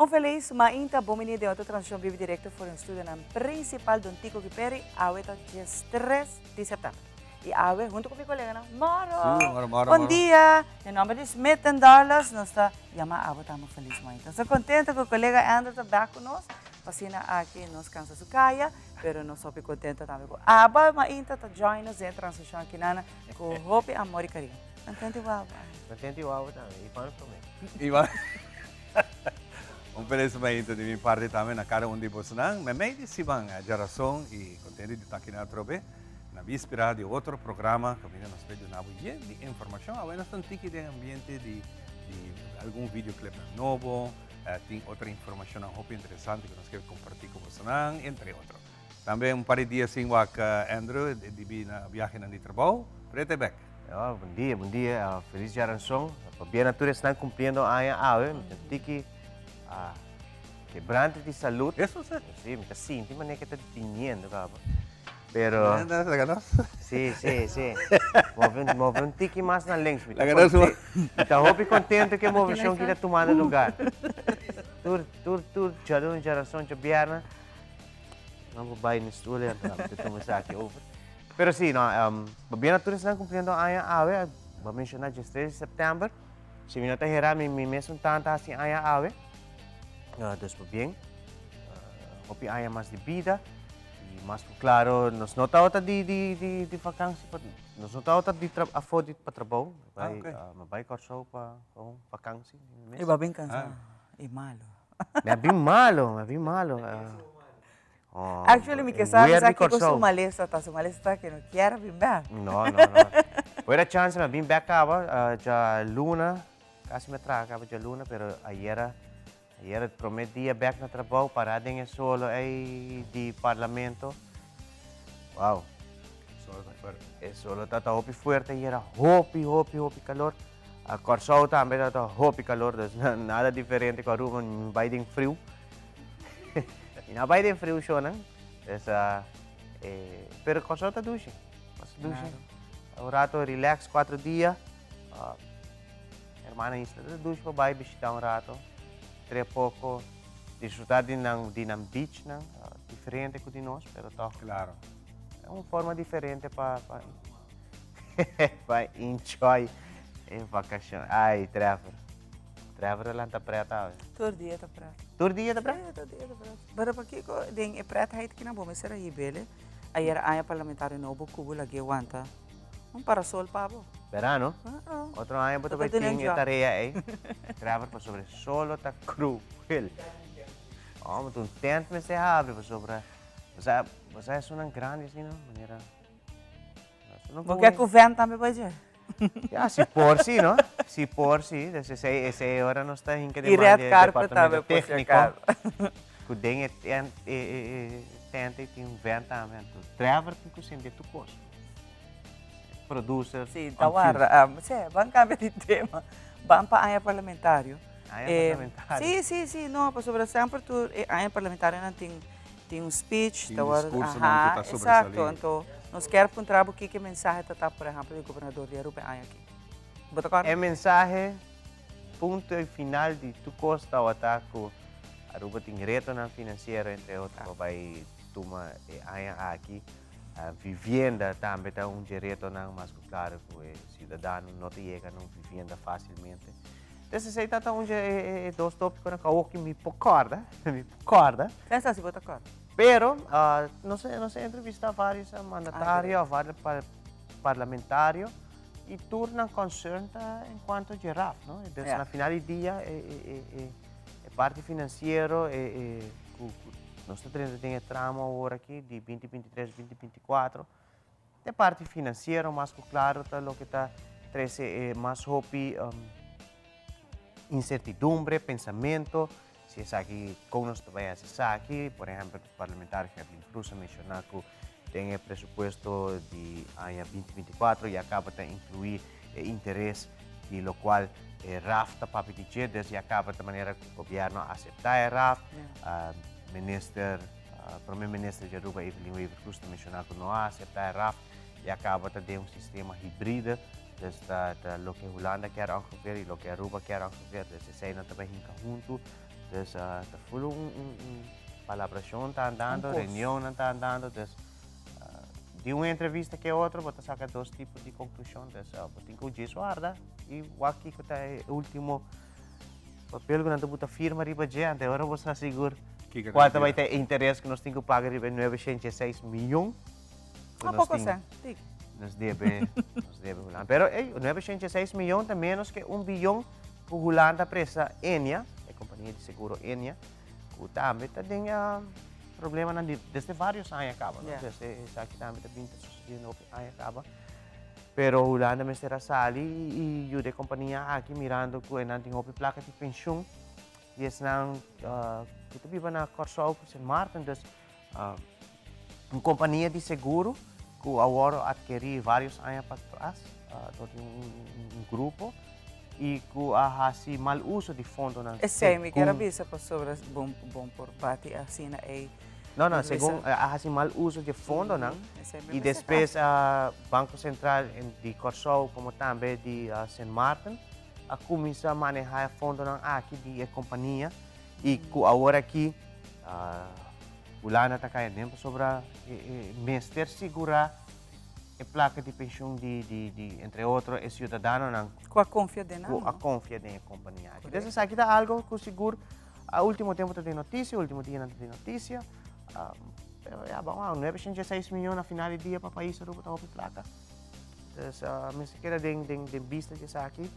Un felis mainta, bon bini den otro transmishon bibi direkto for den studionan prinsipal Don Tico Giperi. Awe ta 13 di sèptèmber. I awe huntu ku mi koleganan Moro. Sí, moro, moro, Bon moro. dia. Den nòmber di Smith and Douglas nos ta yama abo tambe un felis mainta. Nos ta kontento ku kolega Andrew ta bèk ku nos. Pa asina aki nos kansa su kaya, pero nos hopi kontento tambe ku abo mainta ta join nos den e transmishon akinana ku hopi amor i kariño. Kontento igual abo. Kontento igual abo tambe. Ivan promé. Ivan. Un felis mainta di mi parti tambe na kada un di bosonan. Meimei di siman djarason i kontento di ta akinan atrobe. Na víspera di otro programa kaminda nos ta duna bo yen di informashon. Awe nos ta un tiki den ambiente di di algun videoclipnan nobo. Tin otro informashonnan hopi interesante ku nos ke kompartí ku bosonan, entre otro. Tambe un par di dia sin wak Andrew dibí na biahenan di trabou. Prete bek. Ja, bon dia, bon dia. Felis djaranson. Pabia na tur esnan kumpliendo aña awe, mi ta un tiki kebrante di salud. Eso si. Si, mi ta sinti manera ke ta biniendo kaba. Pero. Laga nos. Si, si, si. Move, move un tiki mas na links. Mi ta Laga nos. Mi ta hopi contento ku e moveshon ki ta tumando lugar. Tur, tur, tur djalun, djarason, djabierna. No por bai na stoel en ta tuma esaki over. Pero si, no, pabia na tur esnan kumpliendo aña awe, bo a menshona 13 di sèptèmber. Si mi no ta hera, mi, mi mesun tanta hasi aña awe. Dus pabien, hopi aña mas di bida. I mas ku klaro, nos no tabata di di di di vakansi pa nos no tabata di tra afó di pa trabou. Mi Ah, bai oké. mi bai Kòrsou pa pa un vakansi mi mes. I bo a bin kansá i malo. Mi a bin malo, mi a bin malo. Oh, Actually mi ke sa weer sa di kiko su Kòrsou. malesa ta. Su malesa ta ke no kier a bin bèk. No, no, no. Por era chance mi a bin bèk kaba djaluna, kasi mi a traha kaba djaluna, pero ayera Ayera e prome dia bek na trabou, para den e solo ei di parlamento. Wow. Solo ta fuerte. E solo ta ta hopi fuerte ayera, hopi, hopi, hopi calor. A Kòrsou tambe ta ta hopi calor, dus nada diferente ku Aruba, mi bai den friu. Mi no bai den friu shownan. Dus, pero Kòrsou ta dushi, ta dushi. Un rato relax, cuatro dia. Hermana Isla ta dushi pa bai bishita un rato, tre poko, disfruta di nan di nan beachnan, diferente ku di nos, pero tòg. Klaro. E un forma diferente pa pa pa enjoy e vakashon. Ai, Trevor. Trevor a lanta pret awe. Tur dia ta pret. Tur dia ta pret? Sí, tur dia ta pret. Pero pakiko den e pretheid kinan bo mester a hib'el? Ayer aña parlamentario nobo ku bo lag'é wanta. Un parasol pa bo. Verano? Uh-uh. Otro aña bo ta bai tin e tarea ei. Trevor pasobra e solo ta cruel. Oh, ma un tent mester habri pasobra bo sa bo sa esunnan grandi asina manera Bo ke ku vent tambe bai dje? Ya, si por si, no? Si por si. Dus esei esei ora nos ta hinka den I man red di carpet tambe departamento por si técnico. acaso. Ku den e tent e e e tent ei tin un vent tambe. Anto Trevor tin ku sende tur kos. Producer. Sí, ta warda. Um, sí, ban cambia di tema. Ban pa aña parlamentario. Aña eh, parlamentario. Sí, sí, sí, no, pasobra semper tur eh, aña parlamentario nan tin tin un speech, tin ta warda, discurso nan ku ta exacto, sobresalí. anto nos kier puntra bo kiko mensahe ta ta, por ehempel, di gobernador di Aruba e aña aki. Bo ta corda? E mensahe, punto y final di tur kos tabata ku Aruba tin retonan financiero, entre otro, pa bai tuma e aña aki. Vivienda tambe ta un dje retonan, mas ku klaro ku e siudadano no ta yega na un vivienda fásilmente. Entonces esei ta ta un dje e dos tópikonan ku awor ki mi por kòrda, mi por kòrda. Pensa si bo ta kòrda. Pero nos a nos a entrevistá vários mandatario òf vários parlamentario i tur nan concern ta en kuanto dje raf, no? Entonces na final di dia e parti finansiero e ku Nos ta drenta den e tramo awor aki di 2023, 2024. E parti finansiero mas ku klaro ta loke ta trese e mas hopi insertidumbre, pensamento, si esaki kon nos ta bai hasi esaki. Por ehèmpel, parlamentario Gerlin Croes a menshoná ku den e presupuesto di aña 2024 ya kaba ta inkluí e interes di lokual e raf ta papia di dje, dus ya kaba ta manera ku gobièrnu a aseptá e raf. Minister, Prome Minister di Aruba Evelyn Wever-Croes ta menshoná ku no a aseptá e raf, ya kaba ta den un sistema hibride, dus ta ta loke Hulanda kier ongeveer i loke Aruba kier ongeveer, dus eseinan ta bai hinka huntu. Dus ta full un un un palabrashon ta andando, Un kos. reunionnan ta andando, dus di un entrevista ke otro bo ta saka dos tipo di konklushon, dus bo tin ku djis warda i wak kiko ta e ultimo papel ku nan ta buta firma riba dje, ante ora bo sa sigur Kiko kual ta ta bai bira. ta e interes ku nos tin ku paga riba e 906 miyon ku Un nos poko tin. sèn, tiki. Nos debe, nos debe Hulanda. Pero ey, 906 miyon ta menos ke un biyon ku Hulanda presta Ennia, e kompania di seguro Ennia, ku tambe ta den problemanan di desde varios aña kaba, no? Ja. Desde esaki tambe ta bin ta susediendo hopi aña kaba. Pero Hulanda mester a sali i yuda e kompania aki mirando ku enan tin hopi plaka di penshun di esnan ku ta biba na Kòrsou ku Sint Maarten. Dus Un kompania di seguro ku a wòrdu atkerí vários aña patras dor di un grupo i ku a hasi mal uso di fondonan. Esei mi kier a bisa pasobra bon bon por bati asina ei. No, no, segun a hasi mal uso di fondonan i despues Banko Sentral di Kòrsou komo tambe di Sint Maarten a kuminsá manehá e fondonan aki di e kompania i ku awor aki Hulanda ta kai aden pasobra e mester sigurá e plaka di penshun di di di entre otro e siudadanonan Ku a konfia den nan, ku a no? konfia den e kompania aki. Entonces esaki ta algo ku sigur a ultimo tempu ta den notisia, ultimo dianan ta den notisia. Pero ya, bon, a 906 miyon na final di dia pa pais Aruba ta hopi plaka. Dus mester keda den den den bista di esaki.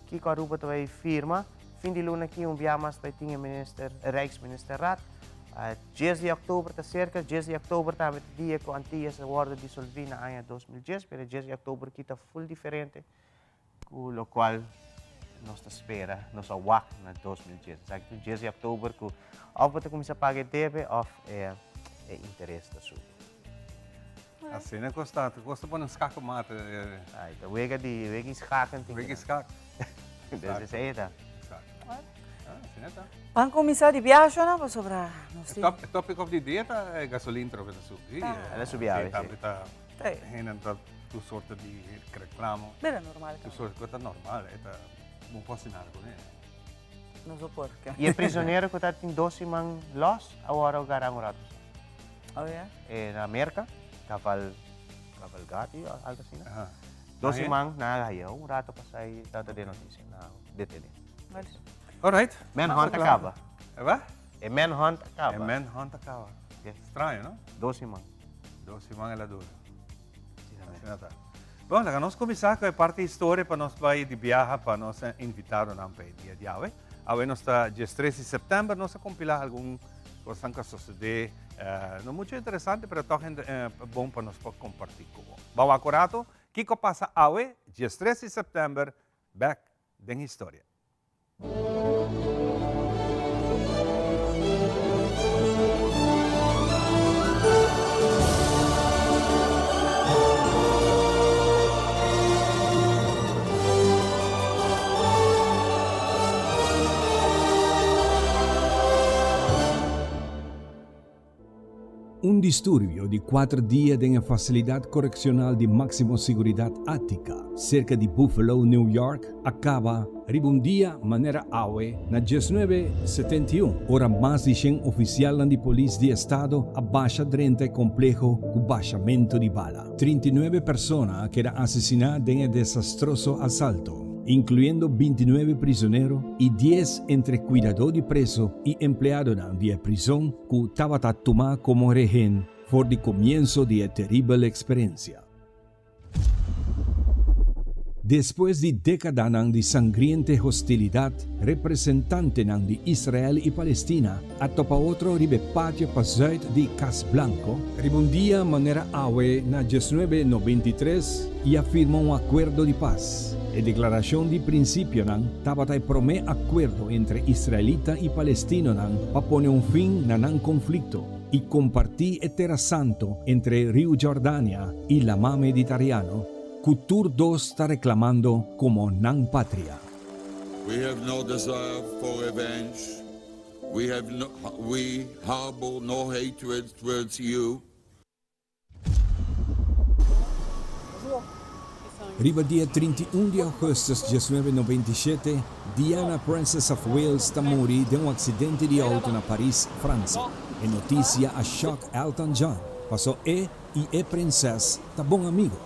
Kiko Aruba ta bai firma? Fin di luna aki un bia mas bai tin e minister, e Rijksministerraad. Dies di òktober ta serka, dies di òktober tambe ta dia ku Antillas a wòrdu disolví na aña 2010, pero e dies di òktober aki ta ful diferente ku lokual nos ta spera, nos a wak na 2010. Esaki ta un dies di òktober ku òf bo ta kuminsá paga e debe òf e interes ta subi. Asina kos ta, kos ta pone skak mate. Ai, ta wega di, wega di schaken. Wega di skak. Entonces esei ta. Exacto. Ah, asina ta. Ban kuminsá di biaha nan pasobra nos tin. E topic of di dia ta e gasolin trobe ta subi. El a subi awe, si. Ta hende ta tur sorto di reclamo. Bira normal. Tur sorto ku ta normal, e ta bon por hasi nada kuné. No so por ke. I e prisonero ku ta tin dos siman lòs awor a gara un ratu. Oh ya? E na Merka, Caval, Cavalgati, algo asina. Aha. Dos siman na haya un rato pasa y tata de noticia na detene. All right. Manhunt acaba. E wat? E manhunt acaba. E manhunt acaba. Yes. Straño, no? Dos siman. Dos siman el a dura. Asina ta. Bon, laga nos kuminsá ku e parti historia pa nos bai di biaha pa nos invitadonan pa e dia di awe. Awe nos ta diestres di sèptèmber, nos a kompilá algun kosnan ku a sosodé, no muchu interesante, pero tòg bon pa nos por kompartí ku bo. Ban wak un ratu kiko a pasa awe, diestres di sèptèmber, bèk den historia. Un disturbio di kuater dia den e fasilidat korekshonal di máksimo siguridat Attica, serka di Buffalo, New York, a kaba riba un dia manera awe na diesnuebe 71, ora mas di shen ofisialnan di polis di estado a basha drenta e kompleho ku bashamentu di bala. 39 persona a keda asesiná den e desastroso asalto, inkluyendo 29 prizonero i dies entre kuidadó di preso i empleadonan di e prizon ku tabata tumá komo rehen for di komienso di e teribel eksperensia. Despues di dékadanan di sangriente hostilidat, representantenan di Israel i Palestina a topa otro riba e patio pa zùit di Kas Blanko, riba un dia manera awe na diesnuebe 93, i a firma un akuerdo di pas. E deklarashon di prinsipionan tabata e promé akuerdo entre israelita i palestinonan pa pone un fin na nan konflikto i kompartí e Tera Santo entre Riu Jordania i Lamá Meditariano, ku tur dos ta reklamando komo nan patria. We have no desire for revenge, we have no, we harbor no hatred towards you. Riba dia 31 di augustus 1997, Diana, Princess of Wales, ta muri den un accidente di auto na Paris, Francia. E noticia a shock Elton John, paso e y e prinses ta bon amigo.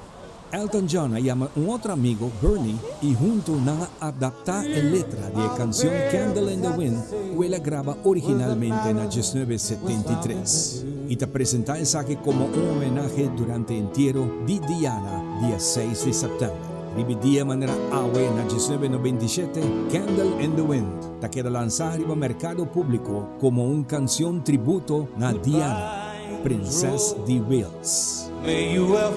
Elton John a yama un otro amigo, Bernie, y hunto nan a adapta e letra di e cancion Candle in the Wind cu el a graba originalmente na 1973 y ta presenta esaki como un homenahe durante entiero di Diana dia seis di september. Riba e dia manera awe na 1997, Candle in the Wind ta keda lansa riba mercado publico como un cancion tributo na Diana, prinses di Wales. May you ever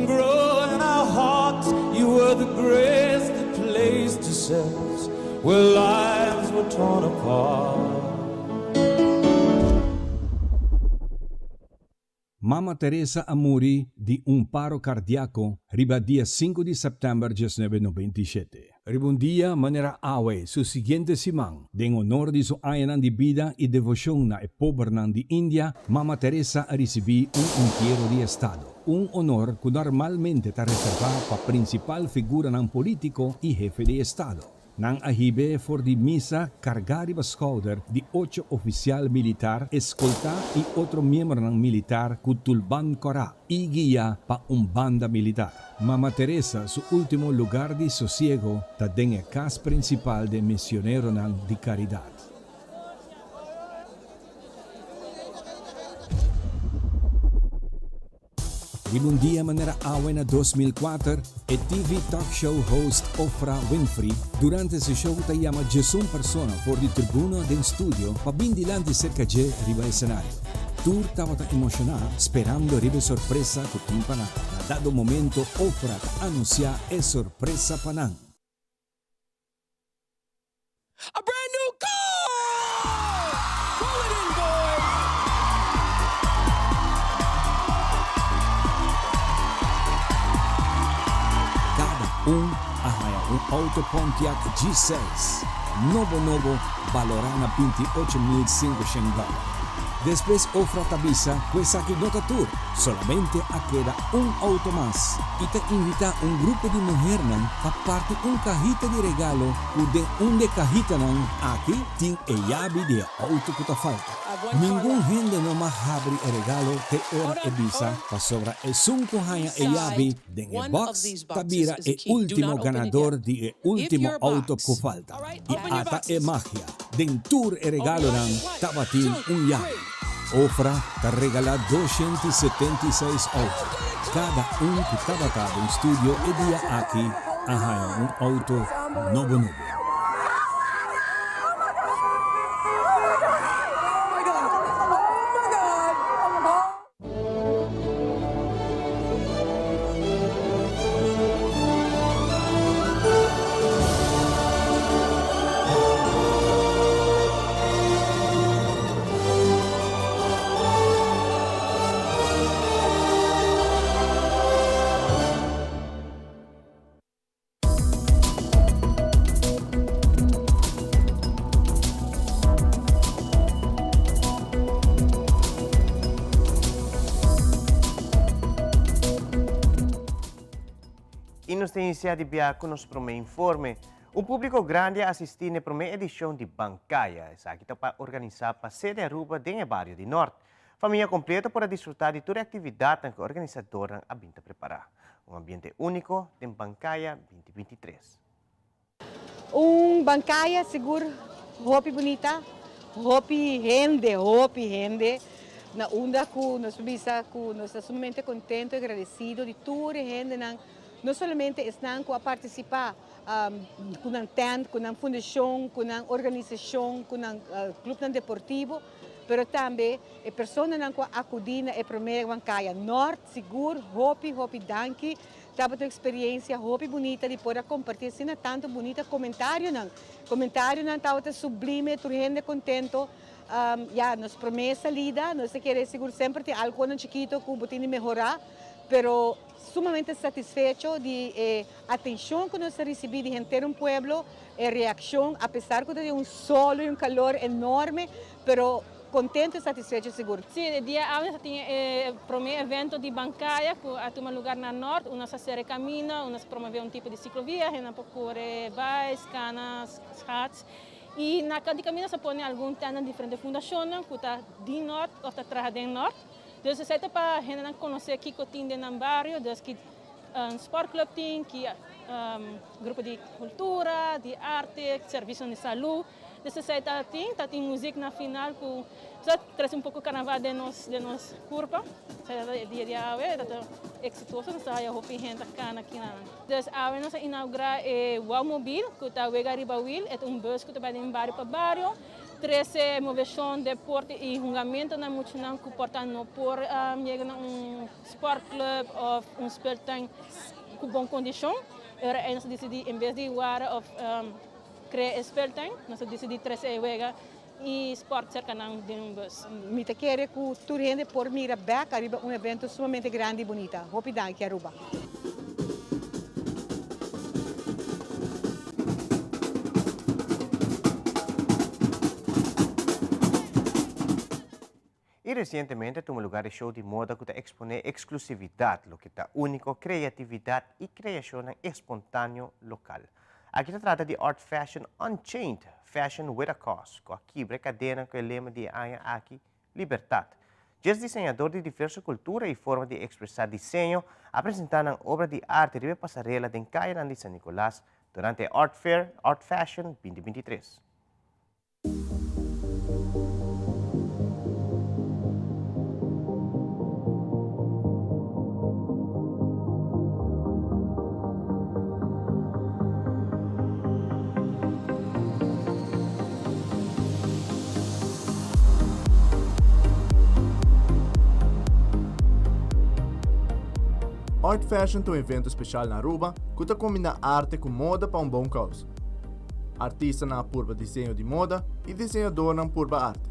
grow in our hearts You were the grace that placed yourselves Where lives were torn apart. Mama Teresa a muri di un paro kardiako riba dia sinku di sèptèmber 1997. Riba un dia manera awe su siguiente siman, den honor di su añanan di bida i devoshon na e pobernan di India, Mama Teresa a risibí un entiero di estado, un honor ku normalmente ta reservá pa prinsipal figuranan polítiko i hefe di estado. Nan a hib'é for di misa kargá riba skouder di ocho ofisial militar eskoltá i otro miembronan militar ku tulban kòrá i guiá pa un banda militar. Mama Teresa su último lugar di sosiego ta den e kas prinsipal den Misioneronan di Karidat. Riba un dia manera awe na 2004, e TV talk show host Oprah Winfrey durante su show ta yama djesun persona for di tribuna den studio pa bin dilanti serka dje riba escenario. Tur tabata emociona sperando riba e sorpresa cu tin pa nan. Na dado momento Oprah ta anuncia e sorpresa pa nan. A brand new car! Roll it in boys! Cada un a haya un auto Pontiac G6 nobo nobo balorá na 28,500 dòler. Despues Ofra ta bisa ku esaki no ta tur, solamente a keda un auto mas i ta invitá un grupo di muhernan pa parti un kahita di regalo ku den un di e kahitanan aki tin e yabi di e auto ku ta falta. Ningun hende no mag habri e regalo te ora e bisa pasobra esun ku haña e yabi den e box ta bira e ultimo ganador di e ultimo auto ku falta. I ata e magia, den tur e regalonan tabatin un yabi. Ofra ta regalá 276 auto. Kada un ku tabata den studio e dia aki a haña un auto nobo nobo. Y nos ta inicia di bia cu nos prome informe. Un publico grandi a asisti n'e prome edicion di Bancaya. Esaki ta pa organisa pa sede Aruba den e bario di Noord. Famia completo por a disfruta di tur e actividadnan cu e organisadornan a bin ta prepara. Un ambiente unico den Bancaya 2023. Un Bancaya sigur hopi bunita, hopi hende, hopi hende na unda cu nos por bisa cu nos ta sumamente contento y agradecido di tur e hendenan, no solamente esnan cu a participa cu nan tent, cu nan fundacion, cu nan organisacion, cu nan clubnan deportivo, pero tambe e personanan cu a acudi na e prome Bancaya Nort, sigur hopi hopi danki, tabata un experiencia hopi bunita di por a comparti asina tanto bunita comentarionan, comentarionan tabata sublime, tur hende contento, ya nos prome salida, nos ta kere sigur semper tin algonan chikito cu bo tin di mehora, pero sumamente satisfecho di e atencion cu nos a ricibi di henter un pueblo, e reaccion apesar cu ta den un solo y un calor enorme, pero. Contento y satisfecho sigur. Si, e dia awe nos a tin e prome evento di Bancaya cu a tuma lugar na Noord. Unda nos a cera e camino, unda nos a promove un tipo di ciclovia, hendenan por core bais, cana, schaats. Y na di camino nos a pone algun tenda di diferente fundacionnan cu ta di Noord of ta traha den Noord. Dus esey ta pa hendenan conoce kico tin den nan bario, dus ki sportclub tin, ki grupo di cultura, di arte, servicionan di salud. Dus esei ta tin, ta tin muziek na final ku sa trese un poko karnaval den nos den nos kurpa. Esei ta e dia di awe, ta ta eksitoso, nos ta haya hopi hende ta kana kinanan. Dus awe nos a inaugurá e Wow Mobil ku ta wega riba wil, e ta un bus ku ta bai den bario pa bario, trese moveshon, deporte i hungamentu na muchanan ku por ta no por yega na un sportclub òf un speeltuin ku bon kondishon. E ora ei nos a disidí en bes di wara òf Crea e speeltuin, nos a dicidi trece e wega y sport cerca nan den un bus. Mi ta kere cu tur hende por mira bek ariba un evento sumamente grandi y bunita. Hopi danki Aruba. Y recientemente a tuma lugar e show di moda cu ta expone exclusividad, loke ta unico, creatividad y creacionnan espontaneo local. Aki ta trata di Art Fashion Unchained, Fashion with a Cause, cu a kibra e cadena cu e lema di e aña aki, Libertad. Djes diseñador di diverso cultura y forma di expresa diseño a presenta nan obra di arte riba e pasarela den cayanan di San Nicolas durante e Art Fair Art Fashion 2023. Art Fashion ta un evento special na Aruba cu ta combina arte cu moda pa un bon causa. Artistanan a purba diseño di moda i diseñadornan purba arte.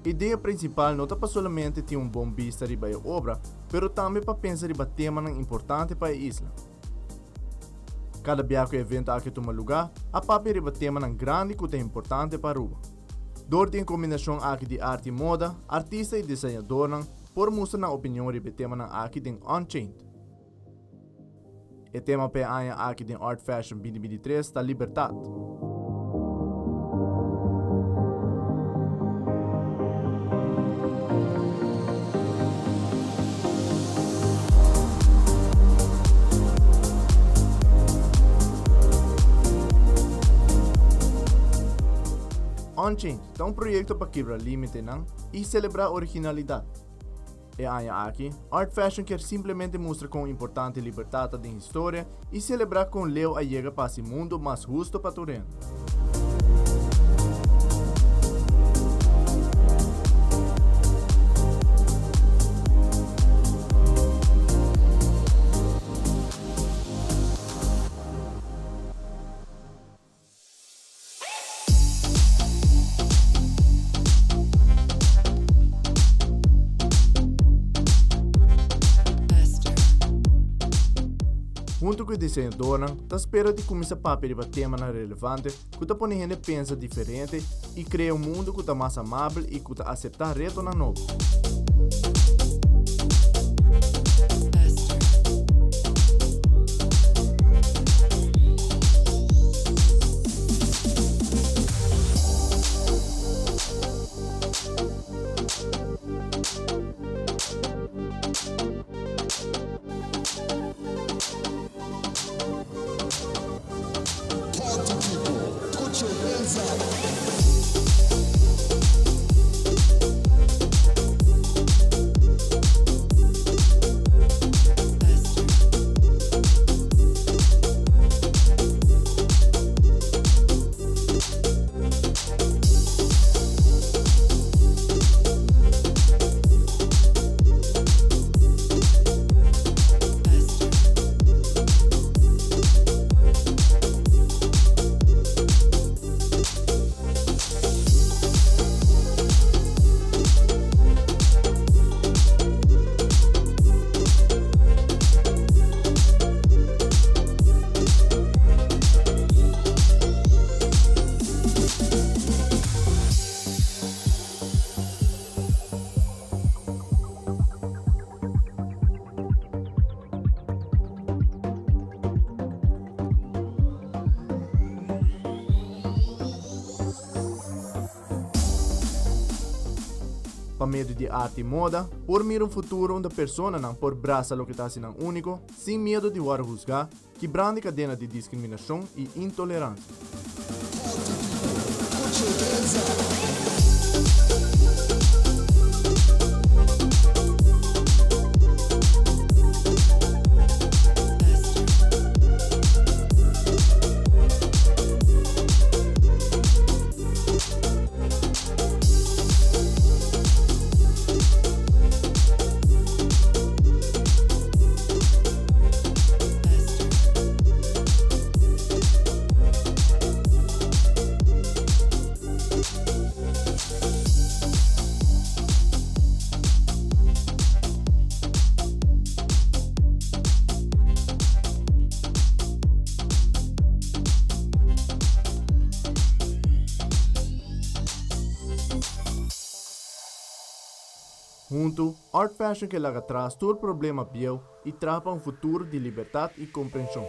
Idea prinsipal no ta pa solamente tin un bon bista riba e obra, pero tambe pa pensa riba temanan importante pa e isla. Kada bia ku e evento aki tuma lugá, a papia riba temanan grandi ku ta importante pa Aruba. Dor di e kombinashon aki di arte i moda, artista i diseñadornan por mustra nan opinion riba e temanan aki den Unchained. E tema pa e aña aki den Art Fashion 2023 ta Libertad. Unchained ta un proyekto pa kibra límitenan i selebrá originalidat. E aña aki, Art Fashion kier simplemente mustra kon importante libertad ta den historia i selebrá kon leu a yega pa hasi mundu mas husto pa tur hende. Huntu ku e diseñadornan ta spera di kuminsá papia riba temanan relevante ku ta pone hende pensa diferente i krea un mundu ku ta mas amabel i ku ta aseptá retonan nobo. Pa medio di arte y moda, por mira un futuro unda personanan por brasa loke ta haci nan unico, sin miedo di worde huzga, kibrando e cadena di discriminacion y intolerancia. Huntu, Art Fashion ke laga tras tur problema bieu i traha pa un futuro di libertat i komprenshon.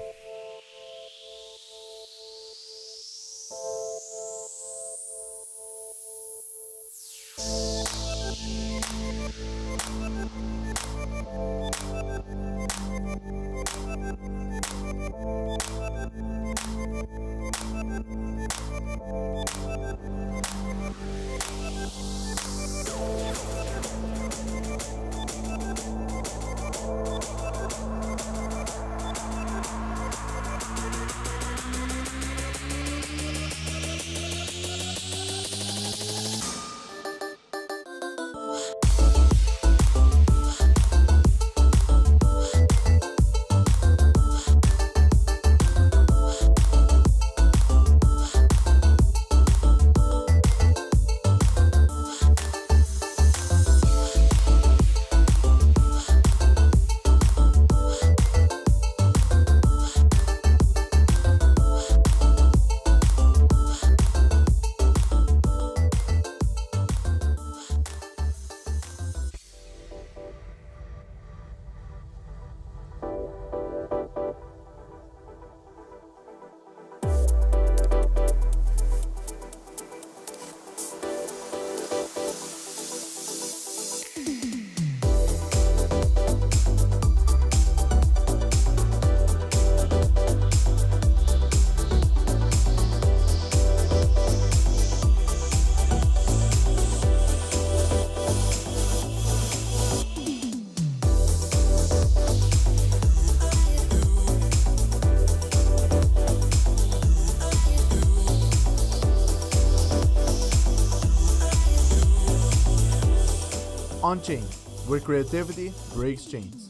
Unchained, where creativity breaks chains.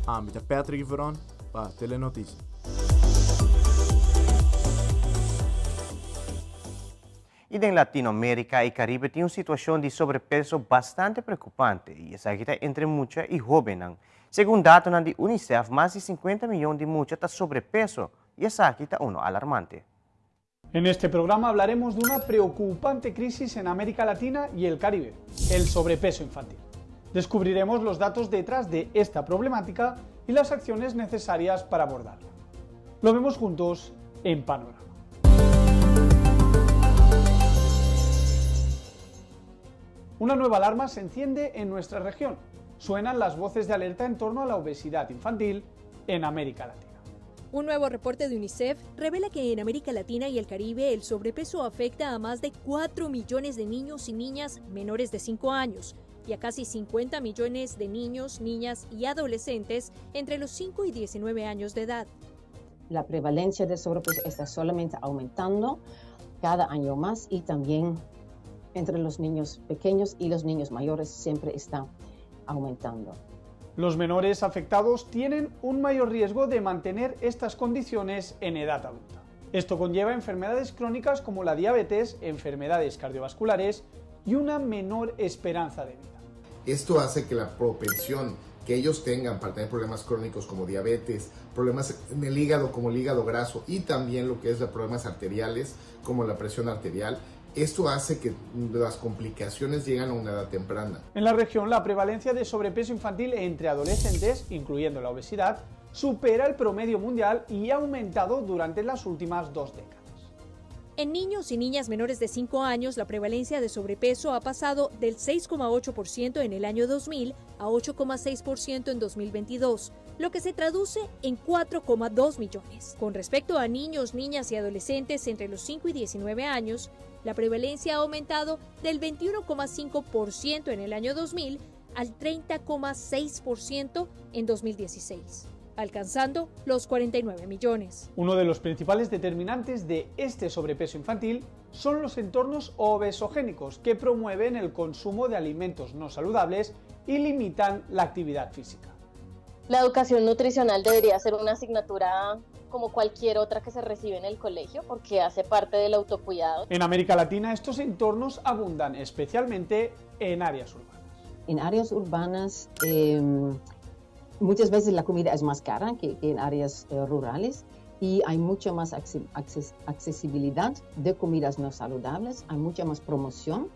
Ami ta Patrick Veron pa Telenoticia. Y den Latinoamerica y Caribe tin un situacion di sobrepeso bastante preocupante y esaki ta entre mucha y hobennan. Segun datonan di UNICEF mas di 50 miyon di mucha ta sobrepeso y esaki ta uno alarmante. En este programa hablaremos de una preocupante crisis en América Latina y el Caribe, el sobrepeso infantil. Descubriremos los datos detrás de esta problemática y las acciones necesarias para abordarla. Lo vemos juntos en Panorama. Una nueva alarma se enciende en nuestra región. Suenan las voces de alerta en torno a la obesidad infantil en América Latina. Un nuevo reporte de UNICEF revela que en América Latina y el Caribe el sobrepeso afecta a más de 4 millones de niños y niñas menores de 5 años y a casi 50 millones de niños, niñas y adolescentes entre los 5 y 19 años de edad. La prevalencia de sobrepeso está solamente aumentando cada año más y también entre los niños pequeños y los niños mayores siempre está aumentando. Los menores afectados tienen un mayor riesgo de mantener estas condiciones en edad adulta. Esto conlleva enfermedades crónicas como la diabetes, enfermedades cardiovasculares y una menor esperanza de vida. Esto hace que la propensión que ellos tengan para tener problemas crónicos como diabetes, problemas en el hígado como el hígado graso y también lo que es los problemas arteriales como la presión arterial, esto hace que las complicaciones lleguen a una edad temprana. En la región, la prevalencia de sobrepeso infantil entre adolescentes, incluyendo la obesidad, supera el promedio mundial y ha aumentado durante las últimas dos décadas. En niños y niñas menores de 5 años, la prevalencia de sobrepeso ha pasado del 6,8% en el año 2000 a 8,6% en 2022, lo que se traduce en 4,2 millones. Con respecto a niños, niñas y adolescentes entre los 5 y 19 años, la prevalencia ha aumentado del 21,5% en el año 2000 al 30,6% en 2016 alcanzando los 49 millones. Uno de los principales determinantes de este sobrepeso infantil son los entornos obesogénicos que promueven el consumo de alimentos no saludables y limitan la actividad física. La educación nutricional debería ser una asignatura como cualquier otra que se recibe en el colegio porque hace parte del autocuidado. En América Latina estos entornos abundan especialmente en áreas urbanas. En áreas urbanas eh, muchas veces la comida es más cara que, que en áreas eh, rurales y hay mucha más acces accesibilidad de comidas no saludables, hay mucha más promoción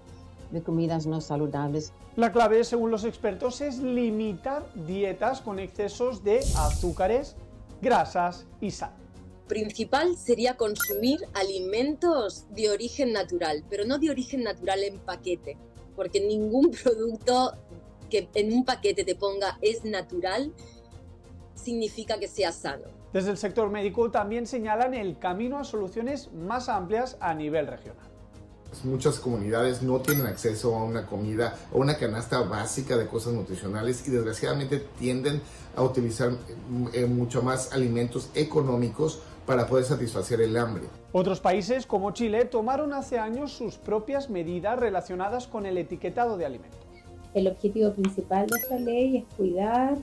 de comidas no saludables. La clave, según los expertos, es limitar dietas con excesos de azúcares, grasas y sal. Principal sería consumir alimentos de origen natural, pero no de origen natural en paquete, porque ningún producto que en un paquete te ponga es natural significa que sea sano. Desde el sector médico también señalan el camino a soluciones más amplias a nivel regional. Muchas comunidades no tienen acceso a una comida o una canasta básica de cosas nutricionales y desgraciadamente tienden a utilizar eh, mucho más alimentos económicos para poder satisfacer el hambre. Otros países como Chile tomaron hace años sus propias medidas relacionadas con el etiquetado de alimentos. El objetivo principal de esta ley es cuidar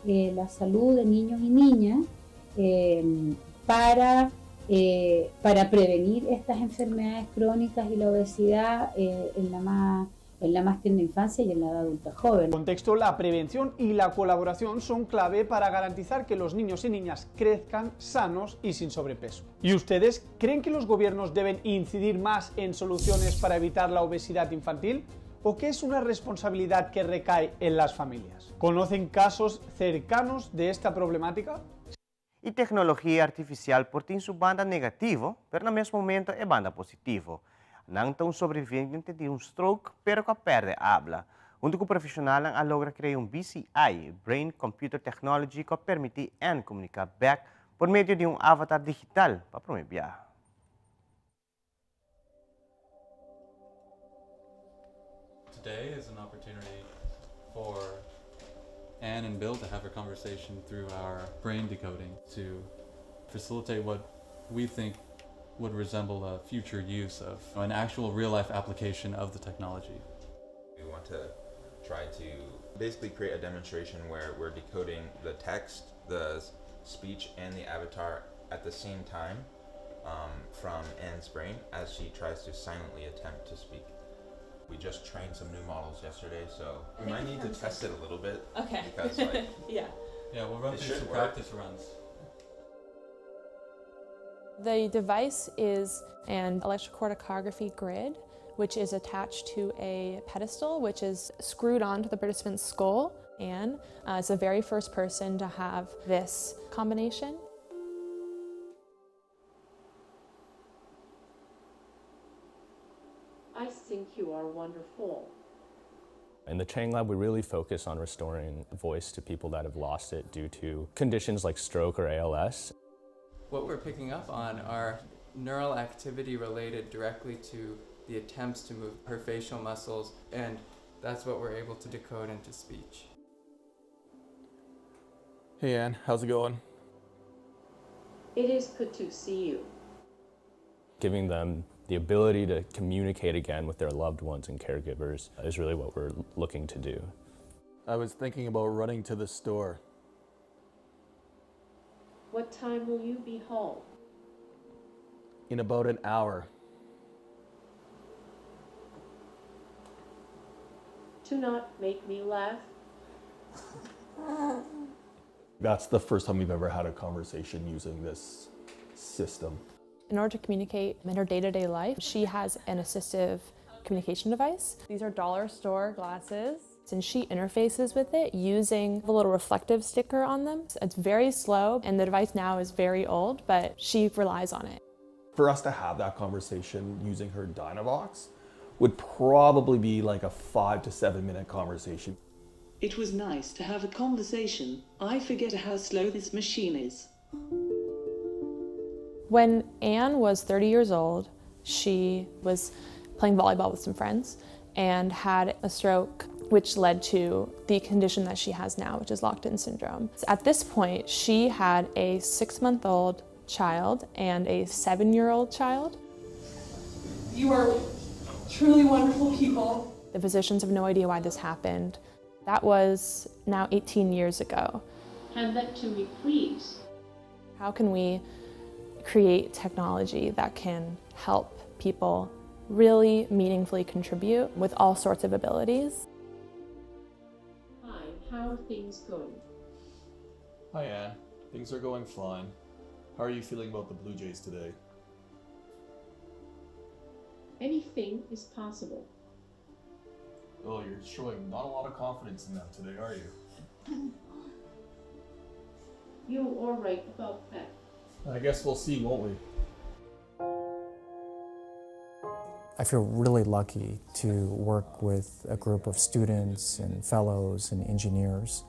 eh, la salud de niños y niñas eh, para, eh, para prevenir estas enfermedades crónicas y la obesidad eh, en la más en la más tierna infancia y en la edad adulta joven. En contexto, la prevención y la colaboración son clave para garantizar que los niños y niñas crezcan sanos y sin sobrepeso. ¿Y ustedes creen que los gobiernos deben incidir más en soluciones para evitar la obesidad infantil? ¿O que es una responsabilidad que recae en las familias? ¿Conocen casos cercanos de esta problemática? E tecnologia artificial por tin su banda negativo, pero na mes momento e banda positivo. Nan ta un sobreviviente di un stroke, pero cu a perde abla. Hunto cu profesionalnan a logra crea un BCI, Brain Computer Technology, cu a permiti Ann comunica bek por medio di un avatar digital pa prome biaha. Today is an opportunity for Anne and Bill to have a conversation through our brain decoding to facilitate what we think would resemble a future use of an actual real life application of the technology. We want to try to basically create a demonstration where we're decoding the text, the speech, and the avatar at the same time um, from Anne's brain as she tries to silently attempt to speak. We just trained some new models yesterday, so we might need to test it a little bit. Okay. Because like yeah. Yeah, we'll run it through should some work. practice runs. The device is an electrocorticography grid, which is attached to a pedestal, which is screwed onto the participant's skull. Anne uh, is the very first person to have this combination. I think you are wonderful. In the Chang Lab, we really focus on restoring voice to people that have lost it due to conditions like stroke or ALS. What we're picking up on are neural activity related directly to the attempts to move her facial muscles, and that's what we're able to decode into speech. Hey Ann, how's it going? It is good to see you. Giving them the ability to communicate again with their loved ones and caregivers is really what we're looking to do. I was thinking about running to the store. What time will you be home? In about an hour. Do not make me laugh. That's the first time we've ever had a conversation using this system. In order to communicate in her day to day life, she has an assistive communication device. These are dollar store glasses. And she interfaces with it using a little reflective sticker on them. It's very slow, and the device now is very old, but she relies on it. For us to have that conversation using her Dynavox would probably be like a 5 to 7 minute conversation. It was nice to have a conversation. I forget how slow this machine is. When Anne was 30 years old, she was playing volleyball with some friends and had a stroke, which led to the condition that she has now, which is locked-in syndrome. At this point, she had a 6-month-old child and a 7-year-old child. You are truly wonderful people. The physicians have no idea why this happened. That was now 18 years ago. Hand that to me, please. How can we create technology that can help people really meaningfully contribute with all sorts of abilities? Hi, how are things going? Hi, Anne. Things are going fine. How are you feeling about the Blue Jays today? Anything is possible. Oh, you're showing not a lot of confidence in them today, are you? You are right about that. I guess we'll see, won't we? I feel really lucky to work with a group of students and fellows and engineers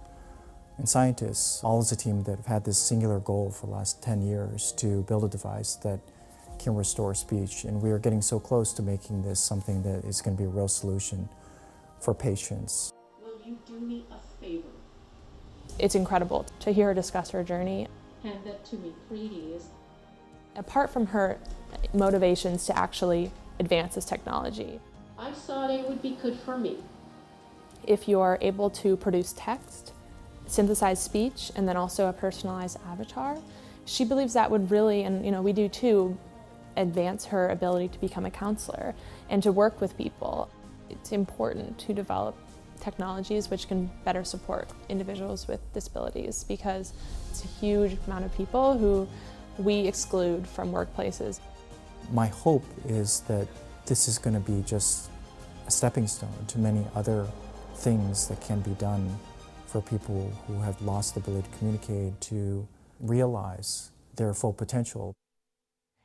and scientists, all as a team that have had this singular goal for the last 10 years to build a device that can restore speech. And we are getting so close to making this something that is going to be a real solution for patients. Will you do me a favor? It's incredible to hear her discuss her journey. Hand that to me, please. Apart from her motivations to actually advance this technology. I thought it would be good for me. If you're able to produce text, synthesize speech, and then also a personalized avatar, she believes that would really, and we do too, advance her ability to become a counselor and to work with people. It's important to develop technologies which can better support individuals with disabilities, because it's a huge amount of people who we exclude from workplaces. My hope is that this is going to be just a stepping stone to many other things that can be done for people who have lost the ability to communicate, to realize their full potential.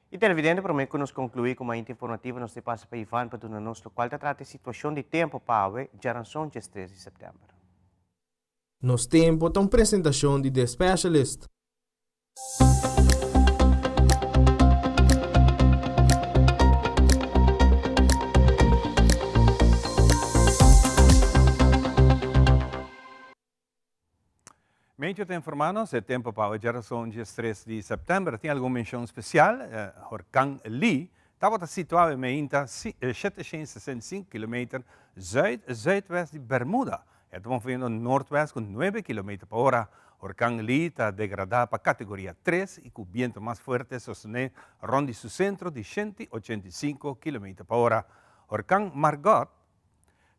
E televidente, prome cu nos conclui cu Mainta Informativo nos ta pasa pa Ivan pa duna nos locual ta trata e situacion di tempo pa awe, djaranson 13 di september. Nos Tempo ta un presentacion di The Specialist. Meteo ta informa nos e tempo pa awe djarason 13 di september. Tin algun menshon spesial, Horkan Lee tabata situá e meinta 765 kilometer zuid zuidwest di Bermuda. E ta moviendo noordwest ku nuebe kilometer pa ora. Horkan Lee ta degradá pa kategoria tres i ku biento mas fuerte sostené rònt di su sentro di 185 kilometer pa ora. Horkan Margot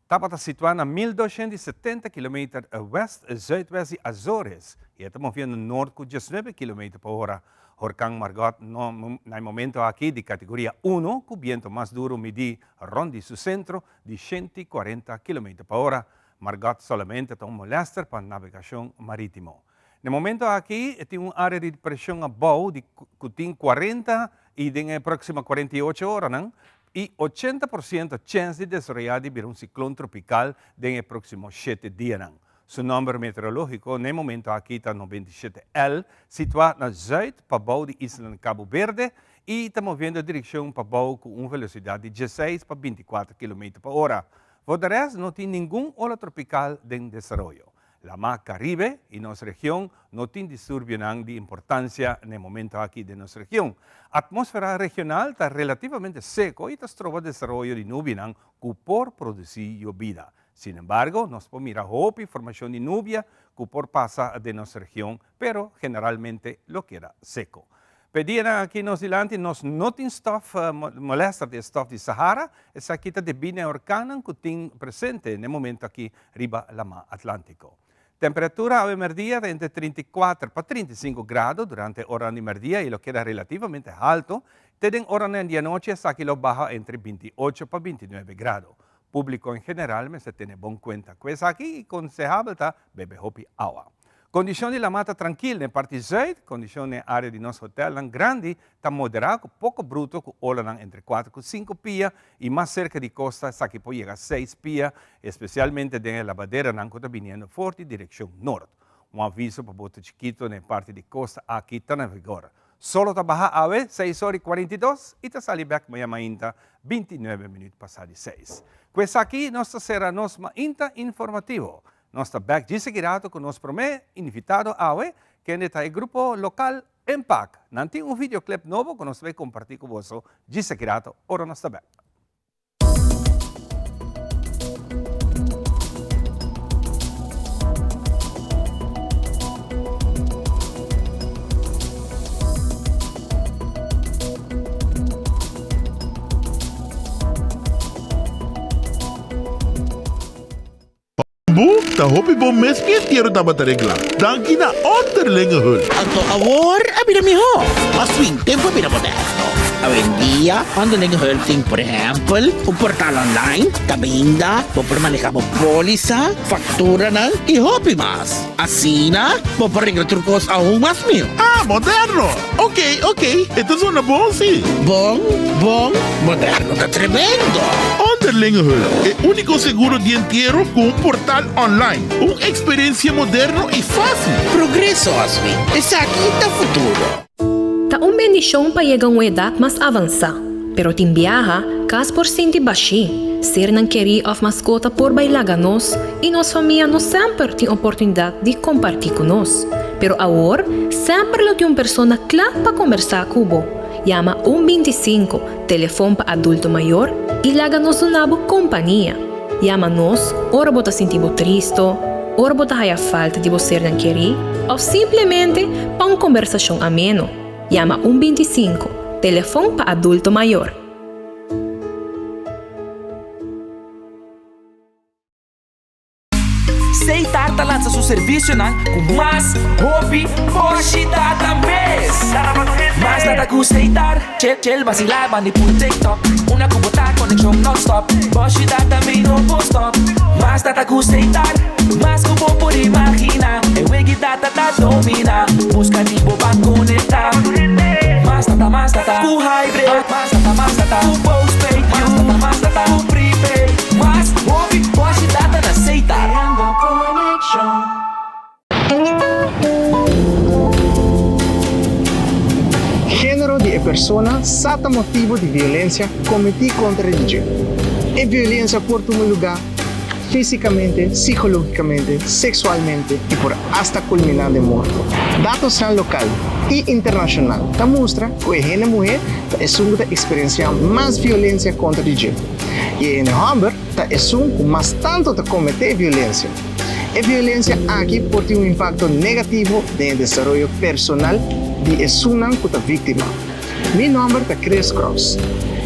Tabata situá na 1270 kilometer west zuidwest di Azores i e ta moviendo nort ku 19 kilometer pa ora. Horkan Margot no na e momento aki di kategoria uno ku biento mas duru midí rònt di su sentro di 140 kilometer pa ora. Margot solamente ta un molèster pa nabegashon marítimo. Na e momento aki tin un área di preshon abou di ku tin 40 i den e próksimo 48 oranan i 80% chèns di desaroyá di bira un siklon tropikal den e próksimo shete dianan. Su nòmber meteorológiko na e momento aki ta 97 L, situá na zùit pabou di islanan Cabo Berde i ta moviendo direkshon pabou ku un velosidat di 16 pa 24 kilometer pa ora. For de rèst no tin ningun ola tropikal den desaroyo. Lama Caribe y nos region no tin disturbionan di importancia n'e momento aki den nos region. Atmosfera regional ta relativamente seco y ta stroba desaroyo di nubianan cu por produci yobida. Sin embargo, nos por mira hopi formacion di nubia cu por pasa den nos region, pero generalmente lo keda seco. P'e dianan aki nos dilanti nos no tin stof molester di e stof di Sahara, esaki ta debí na e orkannan ku tin presente n'e momento aki riba Lamá Atlántico. Temperatura awe mèrdia ta entre 34 pa 35 grado durante e oranan di mèrdia i lo keda relativamente halto te den oranan di anochi esaki lo baha entre 28 pa 29 grado. Públiko en general mester tene bon kuenta ku esaki i konsehabel ta bebe hopi awa. Kondishon di lamá ta trankil den parti zùit, kondishon den área di nos hotèlnan grandi ta moderá ku poko bruto ku olanan entre kuater ku sinku pia i mas serka di kosta esaki por yega seis pia, espesialmente den e labaderanan ku ta biniendo for di direkshon nort. Un aviso pa boto chikito den e parti di kosta aki ta na vigor. Solo ta baha awe seis ora i 42 i ta sali bèk maña mainta 29 minüt pasá di seis. Ku esaki nos ta sera nos mainta informativo. Nos ta bèk djis aki rato ku nos promé invitado awe, kende ta e grupo lokal Impact. Nan tin un videoclip nobo ku nos ta bai kompartí ku boso djis aki rato ora nos ta bèk. Bu ta hopi bon mes mi entiero tabata regla. Danki na Onderlinge Hulp. Anto awor a bira mihó. Mas fin tempu a bira moderno. Awendia Onderlinge Hulp tin por ehèmpel un portal online kaminda bo por maneha bo pólisa, fakturanan i hopi mas. Asina bo por regla tur kos aun mas mihó. Ah, moderno! Ok, ok, e ta zona bon si. Bon, bon, moderno ta tremendo! Onderlinge Hulp, e úniko seguro di entiero ku un portal online. Un eksperensia moderno i fásil. Progreso, Oswin. Esaki ta futuro. Ta un bendishon pa yega un edat mas avansá, pero tin biaha, kas por sinti bashí, sernan kerí òf maskota por bai laga nos i nos famia no semper tin oportunidat di kompartí ku nos. Pero awor, semper lo tin un persona kla pa kombersá ku bo. Yama un 25, telefon pa adulto mayor, i laga nos duna bo kompania. Yama nos ora bo ta sinti bo tristo, ora bo ta haya falta di bo sernan kerí, òf simplemente pa un kombersashon ameno. Yama un 25, telefon pa adulto mayor. Setar ta lansa su servicionan cu mas hopi boshi data mes. Mas data cu Setar, chill chill vacila bandi pul TikTok. Una cu bo ta conexion non stop, boshi data mi no por stop. Mas data cu Setar, mas cu bo por imagina. E wegi data ta domina, busca di bo ban conecta. Mas data, mas data cu hybrid, mas data, mas data cu postpaid, mas data, mas data cu prepaid. Mas hopi boshi data na Setar. Creando conexion. Género di e persona sa ta motibu di violensia kometí kontra di dje. E violensia por tuma lugá físikamente, sikológikamente, seksualmente i por asta kulminá den morto. Datosnan lokal i internashonal ta mustra ku e hende muhé ta esun ku ta eksperensiá mas violensia kontra di dje. I e hende hòmber ta esun ku mas tantu ta kometé violensia. E violensia aki por tin un impakto negativo den e desaroyo personal di esunnan ku ta víktima. Mi nòmber ta Chris Cross.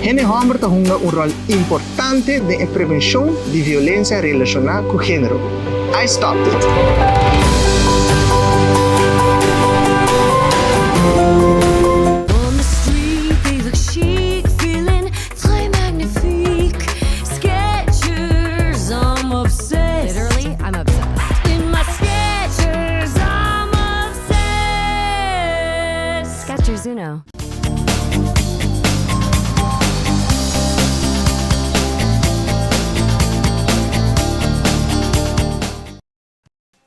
Hende hòmber ta hunga un ròl importante den e prevenshon di violensia relashoná ku género. I stopped it! On the street they look chic, feeling très magnifique. Skechers, I'm obsessed. Literally, I'm obsessed. In my Skechers, I'm obsessed. Skechers Uno.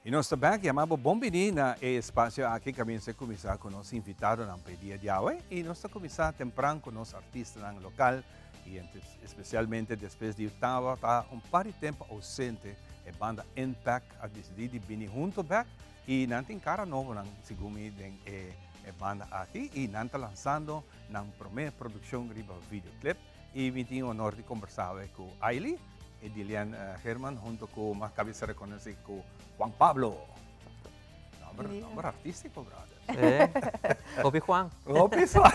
Y nos ta bek yama bo bon bini na e espacio aki caminsa cuminsa cu nos invitadonan pa e dia di awe y nos ta cuminsa tempran cu nos artistanan local y especialmente despues di tabata un par di tempo ausente e banda Impact a dicidi di bini hunto bek y nan tin cara nobonan segun mi den e banda aki y nan ta lanzando nan prome produccion riba videoclip. Y mi tin honor di conversa awe cu Aily, Edilian Herman, hunto cu mas cabe ser reconoci cu Juan Pablo. Nomber, nomber artistico, brother. Sí. Hopi Juan. Hopi Juan.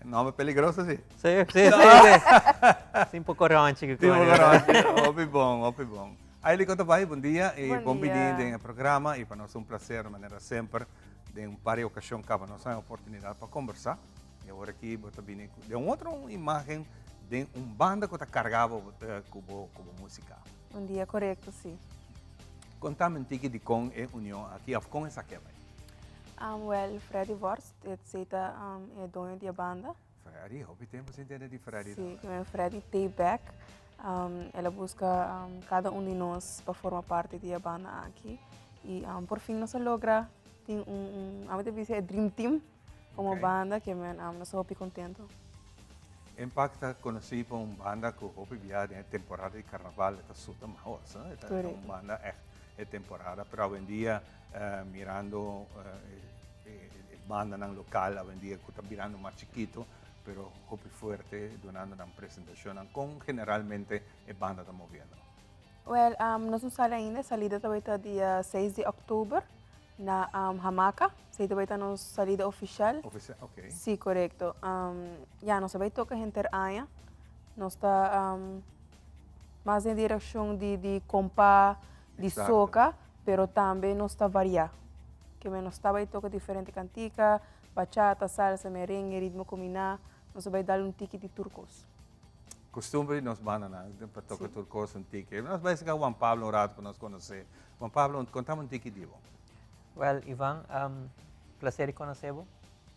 Nomber peligroso, sí. Sí, sí, sí. sí. Sin poco ronchi. Sin poco ronchi. Hopi bon, hopi bon. Aily, con ta bai? Bon dia. Y bon bini den e programa. Y pa nos un placer, manera semper, den un par di ocasion caba nos a oportunidad pa conversa. Y awor aki bo ta bini den un otro imagen. den un banda ku ta karga bo ku bo ku bo músika. Un dia korekto, si. Konta mi un tiki di kon e union aki òf kon esaki a bai. Wèl, Freddy Vorst, esei ta e doño di e banda. Freddy, hopi tempu sin tende di Freddy tambe. Si, Freddy tay back. El a buska kada un di nos pa forma parti di e banda aki. I por fin nos a logra tin un, ami ta bisa e dream team komo banda ke men nos ta hopi kontento. Impact ta konosí pa un banda ku hopi bia den e temporada di karnaval e ta suta mahos, no? E ta un banda ègt e temporada, pero awendia mirando e bandanan lokal awendia ku ta birando mas chikito pero hopi fuerte dunando nan presentashonnan. Kon generalmente e banda ta moviendo? Wèl, nos no sali ainda. E salida ta bai ta dia seis di òktober na Hamaka. Esei ta bai ta nos salida ofishal. Ofisial, ok. Sí, korekto. Ya, nos a bai toka henter aña. Nos ta mas den direkshon di kompa, di soka. Pero tambe nos ta variá. Keme nos ta bai toka diferente kantika, bachata, salsa, merengue, ritmo kombiná. Nos ta bai dal un tiki di tur kos. Kustumber di nos bandanan pa toka tur kos un tiki. Nos bai saka Juan Pablo un rato pa nos konosé. Juan Pablo, kontami un tiki di bo. Wèl, Ivan, plaser di konosé bo,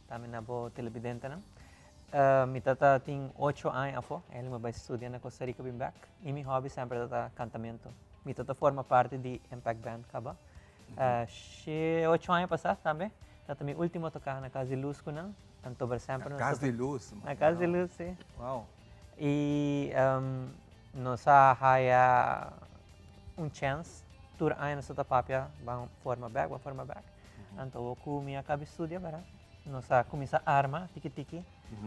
tambe na bo televidentenan. Mi tata tin ocho aña afó, el mi bai studia na Costa Rica bin bèk i mi hòbi semper ta kantamentu. Mi tata forma parti di Impact Band kaba. She ocho aña pasá tambe tata mi último toká na Cas di Luz ku nan. Anto ber semper Na Cas di Luz? Na Cas di Luz, si. Wow. I nos a haya un chèns, tur aña nos ta papia ban forma bèk, ban forma bèk. Anto awor ku mi a kaba studia, bèrdat? Nos a kuminsá arma tiki tiki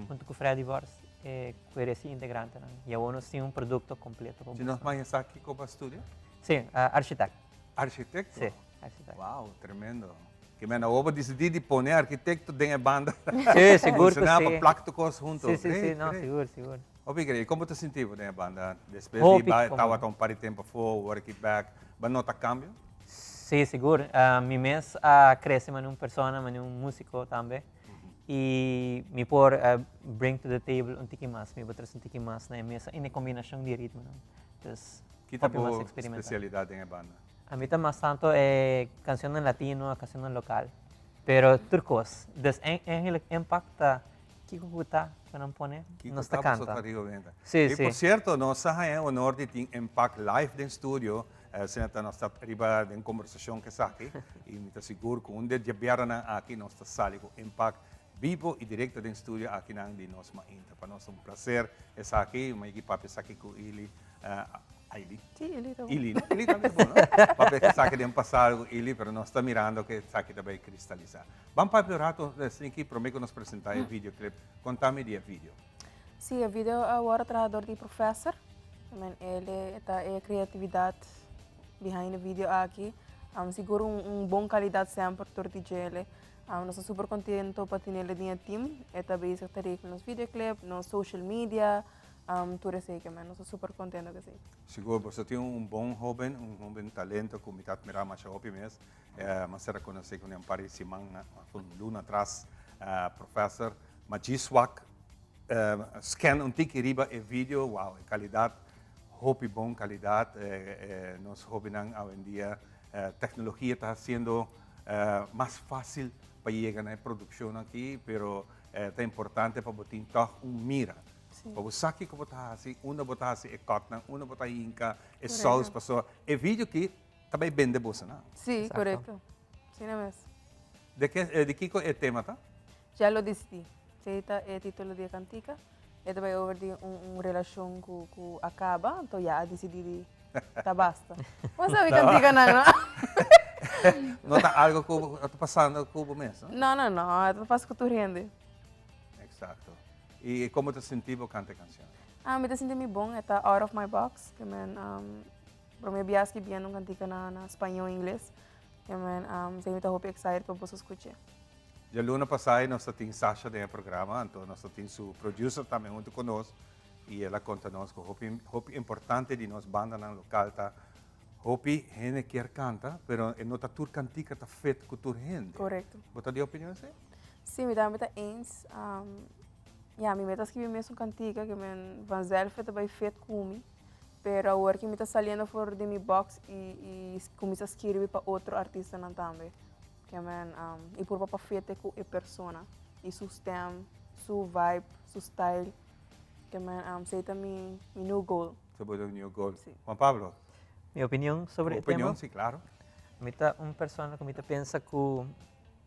huntu ku Freddy Bors e ku e resti integrantenan i awor nos tin un produkto kompleto pa Si nos maña sa kiko bo a studia? Si, architect. Architekto? Si, architect. Wow, tremendo. Ke men awor bo disidí di pone architekto den e banda. Si, sigur ku si. Funshoná pa plak tur kos huntu. Si, si, si, no, sigur, sigur. Hopi increíble. Kon bo ta sinti bo den e banda despues di tabata un par di tempu afó, awor aki bèk? Bo a nota kambio? Sí, sigur. Mi mes a crece manera un persona, manera un musico tambe. Y mi por bring to the table un tiki mas, mi por trece un tiki mas na e mesa y na e combinacion di ritmonan. Dus, Ki ta hopi mas bo experimenta. specialidad den e banda? A mi ta mas tanto e cancionnan latino, cancionnan local. Pero tur cos. Dus eigenlijk Impact ta Kiko ku ta ku nan pone, Kiko nos ta ta boso kanta. ta riba benta. Sí, E sí. por cierto, nos a haña e honor di tin Impact live den studio. Asina ta nos ta riba den conversacion ku esaki. Y mi ta sigur ku un di e djabièrnanan aki nos ta sali ku Impact bibo y directo den studio akinan di Nos Mainta. Pa nos ta un placer esaki. Mi a yegi papia esaki ku Ili. Ili? Sí, Ili ta bon. Ili, no? Ili tambe ta bon, no? Papia esaki den pasado ku Ili, pero nos ta mirando ku esaki ta bai kristalisá. Ban papia un rato, Slinky, promé ku nos presentá e videoclip. Konta mi di e video. Sí, e video a wòrdu traha dor di Professor. I mean, el ta e kreatividat behind e video aki. Sigur un bon kalidat semper dor di djele. Nos ta super kontento pa tinele den e team. E ta bezig ta regla nos videoclip, nos social media. Tur esei ke men, nos ta super kontento ku esei. Sigur, boso tin un bon hoben, un hoben talento ku mi ta atmirá masha hopi mes. Mi a ser rekonosé ku un par di siman òf un luna atras, Professor Majiswak scan un tiki riba e video, wow, e kalidat hopi bon kalidat. Nos hobennan awendia teknologia ta hasiendo mas fásil pa yega na e produkshon aki, pero ta importante pa bo tin tòg un mira. Pa bo sa kiko bo ta hasi, unda bo ta hasi e kòtnan, unda bo ta hinka e sous, pasobra e video aki ta bai bende bosonan. Sí, korekto. Asina mes. De ke, di kiko e tema ta? Ya lo decidí. Esei ta e título di e kantika. E ta bai over di un un relashon ku ku a kaba, anto ya a disidí di ta basta. Bo sabi kantikanan, no? No ta algo ku ta pasando ku bo mes, no? No, no, no. Ta pasa ku tur hende. Exacto. Y como ta sinti bo canta e cancion? Ah, mi ta sinti mi bon, e ta out of my box, ke men um, prome bias ki biendo un cantica na, na spañó ingles, ke men um, mi ta hopi excited pa boso scuche. Djaluna pasá nos ta tin Sasha den e programa, anto nos ta tin su producer tambe hunto cu nos, y el a conta nos cu hopi, hopi importante di nos bandanan local ta hopi hende kier canta, pero e no ta tur cantica ta fit cu tur hende. Correcto. Bo ta di opinion esey? Sí, mi tambe ta eens. Ya, mi meta skibi mesun kantika ke men vanzelf e ta bai fit ku mi, pero awor ke mi ta saliendo for di mi box i i kuminsá skirbi pa otro artistanan tambe. Ke men i purba pa fete ku e persona i su stem, su vibe, su style. Ke men esei ta mi mi new goal. Esei bo new goal. Juan Pablo? Mi opinion sobre e tema? Opinion, si, claro. Mi ta un persona ku mi ta pensa ku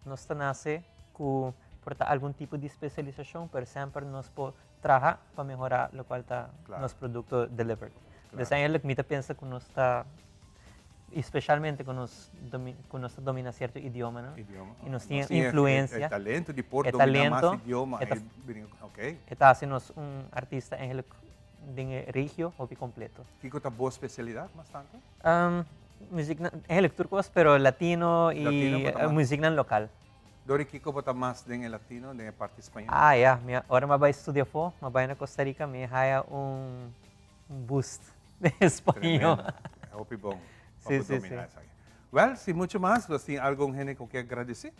nos ta nase ku por ta algun tipo di spesialisashon, pero semper nos por traha pa mehorá lokual ta nos produkto delivered. Dus eigenlijk mi ta pensa ku nos ta, i spesialmente ku nos ku nos ta domina sierto idiomanan, i nos tin e influensia, E talento di por e domina mas talento, idioma, e ta e ta hasi nos un artista eigenlijk den e regio hopi kompleto. Kiko ta bo spesialidat mas tantu? Muzieknan, eigenlijk tur kos, pero latino i Latino bo ta mas. muzieknan lokal. Dor kiko bo ta mas den e latino, den e parti spañol? Ah ya, mi a, ora mi a bai studia afó, mi a bai na Costa Rica, mi a haya un boost den spañol. Tremendo, hopi bon pa Sí, bo sí, domina sí. esaki. Wèl, sin mucho mas, bo tin algun hende ku ke gradisí?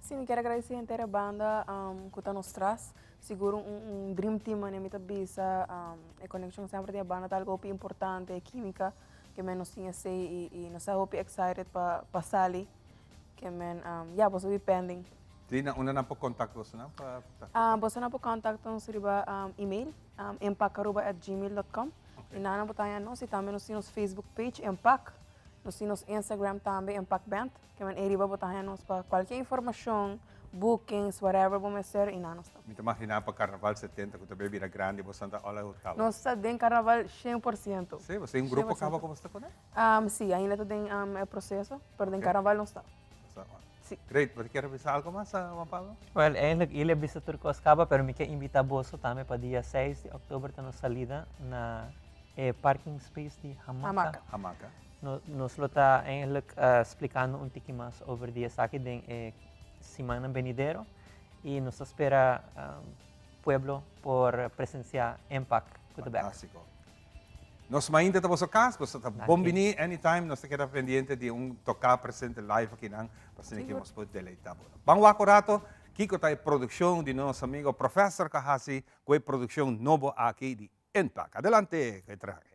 Sí, mi kier a gradisí henter e banda ku ta nos tras. Sigur un un dream team manera mi ta bisa. E konekshon semper den e banda ta algu hopi importante, e kímika ke men nos tin esei i nos ta hopi excited pa pa sali. Ke men, ya, boso bi pending. Sí, na unda nan por kontak bosonan pa ta? Bosonan por kontak nos riba email, empacaruba@gmail.com. I nan nan por ta haña nos i tambe nos tin nos Facebook page Empac. Nos tin nos Instagram tambe Empac Band. Ke men ei riba bo ta haña nos pa kualke informashon, bookings, whatever bo mester i nan nos ta. Mi ta maginá pa Karnaval 70 ku ta bay bira grandi bosonan ta all out kaba. Nos ta den Karnaval 100%. Sí, boso tin un grupo kaba ku boso ta kuné? Sí, ainda ta den e proseso, pero den Karnaval nos ta. Sí. Great, bo ta kier bisa algo mas, Juan Pablo? Well, eigenlijk el a bisa tur kos kaba, pero mi ke invita boso tambe pa dia seis di oktober ta nos salida na e parking space di Hamaka. Hamaka. Hamaka. Nos lo ta eigenlijk splikando un tiki mas over di esaki den e simannan benidero y nos ta spera pueblo por presencia Impact ku ta bek. Fantástico. Nos mainta ta boso cas, boso ta bon bini anytime, nos ta keda pendiente di un toca presente live akinan, pa asina ki nos por deleita bo. Ban wak un rato kico ta e produccion di nos amigo Professor cu a haci cu e produccion nobo aki di Inpak. Adelante cu e trahe.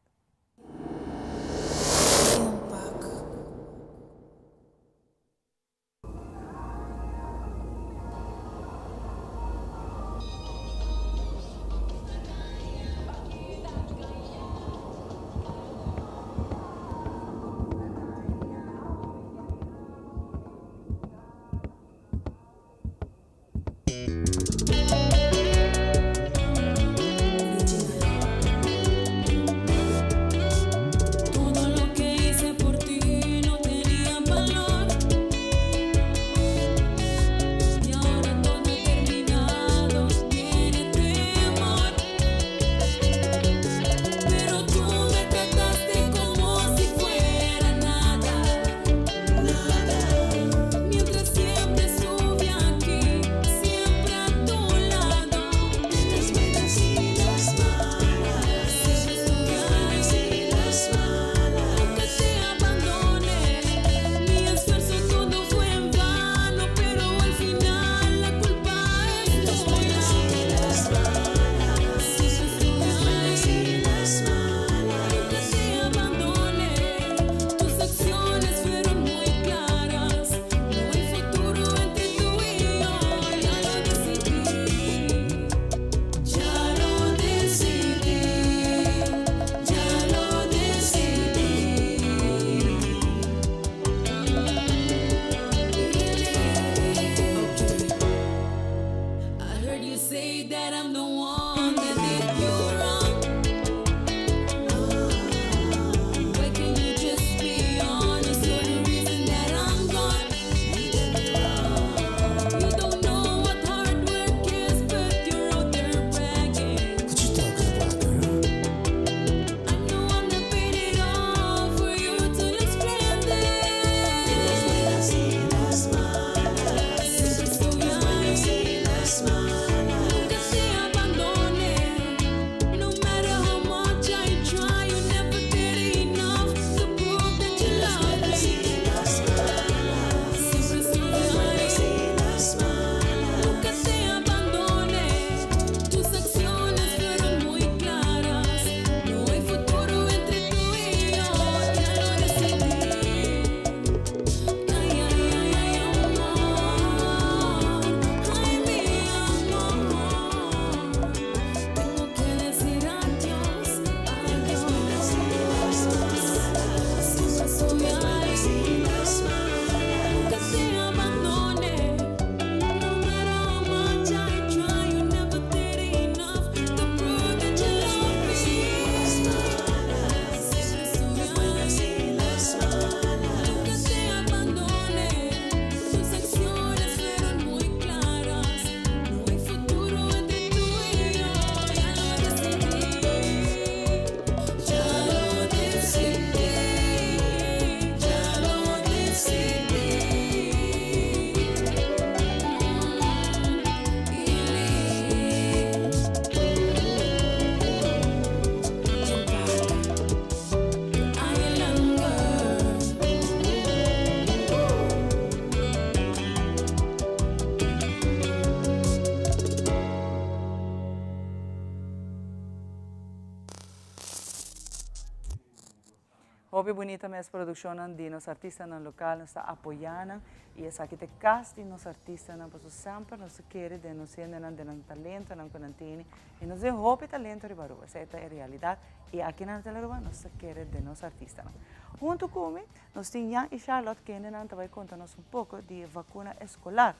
Hopi bunita mes produccionnan di nos artistanan local, nos ta apoya nan y esaki ta e cas di nos artistanan pasobra semper nos ta kere den nos hendenan, den nan talentonan cu nan tene y nos den hopi talento riba Aruba, esey ta e realidad y aki na Hotel Aruba nos ta kere den nos artistanan. Hunto cu mi nos tin Jan y Charlotte kendenan ta bay conta nos un poco di e vacuna escolar.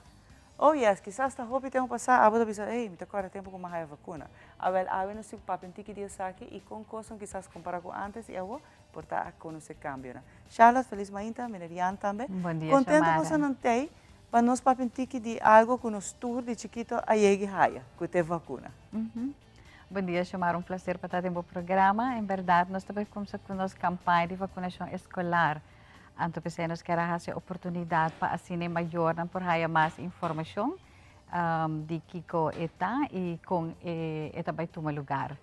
Oh yes, kisas ta hopi tempu pasá abo ta bisa, ey, mi ta kòrda tempu ku mi a haya vakuna. Awèl, awe nos tin ku papia un tiki di esaki i kon kosnan kisas kompará ku ántes i awo por ta a konosé kambionan. Charlotte, felis mainta, meneer Jan tambe. Bon dia, Kontento Xiomara. boso nan t'ei pa nos papia un tiki di algu ku nos tur di chikito a yegi haya, ku ta e vakuna. Bon dia, Xiomara, un plaser pa ta den bo programa. En bèrdat nos ta bai kumsa ku nos kampaña di vakunashon eskolar. Anto p'esei nos kier a hasi oportunidat pa asina e mayornan por haya mas informashon di kiko e ta i kon e ta bai tuma lugar.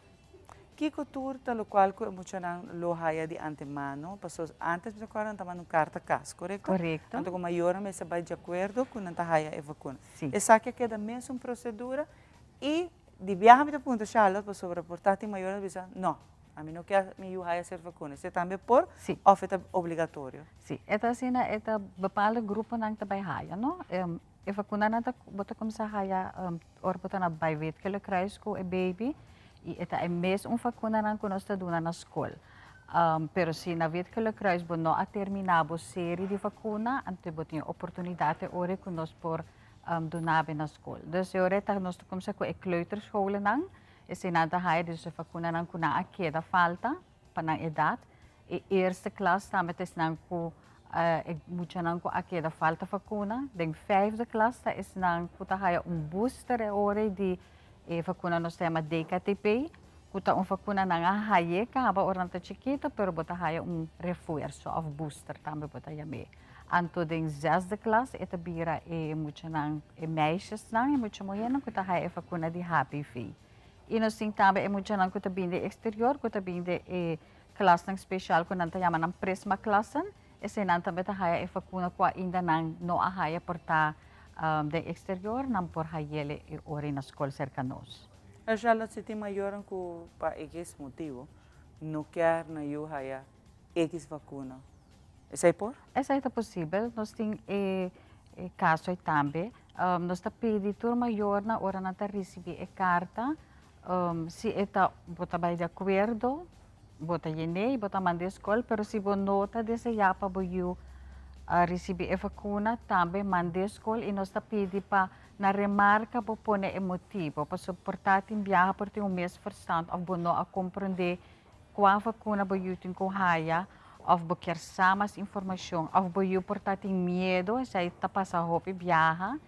Kiko tur ta lokual ku e muchanan lo haya di antemano? Pasobra ántes mi ta kòrda nan ta manda un karta kas, korekto? Korekto. Anto ku mayornan mester bai di akuerdo ku nan ta haya e vakuna. Si. Esaki a keda mesun prosedura i di biaha mi ta puntra Charlotte pasobra por ta tin mayornan ta bisa no. Ami no kier mi yu haya ser vacuna. Esei tambe por of e ta obligatorio? Si, e ta asina, e ta bepaalde gruponan ta bai haya, no? E vacunanan ta, bo ta cuminsa haya ora bo ta na bai Wit-Gele Kruis cu e baby y e ta e mes un vacunanan cu nos ta duna na scol. Pero si na Wit-Gele Kruis bo no a termina bo serie di vacuna, anto bo tin e oportunidad e ora cu nos por duna bo na scol. Dus e ora ta nos ta cuminsa cu e kleuterscholennan. Eseinan ta haya di su vacunanan cu nan a keda falta pa nan edad. E eerste klas tambe ta esnan cu e muchanan cu a keda falta vacuna. Den vijfde klas ta esnan cu ta haya un booster e ora di e vacuna nos ta yama DKTP, cu ta un vacuna nan a haye caba ora nan ta chikito, pero bo ta haya un refuerzo of booster tambe bo ta yam'e. Anto den zesde klas e ta bira e muchanan, e meisjesnan, e mucha muhernan ku ta haya e vakuna di HPV. I nos tin tambe e muchanan ku ta bin di eksterior, ku ta bin di e klasnan speshal ku nan ta yama nan Prisma klassen. Eseinan tambe ta haya e vakuna ku ainda nan no a haya por ta den eksterior, nan por hay'el e ora na skol serka nos. Charlotte, si tin mayornan ku pa ekis motibu no kier nan yu haya ekis vakuna, Esei por? Esei ta posibel. Nos tin e kaso ei tambe. Nos ta pidi tur mayornan ora nan ta risibí e karta, si e ta bo ta bai di akuerdo, bo ta yen'é i bo ta mand'é skol, pero si bo no ta deseá pa bo yu risibí e vakuna, tambe mand'é skol i nos ta pidi pa na remarka bo pone e motibu, pasobra por ta tin biaha por tin un misverstand òf bo no a komprondé Kua vakuna bo yu tin ku haya òf bo kier sa mas informashon òf bo yu por ta tin miedu, esei ta pasa hopi biaha.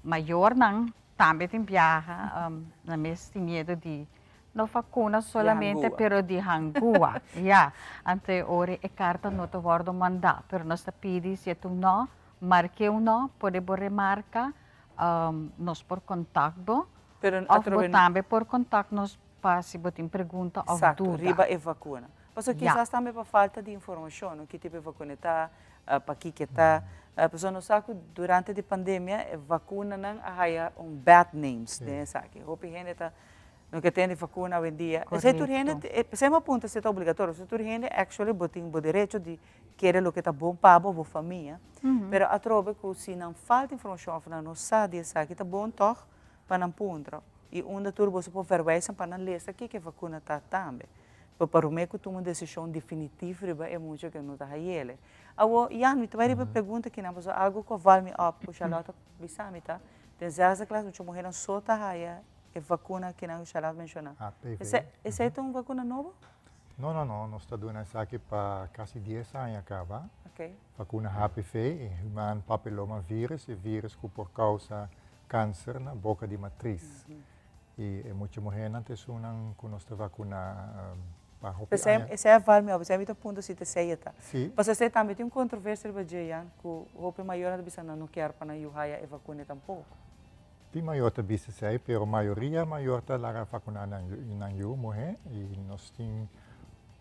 Mayornan tambe tin biaha, nan mes tin miedu di no vakuna solamente pero di hangua, ya. Anto e ora e karta no ta wòrdu mandá, pero nos ta pidi si e ta un nò, mark'é un nò, pone bo remarka, nos por kontakt bo òf bo tambe por kontakt nos Pa si bo tin pregunta of Exacto, duda. riba e vacuna. Pasobra Ya. kisas tambe pa falta di informacion, no, ki tipo e vacuna e ta, pakiko e ta. Pasobra nos sa cu durante di pandemia e vacunanan a haya un bad names den esaki. Hopi hende ta no ke tende vacuna awendia. Esey tur hende, Correcto. pesey mi a puntra si e ta obligatorio, pasobra tur hende actually bo tin bo derecho di kere loke ta bon pa bo, bo famia. Pero atrobe cu si nan falta informacion of nan no sa di esaki ta bon tog pa nan puntra y unda tur boso por verwijzen pa nan lesa kiko e vacuna ta tambe. Pa prome cu tuma un decision definitivo riba e mucha cu no ta hayele. Awo, Jan, mi ta bay riba e pregunta kinan pasobra algo cu a val mi op cu Charlotte a bisa mi ta, den zesde klas mucha muhernan so ta haya e vacuna kinan cu Charlotte menciona. HPV. Esey ta un vacuna nobo? No, no, no. Nos ta duna esaki pa casi dies aña caba. Okay. Vacuna HPV, e human papilloma virus, e virus cu por causa Kanser na boka di matris. I e mucha muhénan ta esunnan ku nos ta vakuná pa hopi aña. Esei a val mi op, esei mi ta puntra si ta esei e ta. Si. Pasobra esei tambe tin un kontroversia riba dje Jan, ku hopi mayornan ta bisa nan no kier pa nan yu haya e vakuna tampoko. Tin mayor ta bisa esei, pero mayoria mayor ta laga vakuná nan yu muhé i nos tin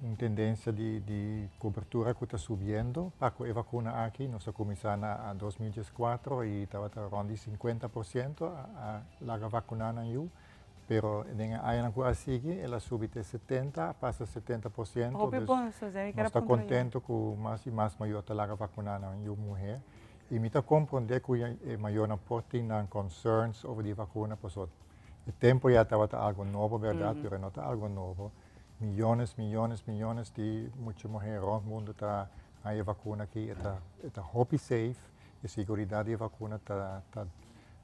Un tendencia di di cobertura cu ta subiendo pa cu e vacuna aki. Nos a cuminsa na 2014 y tabata rond di 50% a laga vacuna nan yu. Pero den e añanan ku a sigui el a subi te 70, a pasa 70%. Hopi Dus bon, Suze, mi kier nos ta a puntra yu. contento ku mas i mas mayor ta laga vakuná nan yu muhé. I mi ta komprondé ku e mayornan por tin nan concerns over di vakuna pasobra e tempo ya tabata algo nobo bèrdat, pero e no ta algo nobo. Miyones, miyones, miyones di mucha muhé rònt mundu ta haña e vakuna aki. E ta e ta hopi safe, e siguridat di e vakuna ta ta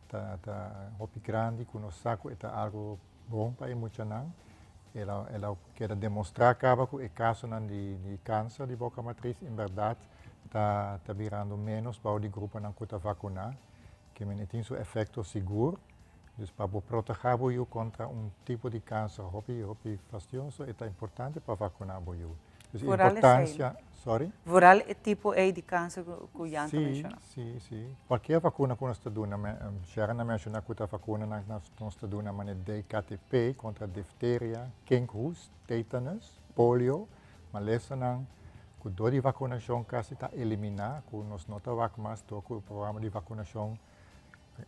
Ta ta hopi grandi ku nos sa ku e ta algu bon pa e muchanan. El a el a keda demostrá kaba ku e kasonan di di kanser di boka matris en bèrdat ta ta birando ménos bou di gruponan ku ta vakuná. Ke men e tin su efekto sigur. Dus pa bo protehá bo yu kontra un tipo di kanser hopi hopi fastioso e ta importante pa vakuná bo yu. Dus e Vooral esei. importansia, sorry? Vooral e tipo ei di kanser ku ku Jan ta Sí, menshoná. sí, sí. Cualkier vacuna cu nos ta duna, Sharon a menciona cu ta vacunanan cu nos ta duna manera DKTP contra difteria, kinkhoest, tetanus, polio, malesanan cu door di vacunacion casi ta elimina, cu nos no ta wak mas door cu e programa di vacunacion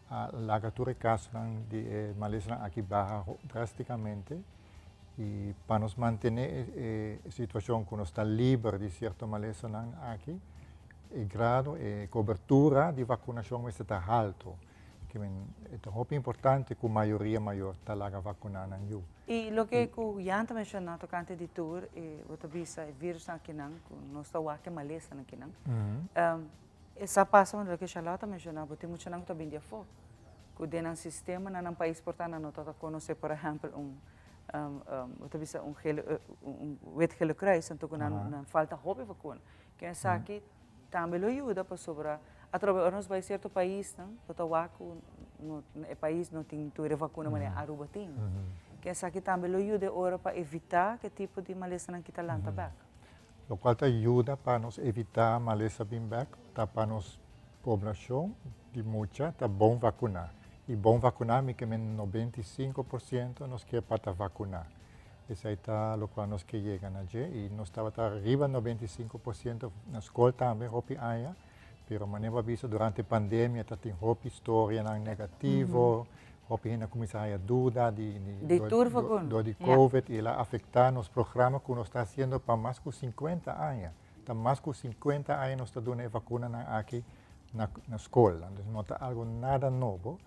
a laga tur e casonan di e malesanan aki baha drasticamente. Y pa nos mantene e situacion cu nos ta liber di cierto malesanan aki, E grado, e cobertura di vacunacion mester ta halto. Ke men e ta hopi importante cu mayoria mayor ta laga vacuna nan yu. I loke ku Jan ta menshoná tokante di tur e bo ta bisa e virusnan akinan ku nos ta wak e malesanan akinan. E sa pasa manera loke Charlotte a menshoná bo tin muchanan ku ta bini di afó ku den nan sistema na nan pais por ta nan no ta ta konosé por ehèmpel un bo ta bisa un gele un wit gele kruis anto ku nan nan falta hopi vakuna. Ken esaki tambe lo yuda pasobra atrobe ora nos bai cierto paisnan bo ta wak cu no e pais no tin tur e vacuna manera Aruba tin. Ken esaki tambe lo yuda e ora pa evita ke tipo di malesanan ki ta lanta bek. Locual ta yuda pa nos evita malesa bin bek ta pa nos poblacion di mucha ta bon vacuna. Y bon vacuna mi ke men 95% nos kier pa ta vacuna. Esei ta lokual nos ke yega na dje i nos tabata riba 95% na skol tambe hopi aña, pero manera bo a bisa durante pandemia ta tin hopi storianan negativo, hopi hende a kuminsá haya duda di Di tur vakuna. dor di covid i el a afektá nos programa ku nos ta hasiendo pa mas ku 50 aña. Ta mas ku 50 aña nos ta duna e vakunanan aki na na skol. Entonces no ta algo nada nobo.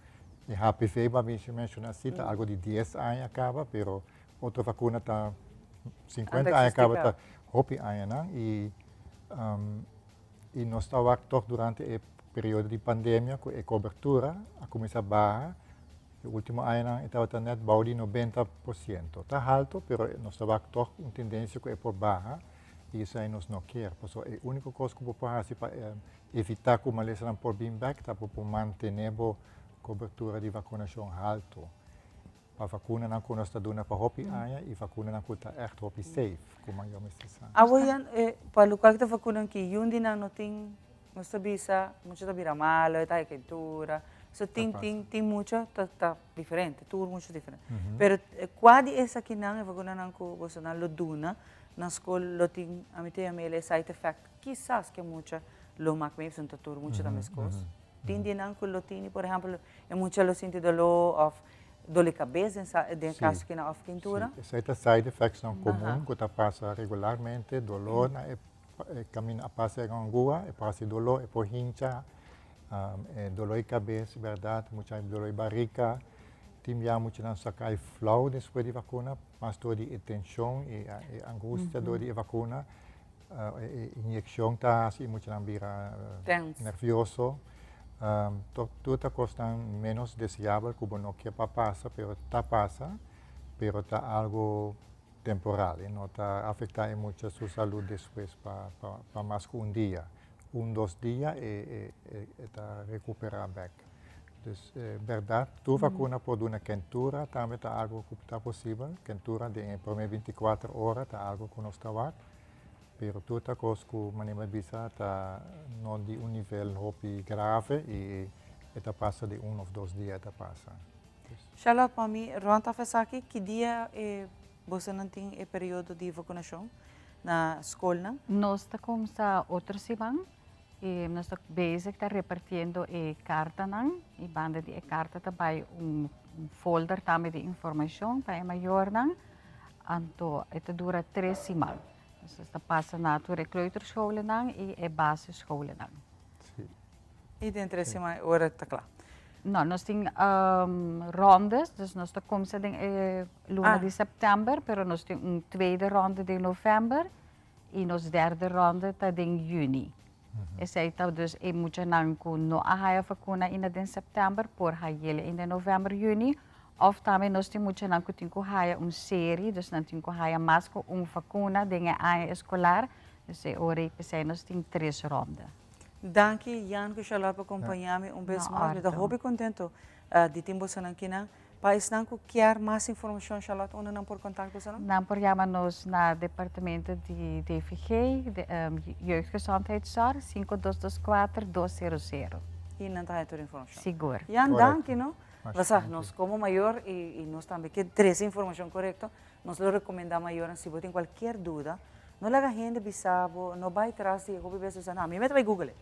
E HPV bo a menshoná si ta algo di 10 aña kaba, pero otro vakuna ta 50 aña kaba ta hopi añanan i i nos ta wak tòg durante e periodo di pandemia ku e kobertura a kuminsá baha. E último añanan e tabata nèt bou di 90%. Ta halto, pero nos ta wak tòg un tendensia ku e por baha i esei nos no kier. Pasobra e úniko kos ku bo por hasi pa Evitá ku malesanan por bin bèk ta bo por mantené bo kobertura di vakunashon haltu. Pa vakunanan ku nos ta duna pa hopi aña i vakunanan ku ta ègt hopi safe, ku mayor mester sa. Awo yan, pa lokual ku ta vakunan ki yun di nan no tin, nos ta bisa mucha ta bira malo, e ta hay kentura, so tin tin tin mucha ta ta diferente, tur mucha diferente. Pero kua di esakinan e vakunanan ku bosonan lo duna na skol lo tin, ami ta yama el e side effect? Kisas ke mucha lo mak mee pasobra tur mucha ta meskos. Tin di nan ku lo tini, por ehèmpel, e mucha lo sinti doló òf doli kabes den sa den kaso ki nan òf kintura. Sí, esei ta side effectsnan komun ku ta pasa regularmente, doló na e kaminda a pasa e gangua, e por hasi doló, e por hincha, e doló di kabes, bèrdat, mucha doló di barika, tin bia muchanan sa kai flou despues di vakuna, mas dor di e tenshon i e angustia dor di e vakuna. E inyeccion ta haci e muchanan bira nervioso. Tur ta cosnan menos deseabel cu bo no kier pa pasa, pero ta pasa, pero ta algo temporal y no ta afecta e mucha su salud despues pa mas cu un dia. Un, dos dia e ta recupera bek. Dus berdad tur vacuna por duna kentura tambe ta algo cu ta posibel. Kentura den e prome 24 ora ta algo cu nos ta wak. Pero tur ta cos cu manera mi a bisa ta no di un nivel hopi grave y e ta pasa di un of dos dia e ta pasa. Charlotte, pa mi rond af esaki, ki dia e bosonan tin e periodo di vacunacion na scolnan? Nos ta cuminsa otro siman y nos ta bezig ta repartiendo e cartanan y banda di e carta ta bay un. un folder tambe di informacion pa e mayornan. Anto e ta dura tres siman. Dus ta pasa na tur e kleuterscholennan y e basisscholennan. Y den tres siman e ora ta kla? No, nos tin rondes, dus nos ta kumsa den e luna di september, pero nos tin un tweede ronde den november y nos derde ronde ta den juni. Esei ta dus e muchanan ku no a haya vakuna ainda den september por hayele ainda den november, juni. Of tambe nos tin muchanan ku tin ku haya un serie, dus nan tin ku haya mas ku un vakuna den e aña eskolar. Dus e ora ei p'esei nos tin tres ronde. Danki Jan ku Charlotte pa kompañá mi un bes mas. Mi ta hopi kontento di tin bosonan kinan. Pa esnan ku kier mas informashon Charlotte unda nan por kontak bosonan? Nan por yama nos na departamento di DVG, Jeugdgezondheidszorg, 5224 200. I nan ta haña tur informashon. Sigur. Jan danki no. Basa nos komo mayor i nos tambe ke trese informashon korekto Nos lo recomenda mayornan si bo tin cualkier duda, no laga hende bisa bo, no bay tras di e hopi bes bisa, no, ami mester bay google.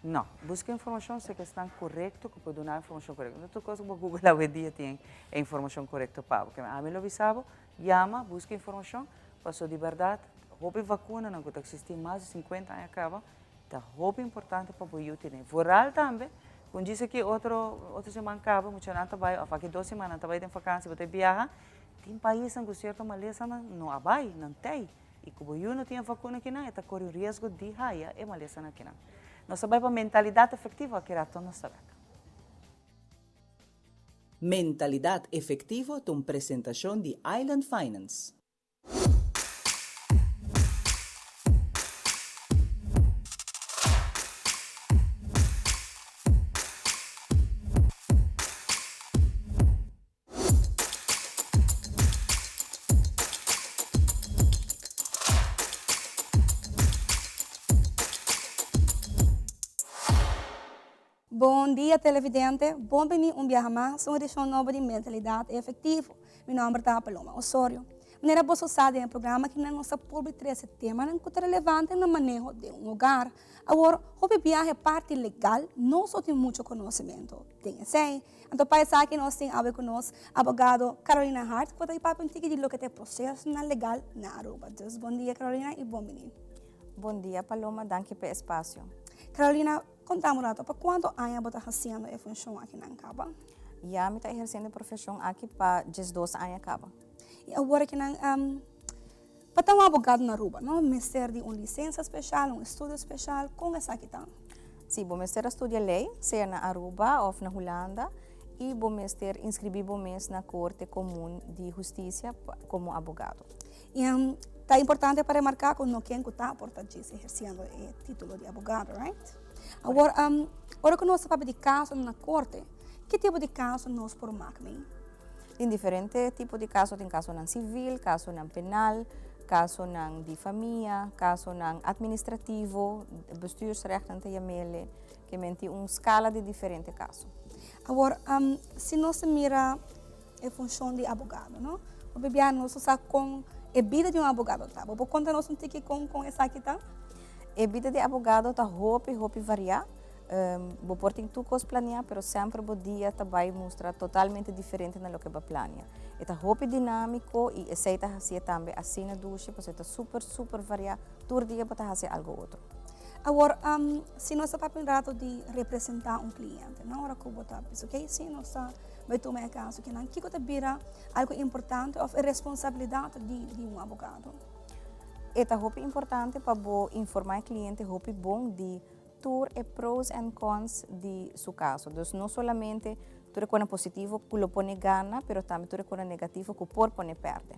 No, busca informacion si ke esnan corecto cu por duna informacion corecto. No tur cos cu bo google awendia tin e informacion corecto pa bo. Ami lo bisa bo, yama, busca informacion, pasobra di berdad hopi vacunanan cu ta existi mas di cincuenta aña caba, ta hopi importante pa bo yu tene. Vooral tambe, con djis aki otro, otro siman caba, muchanan ta bay, of aki dos siman nan ta bay den vakantie, bo ta biaha, Tin paisnan ku sierto malesanan no a bai, nan tei, i ku bo yu no tin e vakuna akinan, e ta kore un riesgo di haya e malesanan akinan. Nos a bai pa Mentalidat Efektivo, aki rato nos ta bek. Mentalidat Efektivo ta un presentashon di Island Finance. Bon dia televidente, bon bini un biaha mas un edicion nobo di Mentalidad Efectivo. Mi nomber ta Paloma Osorio. Manera boso sa den e programa aki nan nos ta purbi trece temanan cu ta relevante na maneho den un hogar. Awor, hopi biaha e parti legal no so tin mucho conocimento den esey. Anto pa esaki nos tin awe ku nos abogado Carolina Hart ku ta papia un tiki di loke ta e prosesonan legal na Aruba. Dus bon dia Carolina i bon bini. Bon dia Paloma, danki pa e espasio. Carolina, konta un rato, pa kuantu aña bo ta hasiendo e funshon aki nan kaba? Ya mi ta ehersiendo e profeshon aki pa diesdos aña kaba. I awor aki nan, pa ta un abogado na Aruba, no mester di un lisensia speshal, un estudio speshal, kon esaki ta? Si, bo mester a studia ley, sea na Aruba of na Hulanda, y bo mester inscribi bo mes na Corte Comun di Husticia como abogado. Y ta importante pa remarca cu no ken cu ta por ta djis eherciendo e titulo di abogado, right? Awor, ora cu nos ta papia di caso na corte, ki tipo di caso nos por mak mee? Tin diferente tipo di caso, tin casonan civil, casonan penal, casonan di famia, casonan administrativo, bestuursrecht nan ta yam'ele, ke men tin un scala di diferente caso. Awor, si nos ta mira e funcion di abogado, no? Hopi bia nos no sa con e bida di un abogado ta. Bo por conta nos un tiki con con esaki ta? E bida di abogado ta hopi, hopi varia. Bo por tin tur kos planeá, pero semper bo dia ta bai mustra totalmente diferente na loke bo a plania. E ta hopi dinámiko i esei ta hasié tambe asina dushi pasobra e ta super, super variá. Tur dia bo ta hasi algo otro. Awor, si nos ta papia un rato di representá un kliente, no? Ora ku bo ta bisa, ok, si nos ta bai tuma e kaso kinan, kiko ta bira algo importante òf e responsabilidat di di un abogado? E ta hopi importante pa bo informá e kliente hopi bon di tur e pros and cons di su caso. Dus no solamente tur e cona positivo cu lo pone gana, pero tambe tur e cona negativo cu por pone perde.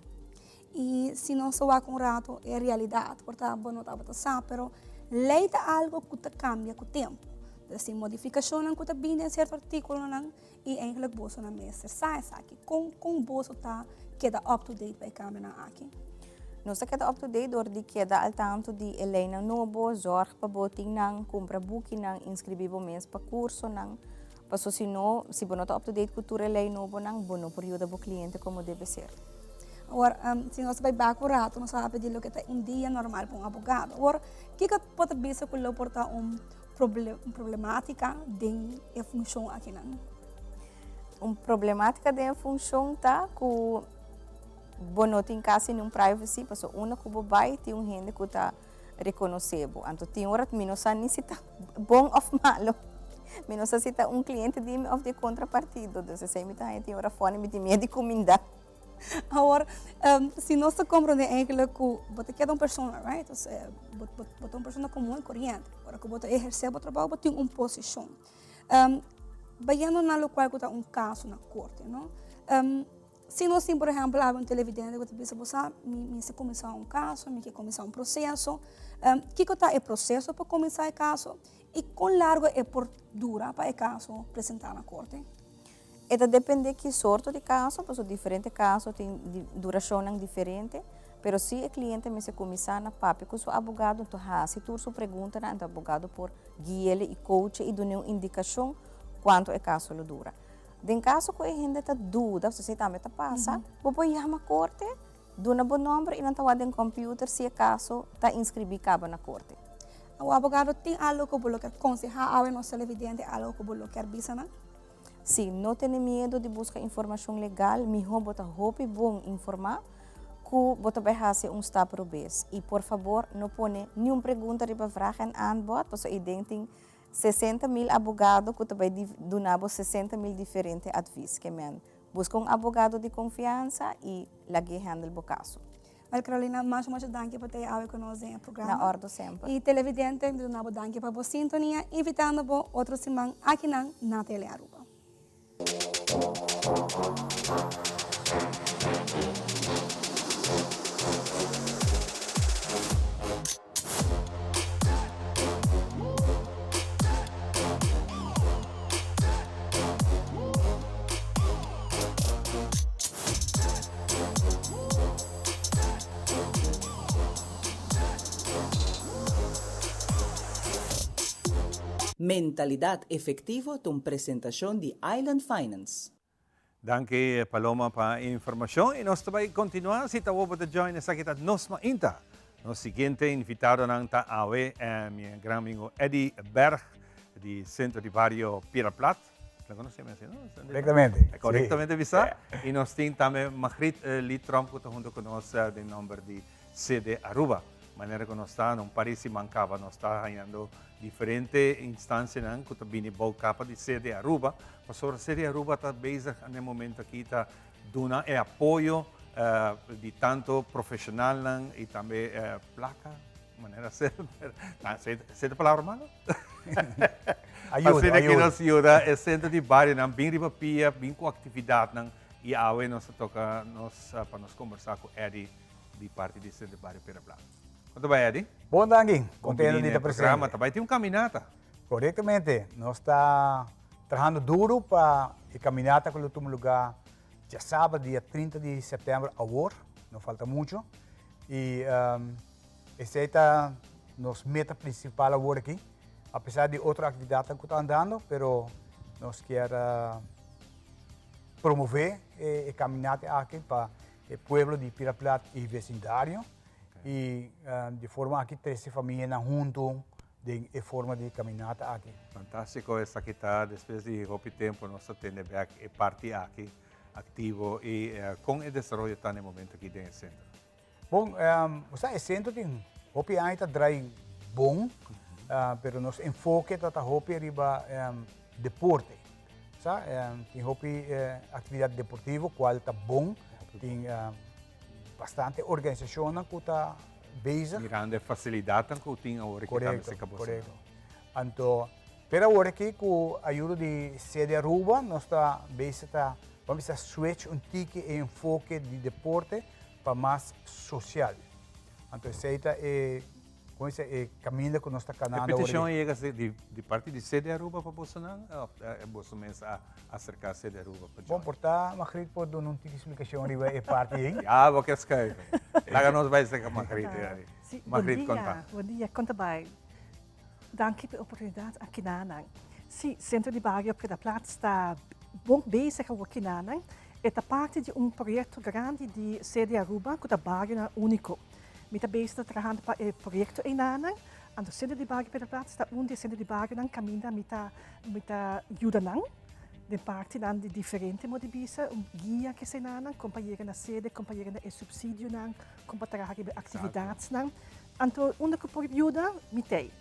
Y si nos a wak un rato e realidad, por ta bo no tabata sa, pero ley ta algo cu ta cambia cu tempo. Dus tin modificacionnan cu ta bini den cierto articulonan y eigenlijk bosonan mester sa esaki. Con con boso ta keda up to date pa e cambionan aki? Nos ta keda up to date door di keda al tanto di e leynan nobo, zorg pa bo tin nan, cumpra bukinan, inscribi bo mes pa cursonan. Paso si no, si bo no ta up to date cu tur e ley nobonan, bo no por yuda bo cliente como debe ser. Awor, si nos ta bay bak un rato, nos a papia di loke ta un dia normal pa un abogado. Awor, kiko bo ta bisa cu lo por ta un problematica den e funcion akinan? Un problematica den e funcion ta cu bo no tin casi niun privacy paso unda cu bo bay tin un hende cu ta reconoce bo. Anto tin ora mi no sa ni si ta bon of malo. Mi no sa si ta un cliente di mi of di e contrapartido. Dus esey mi ta haña tin ora funny mi tin miedo di cuminda. Awor, si nos ta comprende eigenlijk cu bo ta keda un persona, right? Dus bo bo ta un persona comun y coriente. Ora cu bo ta eherce bo trabou bo tin un posicion. Bayendo na locual cu ta un caso na corte, no? Si nos tin por ehempel awe un televidente cu ta bisa bo sa mi mester cuminsa un caso, mi ke cuminsa un proceso. Kico ta e proceso pa cuminsa e caso y con largo e por dura pa e caso presenta na corte? E ta depende ki sorto di caso, pasobra diferente caso tin duracionnan diferente, pero si e cliente mester cuminsa na papia cu su abogado, enton haci tur su preguntanan, enton abogado por guiele y coache y dun'e un indicacion cuanto e caso lo dura. Den caso cu e hende ta duda, pasobra esey tambe ta pasa, bo por yama corte, duna bo nomber y nan ta wak den computer si e caso ta inscribi caba na corte. Awor abogado tin algo cu bo lo kier conseha awe nos televidente, algo cu bo lo kier bisa nan? Si, no tene miedo di buska informashon legal, mihó bo ta hopi bon informá ku bo ta bai hasi un stap robes. I por fabor no pone niun pregunta riba vraag en aanbod, pasobra eiden tin 60 mil abogado ku ta bai duna bo 60 mil diferente advis. Ke men, buska un abogado di konfiansa i lag'é handle bo kaso. Wel Carolina, masha masha danki pa ta awe ku nos den e programa. Na ordo semper. I televidente, mi ta duna bo danki pa bo sintonia, invitando bo otro siman akinan na Tele Aruba. Mentalidad Efectivo ta un presentacion di Island Finance. Danki Paloma pa e informacion y nos ta bay continua si ta bo ta join esaki ta Nos Mainta. Nos siguiente invitadonan ta awe mi gran amigo Eddy Berg di Centro di Bario Piedra Plat. La conoce mi así, no? Correctamente. Correctamente bisa. Y nos tin tambe Magriet Lee Tromp cu ta hunto cu nos den nomber di CD Aruba. Manera cu nos ta na un par di siman caba nos ta hañando diferente instancianan cu ta bini bou capa di CD Aruba. Pasobra CD Aruba ta bezig na e momento aki ta duna e apoyo di tanto profesionalnan y tambe placa, manera semper. Esey ta palabra malo? Ayuda, Asina ayuda. ki nos yuda e centro di barionan bin riba pia, bin cu actividadnan y awe nos ta toca nos pa nos conversa cu Eddy di parti di Centro di Bario Piedra Blanca. Con ta bay Eddy? Bon danki, Bon contento bini di na ta e programa. presente. Ta bay tin un caminata. Correctamente, nos ta trahando duro pa e caminata cu lo tuma lugar djasabra dia 30 di september awor, no falta mucho. Y esey ta nos meta principal awor aki, a pesar di otro actividadnan cu ta andando, pero nos kier promove e caminata aki pa e pueblo di Piedra Plat y vecindario y di forma aki trece famianan hunto den e forma di caminata aki. Fantastico esaki ta, despues di hopi tempo nos ta tende bek e parti aki activo y con e desaroyo ta na e momento aki den e centro? Bon, bo sa e centro tin hopi aña ta draai bon, pero nos enfoke ta ta hopi riba deporte. Sa, tin hopi actividad deportivo cual ta bon, tin bastante organisacionnan cu ta bezig. Mirando e facilidadnan cu tin awor aki tambe cerca boso. Correcto, correcto. Anto, pero awor aki cu ayudo di Sede Aruba nos ta bezig ta, ban bisa switch un tiki e enfoke di deporte pa mas social. Anto esey ta e, como dice, e caminda cu nos ta canando E peticion awor a yega di parti di Sede Aruba pa bosonan of boso mes a acerca Sede Aruba pa join? Bon, por ta Margriet por duna un tiki explicacion riba e parti ey. Ya, bo ke schuiven. Laga nos bay cerca Margriet. Si, Margriet, bon dia, conta. Bon dia, con ta bay? Danki pa e oportunidad aki nanan. Si, Centro di Bario Preda Plat sta bon bezig awor aki nanan. E ta parti di un proyecto grandi di Sede Aruba cu ta Barionan Unico. Mi ta bezig ta trahando pa e proyecto einanan, anto Centro di Bario Preda Plat ta un di e centro di barionan caminda mi ta mi ta yuda nan. Den partinan di diferente modo di bisa, un guia ke eseinan, kon pa yega na sede, kon pa yega na e supsidionan, kon pa traha riba e aktividatnan. Anto unda ku por yuda, mi t'ei.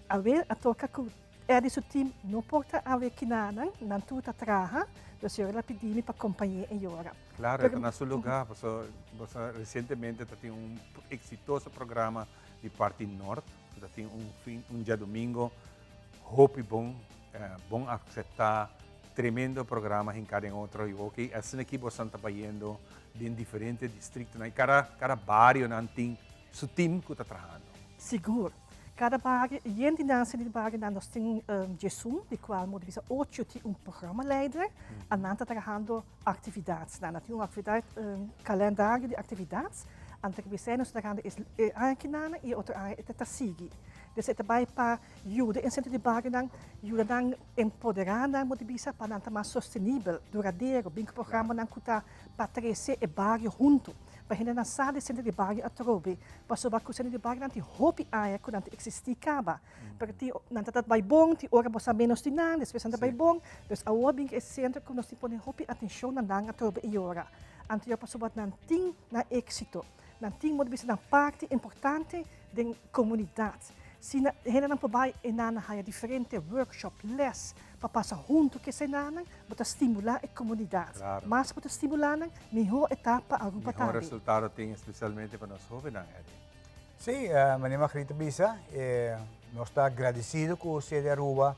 Awe a toka ku Eddie su team no por ta awe kinanan, nan tur ta traha, dus yora la pidi mi pa kompañ'é e yora. Claro, e ta na su lugá, pasobra boso resientemente ta tin un eksitoso programa di parti nort, ku ta tin un fin, un djadumingo hopi bon, bon akseptá, tremendo programa hinká den otro i oki asina ki boso ta bayendo den diferente distriktonan i kada kada barionan tin su team ku ta trahando. Sigur. Kada bario, yen di nan di barionan nos tin djesun, di kual mo di bisa ocho tin un programmaleider, a nan ta trahando aktividatsnan. Nan tin un aktividat, kalendario di aktividat, anto ke bisei nos ta trahando e aña kinanan i e otro aña e ta sigui. Des e ta bai pa yuda e sentro di barionan, yuda nan empoderá nan, bo ta bisa, pa nan ta mas sostenibel, duradero, bin ku programanan ku ta pa trese e bario huntu, pa hendenan sa di sentro di bario atrobe, pasobra ku sentro di barionan tin hopi aña ku nan ta eksistí kaba, pero tin nan ta bai bon, tin ora bo sa ménos di nan, despues nan ta bai bon, dus awor bin ku e sentro ku nos tin pone hopi atenshon na nan atrobe e yora, anto pasobra nan tin nan éksito. Nan tin modo bisa nan parti importante den komunidat. Si na hendenan por bai e nan haya diferente workshop, les pa pasa huntu ku esenanan, bo ta stimulá e komunidat. Claro. Mas bo ta stimulá nan, mihó e ta pa Aruba Mihó tambe. resultado tin especialmente pa nos hóbennan, Eddie. Sí, manera Margarita bisa, nos ta agradecido ku Sede Aruba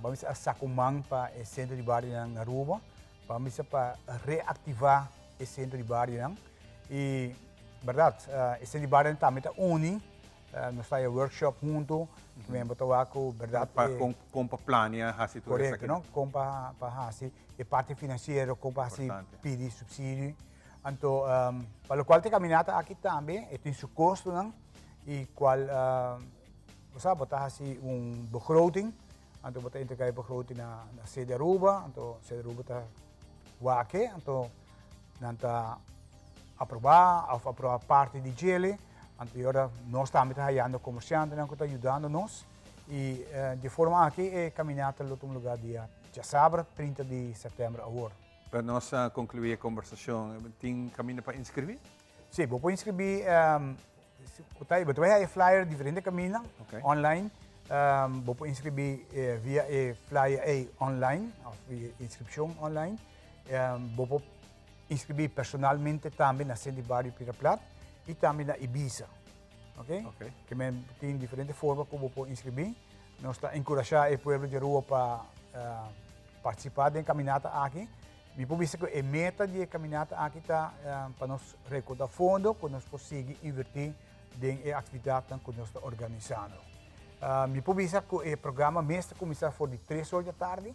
bo a saca un man pa e centro di barionan na Aruba, bo a bisa pa reactiva e centro di barionan. Y berdad, e centro di barionan tambe ta uni, nos ta haya workshop hunto, men bo ta wak cu berdad Pa con, con pa plania haci tur esaki. Correcto, no? Con pa, pa haci e parti financiero, con pa haci pidi subsidio. Anto, pa locual ta e caminata aki tambe, e tin su costonan y cual, bo sa, bo ta haci un begroting, anto bo ta entrega e begroting na, na Sede Aruba, anto Sede Aruba ta wak e, anto nan ta aproba of aproba parti di djele, anto y ora nos tambe ta hayando comerciantenan cu ta yudando nos y di e forma aki e caminata lo tuma lugar dia djasabra 30 di september awor. Pa nos conclui e conversacion, tin caminda pa inscribi? Si, bo por inscribi, bo ta bay haya e flyer diferente caminda online, bo por inscribi via e flyer ey online of via inscripcion online. Bo por inscribí personalmente tambe na Centro di Bario Pira Plat y tambe na Ibiza. Ok? Ok. Ke men tin diferente forma ku bo por inscribí. Nos ta enkurashá e pueblo di Aruba pa partisipá den kaminata aki. Mi por bisa ku e meta di e kaminata aki ta pa nos rekoudá fondo ku nos por sigui invertí den e aktividatnan ku nos ta organisando. Mi por bisa ku e programa mes ta kuminsá for di tres or di atardi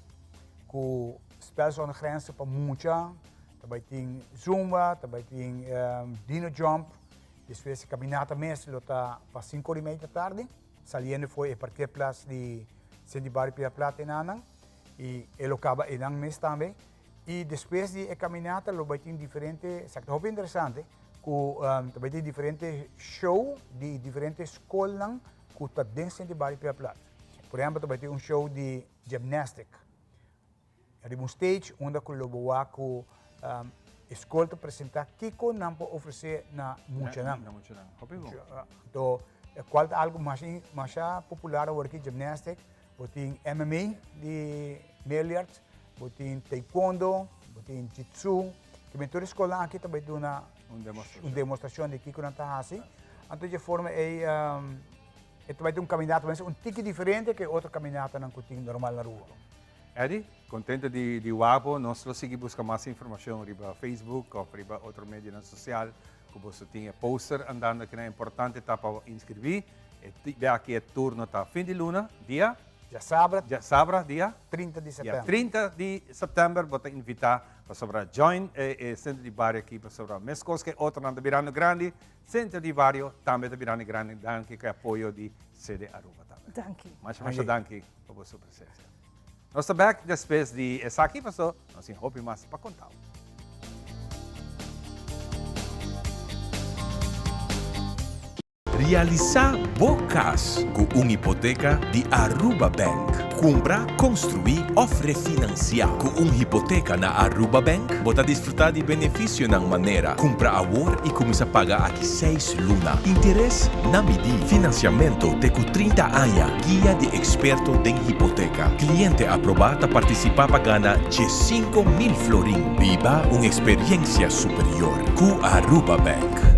ku Spel Zonder Grenzen pa mucha, ta bai tin zumba, ta bai tin dino jump, despues e caminata mes lo ta pa cinco ora y media tardi, saliendo for e parkeerplaats di Centro di Bario Piedra Plata enanan, y e lo caba enan mes tambe. Y despues di e caminata lo bai tin diferente, esaki ta hopi interesante, cu ta bai tin diferente show di diferente scolnan cu ta den Centro di Bario Piedra Plata. Por ehempel ta bai tin un show di gymnastic. Riba un stage unda ku lo bo wak ku e skol ta presentá kiko nan por ofresé na muchanan. Na muchanan. Hopi bon. Anto kual ta algu masha masha popular awor aki gymnastic, bo tin MMA di billiard, bo tin taekwondo, bo tin jitsu. Kimen tur e skolnan aki ta bai duna un demostrashon di kiko nan ta hasi. Anto dje forma ei e ta bai ta un kaminata un tiki diferente ku e otro kaminatanan ku tin normal na Aruba. Eddy, contento di di wak bo. Nos lo sigui busca mas informacion riba Facebook of riba otro medionan social cu boso tin e poster andando aki nan. Importante ta pa bo inscribi. E be aki e turno ta fin di luna, dia? Djasabra. Djasabra, dia? 30 di september. Dia 30 di september bo ta invita pasobra join e e centro di bario aki pasobra mescos cu e otronan ta birando grandi, centro di bario tambe ta birando grandi danki cu e apoyo di CD Aruba tambe. Danki. Masha masha danki pa boso presencia. Nos ta bek despues di esaki paso nos tin hopi mas pa contao. Realisa bo cas cu un hipoteca di Aruba Bank. Cumpra, construi of refinancia cu un hipoteca na Aruba Bank? Bo ta disfruta di beneficionan manera, cumpra awor y cuminsa paga aki seis luna, interes na midi, financiamento te cu 30 aña, guia di experto den hipoteca. Cliente aproba ta participa pa gana 15,000 florin. Biba un experiencia superior cu Aruba Bank.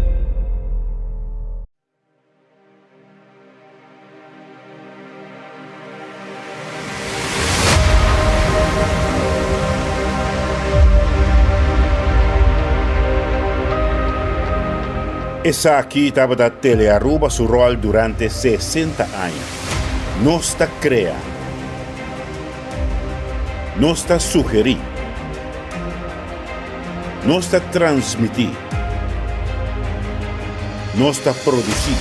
Esaki tabata Telearuba su rol durante 60 aña. Nos ta crea. Nos ta sugeri. Nos ta transmití. Nos ta produsí.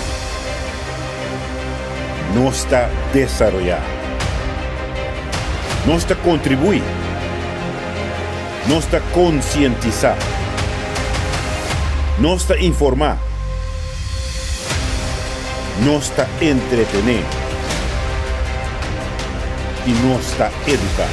Nos ta desaroyá. Nos ta kontribuí. Nos ta konsientisá. Nos ta informá. Nos ta entretené. I nos ta eduká.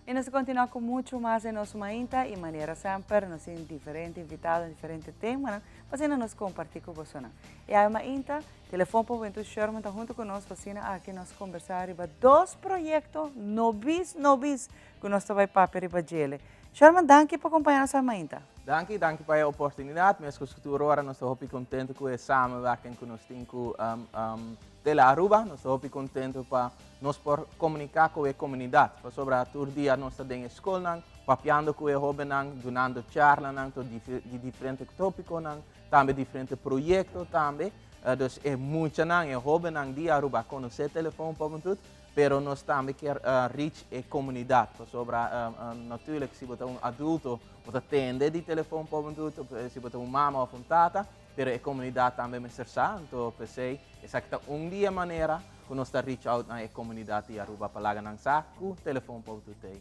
Y nos ta continua cu mucho mas den nos mainta y manera semper nos tin diferente invitado en diferente temanan pa asina nos comparti cu bosonan. Y awe mainta Telefon pa Hubentud Sherman ta hunto cu nos pa asina aki nos combersa riba dos proyecto nobis nobis cu nos ta bay papia riba djele. Sherman danki pa compaña nos awe mainta. Danki, danki pa e oportunidad. Mescos cu tur ora nos ta hopi contento cu e samenwerking cu nos tin cu Tele Aruba. Nos ta hopi contento pa nos por comunica cu e comunidad. Pasobra tur dia nos ta den e scolnan, papiando cu e hobennan, dunando charlanan to di diferente topiconan, tambe diferente proyecto tambe. Dus e muchanan, e hobennan di Aruba conoce Telefon pa Hubentud, pero nos tambe kier reach e comunidad. Pasobra natuurlijk si bo ta un adulto bo ta tende di Telefon pa Hubentud, si bo ta un mama of un tata, Pero e komunidat tambe mester sa, anto p'esei esaki ta un di e manera ku nos ta reach out na e komunidat di Aruba pa laga nan sa ku Telefon Pou Tutei.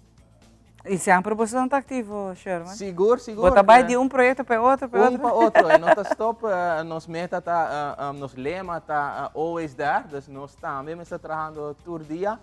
I semper boso ta aktivo, Sherman? Sigur, sigur. Bo ta bai di un proyekto pa e otro, pa e otro. Un pa otro, e no ta stop. Nos meta ta, nos lema ta always there, dus nos tambe mester trahando tur dia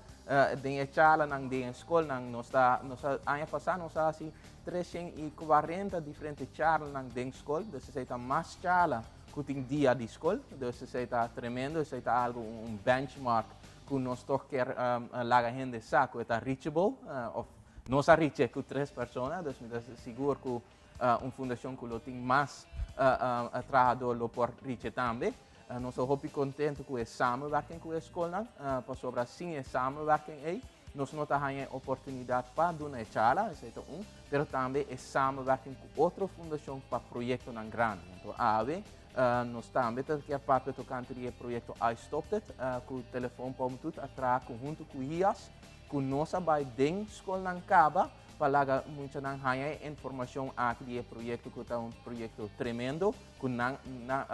den e charlanan, den e skolnan. Nos ta, nos a, aña pasá nos a hasi 340 diferente charlanan den skol, dus esei ta mas charla ku tin dia di skol, dus esei ta tremendo, esei ta algu un benchmark ku nos tog kier laga hende sa ku e ta reachable, of nos a reach'e ku tres persona, dus mi ta sigur ku un fundashon ku lo tin mas trahadó lo por reach'e tambe. Nos ta hopi kontentu ku e samenwerking ku e skolnan, pasobra sin e samenwerking ei nos no ta haña e oportunidat pa duna e charla, esei ta un, pero tambe e samenwerking ku otro fundashon pa proyektonan grandi. Anto awe nos tambe ta kier papia tokante di e proyekto I Stopped It ku Telefon pa Hubentud a traha konhunto ku HIAS, ku nos a bai den skolnan kaba pa laga muchanan haña e informashon aki di e proyekto ku ta un proyekto tremendo. Ku nan na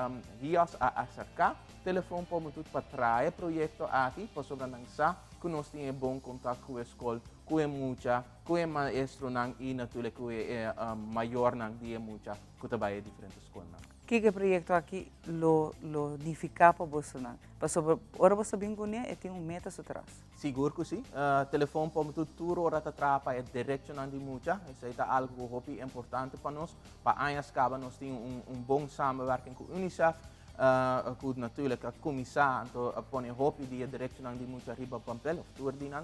HIAS a aserká Telefon pa Hubentud pa traha e proyekto aki pasobra nan sa ku nos tin e bon kontak ku e skol, ku e mucha, ku e maestronan i naturlik ku e mayornan di e mucha ku ta bai e diferente skolnan. Kiko e proyekto aki lo lo nifiká pa bosonan? Pasobra ora boso ta bin kuné e tin un meta su tras. Sigur ku si. Telefon pa tur tur ora ta traha pa e derechonan di mucha. Esei ta algu ku hopi importante pa nos. Pa añas kaba nos tin un un bon samenwerking ku UNICEF ku natuurlijk a kuminsá anto a pone hopi di e derechonan di mucha riba papel òf tur di nan.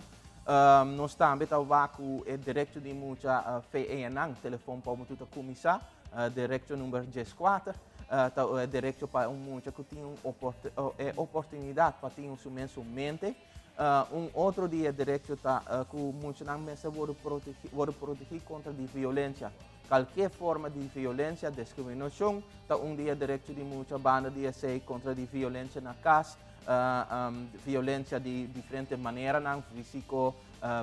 Nos tambe ta wak ku e derecho di mucha VENnan, telefon pa tur ta kuminsá. Derecho number 14 ta e derecho pa un mucha ku tin un e oportunidat pa tin su mes su mente. Un otro di e derecho ta ku muchanan mester wòrdu protegí wòrdu protegí kontra di violensia. Kalke forma di violensia, diskriminashon ta un di e derecho di mucha banda di esei kontra di violensia na kas, violensia di diferente maneranan, físiko,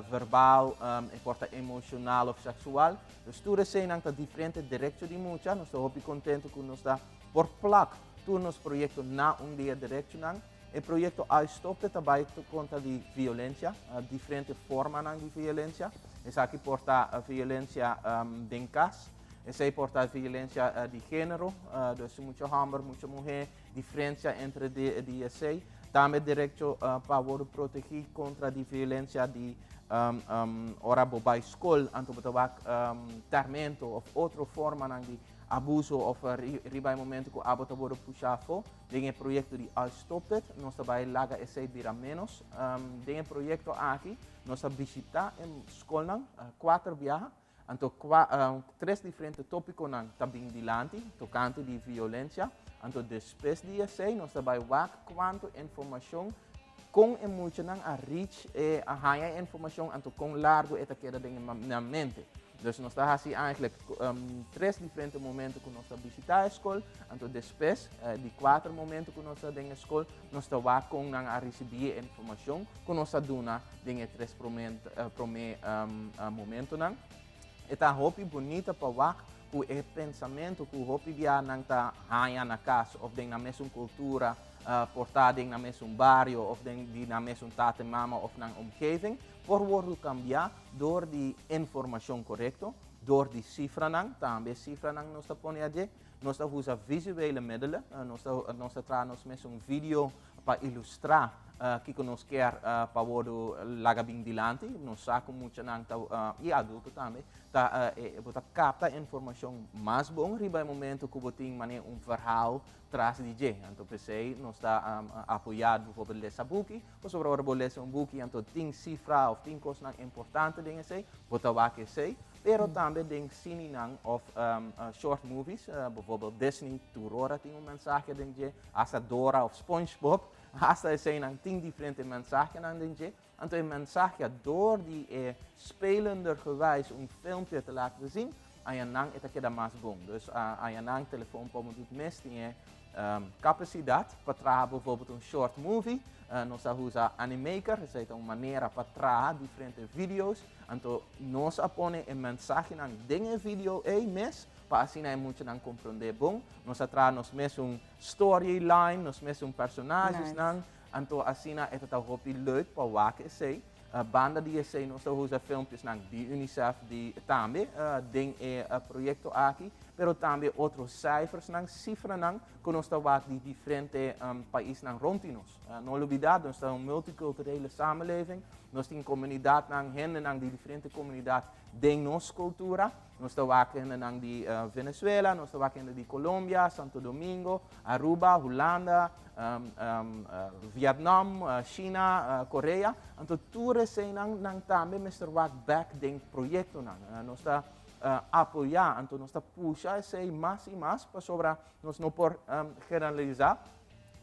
verbal, e por ta emoshonal òf seksual. Dus tur eseinan ta diferente derecho di mucha. Nos ta hopi contento cu nos ta por plak tur nos proyecto na un di e derechonan. E proyecto I Stop It ta bay contra di violencia, diferente formanan di violencia. Esaki por ta violencia den cas, esey por ta violencia di genero, dus mucha homber, mucha muher, diferencia entre di esey. Tambe derecho pa wordo protegi contra di violencia di ora bo bay school, anto bo ta wak termento of otro formanan di abuso of riba e momento cu abo ta wordo pusha afo. Den e proyecto di I Stop It nos ta bay laga esey bira menos. Den e proyecto aki nos ta bishita e scolnan cuater biaha. Anto kua tres diferente tópikonan ta bin dilanti tokante di violensia. Anto despues di esei nos ta bai wak kuantu informashon kon e muchanan a reach e a haña e informashon anto kon largu e ta keda den nan mente. Dus nos ta hasi eigenlijk tres diferente momento ku nos ta bishitá e skol. Anto despues di kuater momento ku nos ta den e skol nos ta wak kon nan a risibí e informashon ku nos a duna den e tres promé momentonan. E ta hopi bunita pa wak ku e pensamentu ku hopi bia nan ta haña na kas òf den nan mesun kultura, por ta den nan mesun bario òf den di nan mesun tata i mama òf nan omgeving, por wòrdu kambiá dor di informashon korekto, dor di sifranan, tambe sifranan nos ta pone adje. Nos ta usa visuele middelen, nos ta nos ta traha nos mesun video pa ilustrá kiko nos kier pa wordu laga bin dilanti. Nos sa ku muchanan ta i adulto tambe ta bo ta kapta informashon mas bon riba e momento ku bo tin manera un verhaal tras di dje. Anto p'esei nos ta apoyá bijvoorbeeld lesa buki, pasobra ora bo lesa un buki anto tin sifra òf tin kosnan importante den esei, bo ta wak esei. Pero tambe den cinenan of short movies, bijvoorbeeld Disney, tur ora tin un mensahe den dje, hasta Dora of SpongeBob, hasta eseinan tin diferente mensahenan den dje. Anto e mensahe door di e spelendergewijs un filmpje te laten zien, ayanan e ta keda mas bon. Dus ayanan telefon por doet mes tin e capacidad pa traha bijvoorbeeld un short movie. Nos ta usa Animaker, esei ta un manera pa traha diferente video's. Anto nos a pone e mensahenan den e video ei mes pa asina e muchanan comprende bon. Nos a traha nos mes un storyline, nos mes un personagesnan. Anto asina e ta ta hopi leuk pa wak esei. Banda di esei nos ta usa filmpjesnan di UNICEF di tambe den e proyecto aki, pero tambe otro cijfersnan, cifranan cu nos ta wak di diferente paisnan rond di nos. No lubida, nos ta un multiculturele samenleving, nos tin comunidadnan, hendenan di diferente comunidad den nos cultura. Nos ta wak hendenan di Venezuela, nos ta wak hende di Colombia, Santo Domingo, Aruba, Hulanda, Vietnam, China, Korea. Anto tur eseinan nan tambe mester wak bek den proyectonan. Nos ta apoya, anto nos ta pusha esei mas y mas pasobra nos no por generalisa,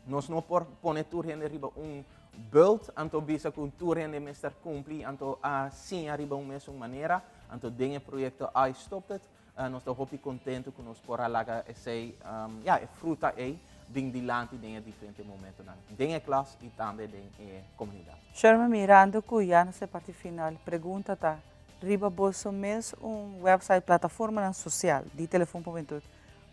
nos no por pone tur hende riba un bult, anto bisa cu tur hende mester cumpli, anto a siña riba un mesun manera. Anto den e proyecto I Stopped It, nos ta hopi contento cu nos por a laga esey, ya, e fruta ey bin dilanti den e diferente momentonan, den e klas y tambe den e comunidad. Sherman, mirando cu ya nos ta e parti final, pregunta ta, riba boso mes un website, plataformanan social di Telefon pa Hubentud,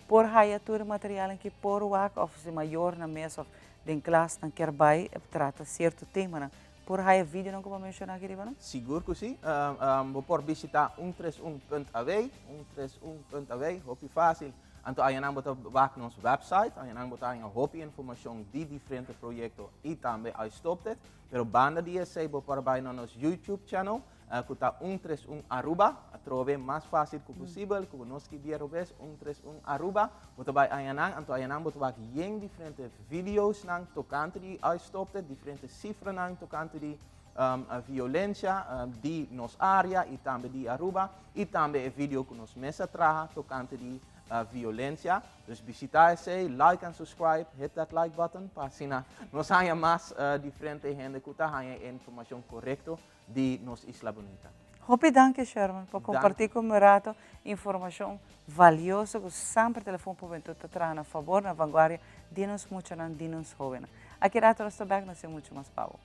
por haya tur e materialnan ki por wak of si mayornan mes of den klasnan kier bay trata cierto temanan, Por haya videonan ku bo a menshoná aki riba no? Sigur ku si. Bo por bishitá un tres un punt aw, un tres un punt aw, hopi fásil. Anto ayanan bo ta wak nos website, ayanan bo ta haña hopi informashon di diferente proyekto i tambe I Stopped It. Pero banda di esei bo por bai na nos YouTube channel ku ta un tres un Aruba. Atrobe mas fásil ku posibel ku bo no skibí arobes un tres un Aruba. Bo ta bai ayanan, anto ayanan bo ta wak yen diferente videosnan tokante di I Stopped It, diferente sifranan tokante di violencia di nos area y tambe di Aruba y tambe e video cu nos mes a traha tocante di violencia. Dus bishita esey, like and subscribe, hit that like button pa asina nos haya mas diferente hende cu ta haya e informacion corecto di nos isla bunita. Hopi danki Sherman pa comparti cu mi un rato informacion valioso cu semper Telefon Hubentud ta traha na fabor, na vanguardia di nos muchanan, di nos hobennan. Aki rato nos ta bek, nos tin mucho mas pa bo.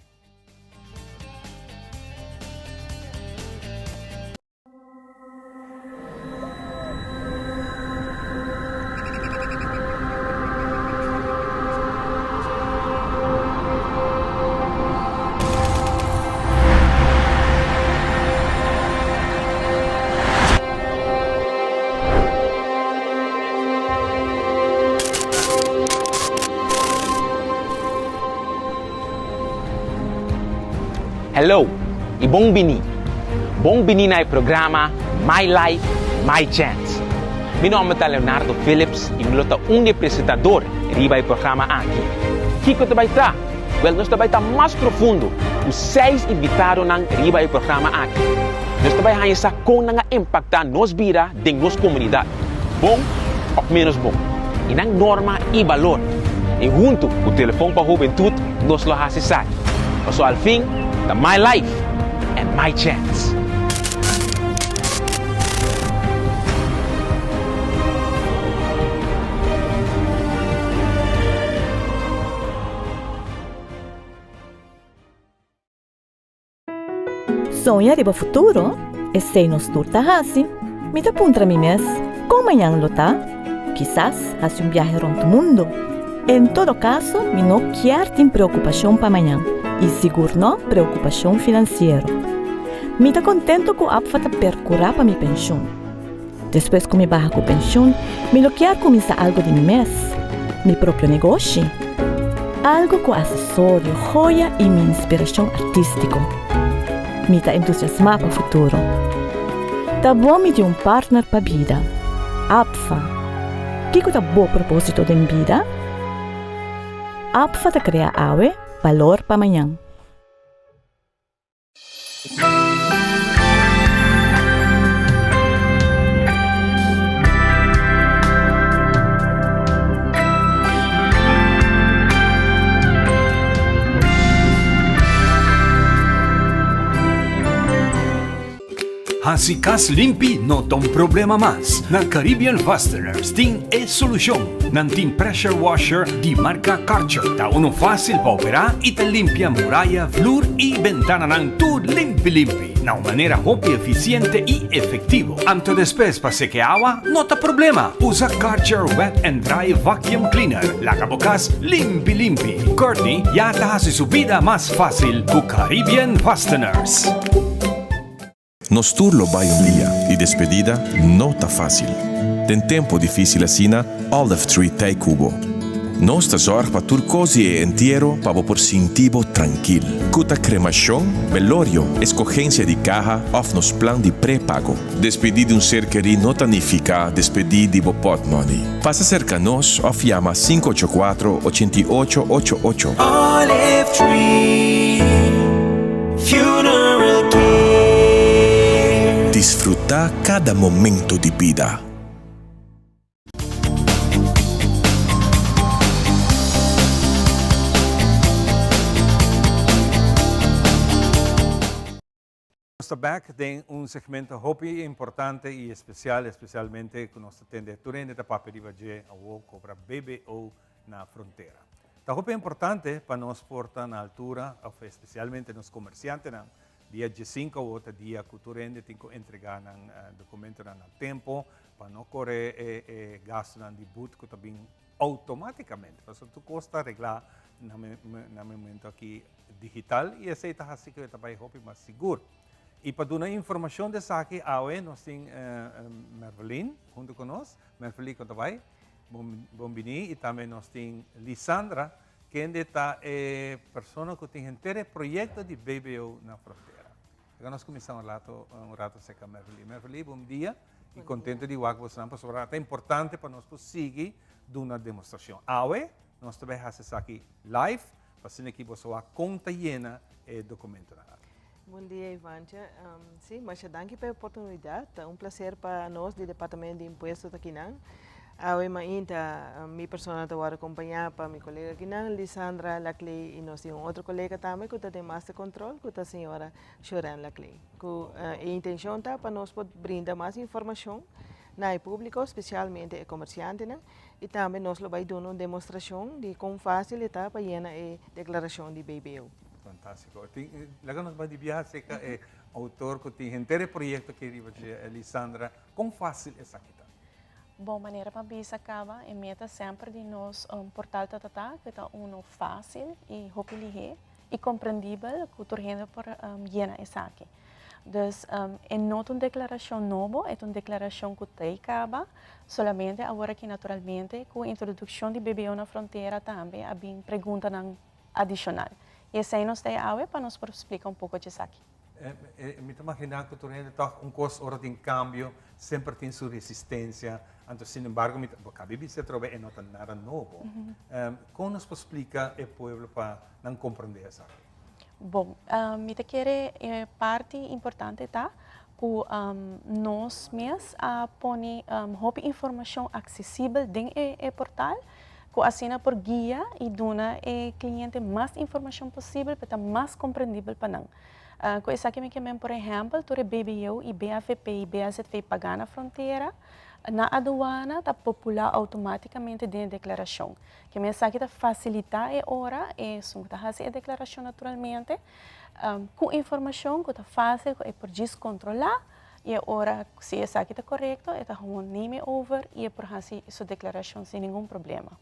Hello y bon bini. Bon bini na e programa My Life, My Chance. Mi nomber ta Leonardo Phillips y mi lo ta un di e presentador riba e programa aki. Kico ta bay ta? Wel nos ta bay ta mas profundo cu seis invitadonan riba e programa aki. Nos ta bay haña sa con nan a impacta nos bida den nos comunidad, bon of menos bon, y nan norma y balor. Y hunto cu Telefon pa Hubentud nos lo haci esaki, pasobra al fin ta my life and my chance. Soña riba futuro? Esei nos tur ta hasi. Mi ta puntra mi mes, kon mañan lo ta? Kisas hasi un biahe rònt mundu. En todo kaso, mi no kier tin preokupashon pa mañan, i sigur no preokupashon finansiero. Mi ta kontentu ku APFA ta perkurá pa mi penshun. Despues ku mi baha ku penshun, mi lo kier kuminsá algu di mi mes, mi propio negoshi. Algu ku asesorio, joya i mi inspirashon artístiko. Mi ta entusiasmá pa futuro. Ta bon mi tin un partner pa bida. APFA. Kiko ta bo propósito den bida? APFA ta krea awe, balor pa mañan. Hasi kas limpi no ta un problema mas. Na Caribbean Fasteners tin e solushon. Nan tin pressure washer di marka Karcher. Ta unu fásil pa operá i ta limpia muraya, flur i bentananan tur limpi limpi, na un manera hopi efisiente i efektivo. Anto despues pa seke awa no ta problema. Usa Karcher Wet and Dry Vacuum Cleaner. Laga bo kas limpi limpi. Courtney ya ta hasi su bida mas fásil ku Caribbean Fasteners. Nos tur lo bai un dia y despedida no ta fácil. Den tempo difícil asina, Olive Tree t'ei cu bo. Nos ta zorg pa tur cos di e entiero pa bo por sinti bo trankil. Cu ta cremacion, velorio, escogencia di caha of nos plan di prepago. Despedi di un ser kerí no ta nifica despedi di bo potmoney. Pasa cerca nos of yama 584 88 88. Olive Tree Funeral Care. Disfruta cada momento di bida. Nos ta bek den un segmento hopi importante y especial, especialmente cu nos ta tende tur hende ta papia riba dje awo cobra BBO na frontera. Ta hopi importante pa nos por ta na altura, of especialmente nos comerciantenan, dia djesinco awo ta dia cu tur hende tin cu entrega nan documentonan na tempo pa no core e gastonan di boet cu ta bin automaticamente, pasobra tur cos ta regla na momento aki digital y esey ta haci cu e ta bay hopi mas sigur. I pa duna informashon di esaki awe nos tin Mervelin huntu ku nos. Mervelin kon ta bai? Bon bini i tambe nos tin Lisandra kende ta e persona ku tin henter e proyekto di BBO na frontera. Laga nos kuminsá un rato un rato serka Mervelin. Mervelin bon dia i kontento di wak bosonan pasobra ta importante pa nos por sigui duna demostrashon. Awe nos ta bai hasi esaki live pa asina ki boso wak kon ta yena e dokumentonan aki. Bon dia Ivantje. Si, masha danki pa e oportunidat. Ta un plaser pa nos di Departamento di Impuesto ta kinan. Awe mainta mi persona ta wòrdu akompañá pa mi kolega kinan, Lisandra Laclay, i nos tin un otro kolega tambe ku ta den Master Control, ku ta señora Shoren Laclay. Ku e intenshon ta pa nos por brinda mas informashon na e públiko, spesialmente e komersiantenan, i tambe nos lo bai duna un demostrashon di kon fásil e ta pa yena e deklarashon di BBO. Fantástiko. Tin, laga nos bai di biaha serka e outor ku tin henter e proyekto aki riba dje, Lisandra. Kon fásil esaki ta? Bon, manera pa bisa kaba, e meta semper di nos portal ta ta ku ta uno fásil i hopi lihé i komprendibel ku tur hende por yena esaki. Dus e no ta un deklarashon nobo, e ta un deklarashon ku ta ei kaba, solamente awor aki naturalmente ku introdukshon di BBO na frontera tambe a bin preguntanan adishonal. I esei nos ta e awe pa nos por splika un poko djesaki. Mi ta maginá ku tur hende tòg un kos ora tin kambio semper tin su resistensia, anto sin embargo mi ta bo kabi bisa atrobe e no ta nada nobo. Kon nos por splika e pueblo pa nan komprendé esaki? Bon, mi ta kere e parti importante ta ku nos mes a pone hopi informashon aksesibel den e portal ku asina por guia i duna e kliente mas informashon posibel pa e ta mas komprendibel pa nan. Ku esaki mi ke men por ehèmpel tur e BBO i BAVP i BAZV pagá na frontera na aduana ta populá outomátikamente den e deklarashon. Ke men esaki ta fasilitá e ora esun ku ta hasi e deklarashon naturalmente ku informashon ku ta fásil ku e por djis kontrolá i e ora si esaki ta korekto e ta gewoon neem e over i e por hasi su deklarashon sin ningun problema.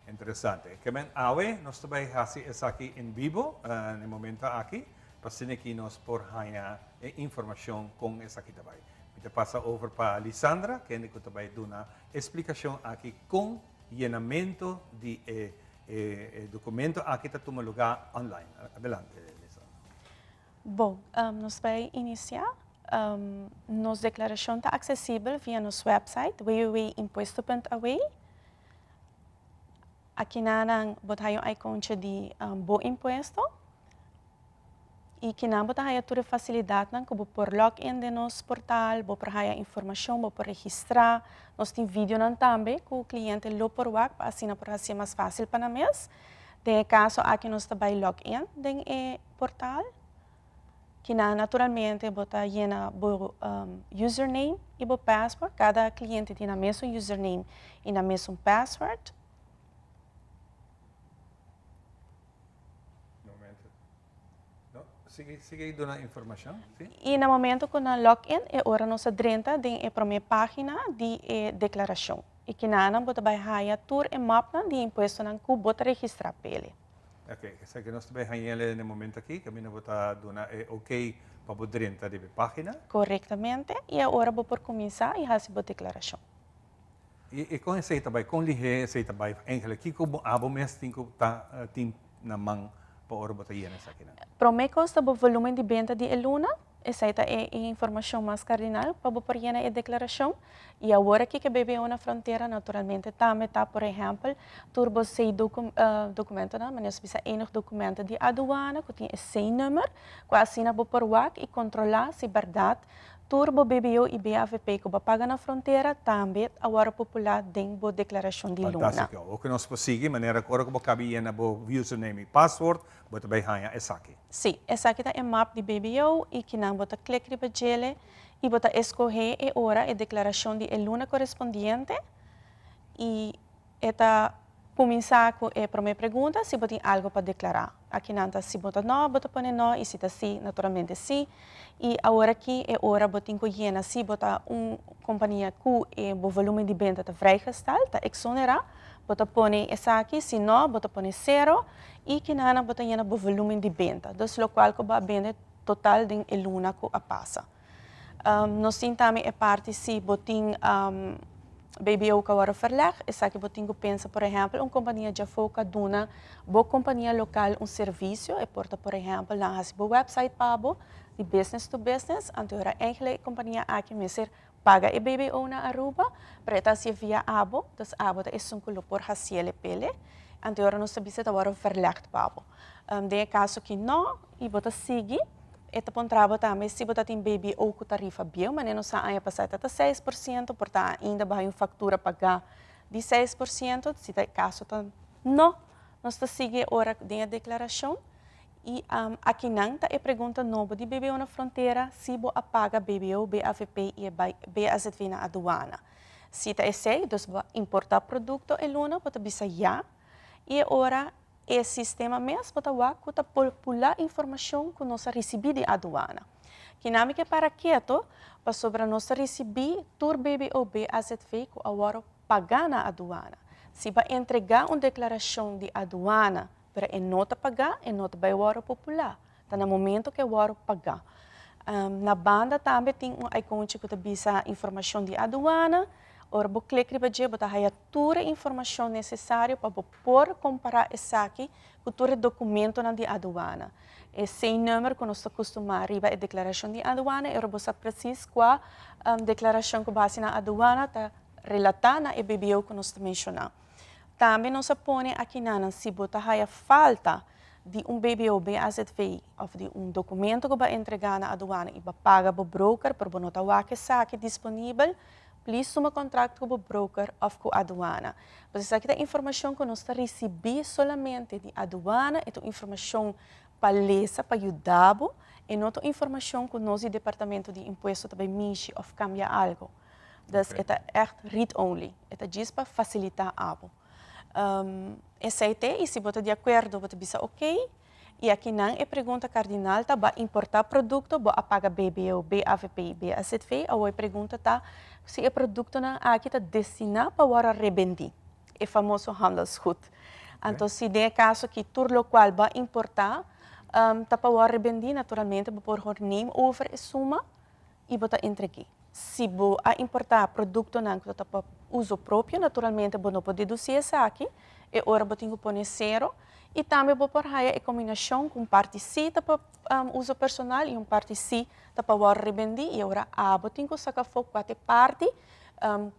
Interesante. Ke men awe nos ta bai hasi esaki en bibo na e momento aki pa asina ki nos por haña e informashon kon esaki ta bai. Mi ta pasa over pa Lisandra kende ku ta bai duna e splikashon aki kon yenamento di e E documento aki ta tuma lugar online. Adelante, Lisandra. Bon, nos bai inicia. Nos declaracion ta accesibel via nos website www.impuesto.aw. Akinanan bo ta haya un icontje di Bo Impuesto. I kinan bo ta haya tur e fasilidatnan ku bo por log in den nos portal, bo por haya informashon, bo por registrá. Nos tin videonan tambe ku kliente lo por wak pa asina por hasié mas fásil pa nan mes. Den e kaso aki nos ta bai log in den e portal. Kinan naturalmente bo ta yena bo username i bo password. Kada kliente tin nan mesun username i nan mesun password. Momento. No, sigui, sigui duna informacion, si. I na momento ku nan log in, e ora nos a drenta den e promé página di e deklarashon. I kinanan bo ta bai haya tur e mapnan di impuestonan ku bo ta registrá p'ele. Ok, esaki nos ta bai hañ'ele na e momento aki, kaminda bo ta duna e ok pa bo drenta riba e página. Korektamente, i e ora bo por kuminsá i hasi bo deklarashon. I kon esei ta bai? Kon lihé esei ta bai? Eigenlijk, kiko bo abo mes tin ku ta tin na man pa ora bo ta yena esakinan? Promé kos ta bo volúmen di benta di e luna. Esei ta e informashon mas kardinal pa bo por yena e deklarashon. I awor aki ke BBO na frontera naturalmente tambe ta, por ehèmpel, tur bo sei dokumentonan, manera nos bisa enig dokumento di aduana ku tin e C-nummer, ku asina bo por wak i kontrolá si bèrdat Tur bo BBO i BAVP ku bo a paga na frontera tambe a wòrdu populá den bo deklarashon di luna. Fantástiko. Oke nos por sigui manera ku ora ku bo kabi yena bo username i password, bo ta bai haña esaki. Sí, esaki ta e map di BBO i kinan bo ta klik riba djele i bo ta eskohé e ora e deklarashon di e luna korespondiente i E ta kuminsá ku e promé pregunta si bo tin algu pa deklará. Akinan ta si bo ta nò, bo ta pone nò i si ta sí, naturalmente sí. I aworakí e ora bo tin ku yena si bo ta un kompania ku e bo volúmen di benta ta vrijgesteld, ta eksonerá, bo ta pone esaki, si nò, bo ta pone sero i kinanan bo ta yena bo volúmen di benta, dus lokual ku bo a bende. total den e luna ku a pasa. Nos tin tambe e parti si bo tin BBO ku a wòrdu verleg, esaki bo tin ku pensa por ehèmpel un kompania djafó ku a duna bo kompania lokal un servisio, e por ta por ehèmpel nan a hasi bo wèpsait pa bo di business to business, anto e ora eigentlik e kompania aki mester paga e BBO na Aruba, pero e ta hasié via abo, dus abo ta esun ku lo por hasié e pele, anto e ora nos ta bisa ta wòrdu verlegd pa bo. Den e kaso ki no i bo ta sigui, e ta puntra bo tambe si bo ta tin BBO ku tarifa bieu, manera nos sa aña pasá e ta ta 6%, por ta ainda bo haña un faktura pagá di 6%, si ta e kaso ta no, nos ta sigui e ora den e deklarashon i akinan ta e pregunta nobo di BBO na frontera si bo a paga BBO, BAVP i e BAZV na aduana. Si ta esei, dus bo a importá produkto e luna, bo ta bisa ya i e ora E sistema mes bo ta wak ku ta populá informashon ku nos a risibí di aduana. Kinan mi ke para keto pasobra nos ta risibí tur BBOB azv ku a wòrdu pagá na aduana. Si bo a entregá un deklarashon di aduana pero e no ta pagá, e no ta bai wòrdu populá. Ta na momento ku e wòrdu pagá. Na banda tambe tin un ikonchi ku ta bisa informashon di aduana. Ora bo klik riba dje bo ta haya tur e informashon nesesario pa bo por kompará esaki ku tur e dokumentonan di aduana. E C-nummer ku nos ta kustumá riba e deklarashon di aduana, e ora bo sa presis kua deklarashon ku bo hasi na aduana ta relatá na e BBO ku nos ta menshoná. Tambe nos a pone akinanan si bo ta haya falta di un BBO, BAZV of di un documento cu bo a entrega na aduana y bo a paga bo broker pero bo no ta wak esaki disponibel, please tuma contract cu bo broker of cu aduana. Pues esaki ta informacion cu nos ta ricibi solamente di aduana, e ta un informacion pa lesa, pa yuda bo, e no ta un informacion cu nos di departamento di impuesto ta bay mishi of cambia algo. Dus e ta echt read only, e ta djis pa facilita abo. Esei te i si bo ta di akuerdo bo ta bisa ok i akinan e pregunta kardinal ta bo a importá produkto bo a paga BBO, BAVP i BAZV awor e pregunta ta si e produktonan aki ta destiná pa wòrdu rebendí e famoso handelsgoed anto si den e kaso aki tur lokual bo a importá ta pa wòrdu rebendí naturalmente bo por neem over e suma i bo ta entreg'é. Si bo a importá produktonan ku ta pa uso propio, naturalmente bo no por dedusí esaki, e ora bo tin ku pone sero. I tambe bo por haya e kombinashon ku un parti sí ta pa uso personal i un parti sí ta pa wòrdu rebendí i e ora abo tin ku saka afó kua ta e parti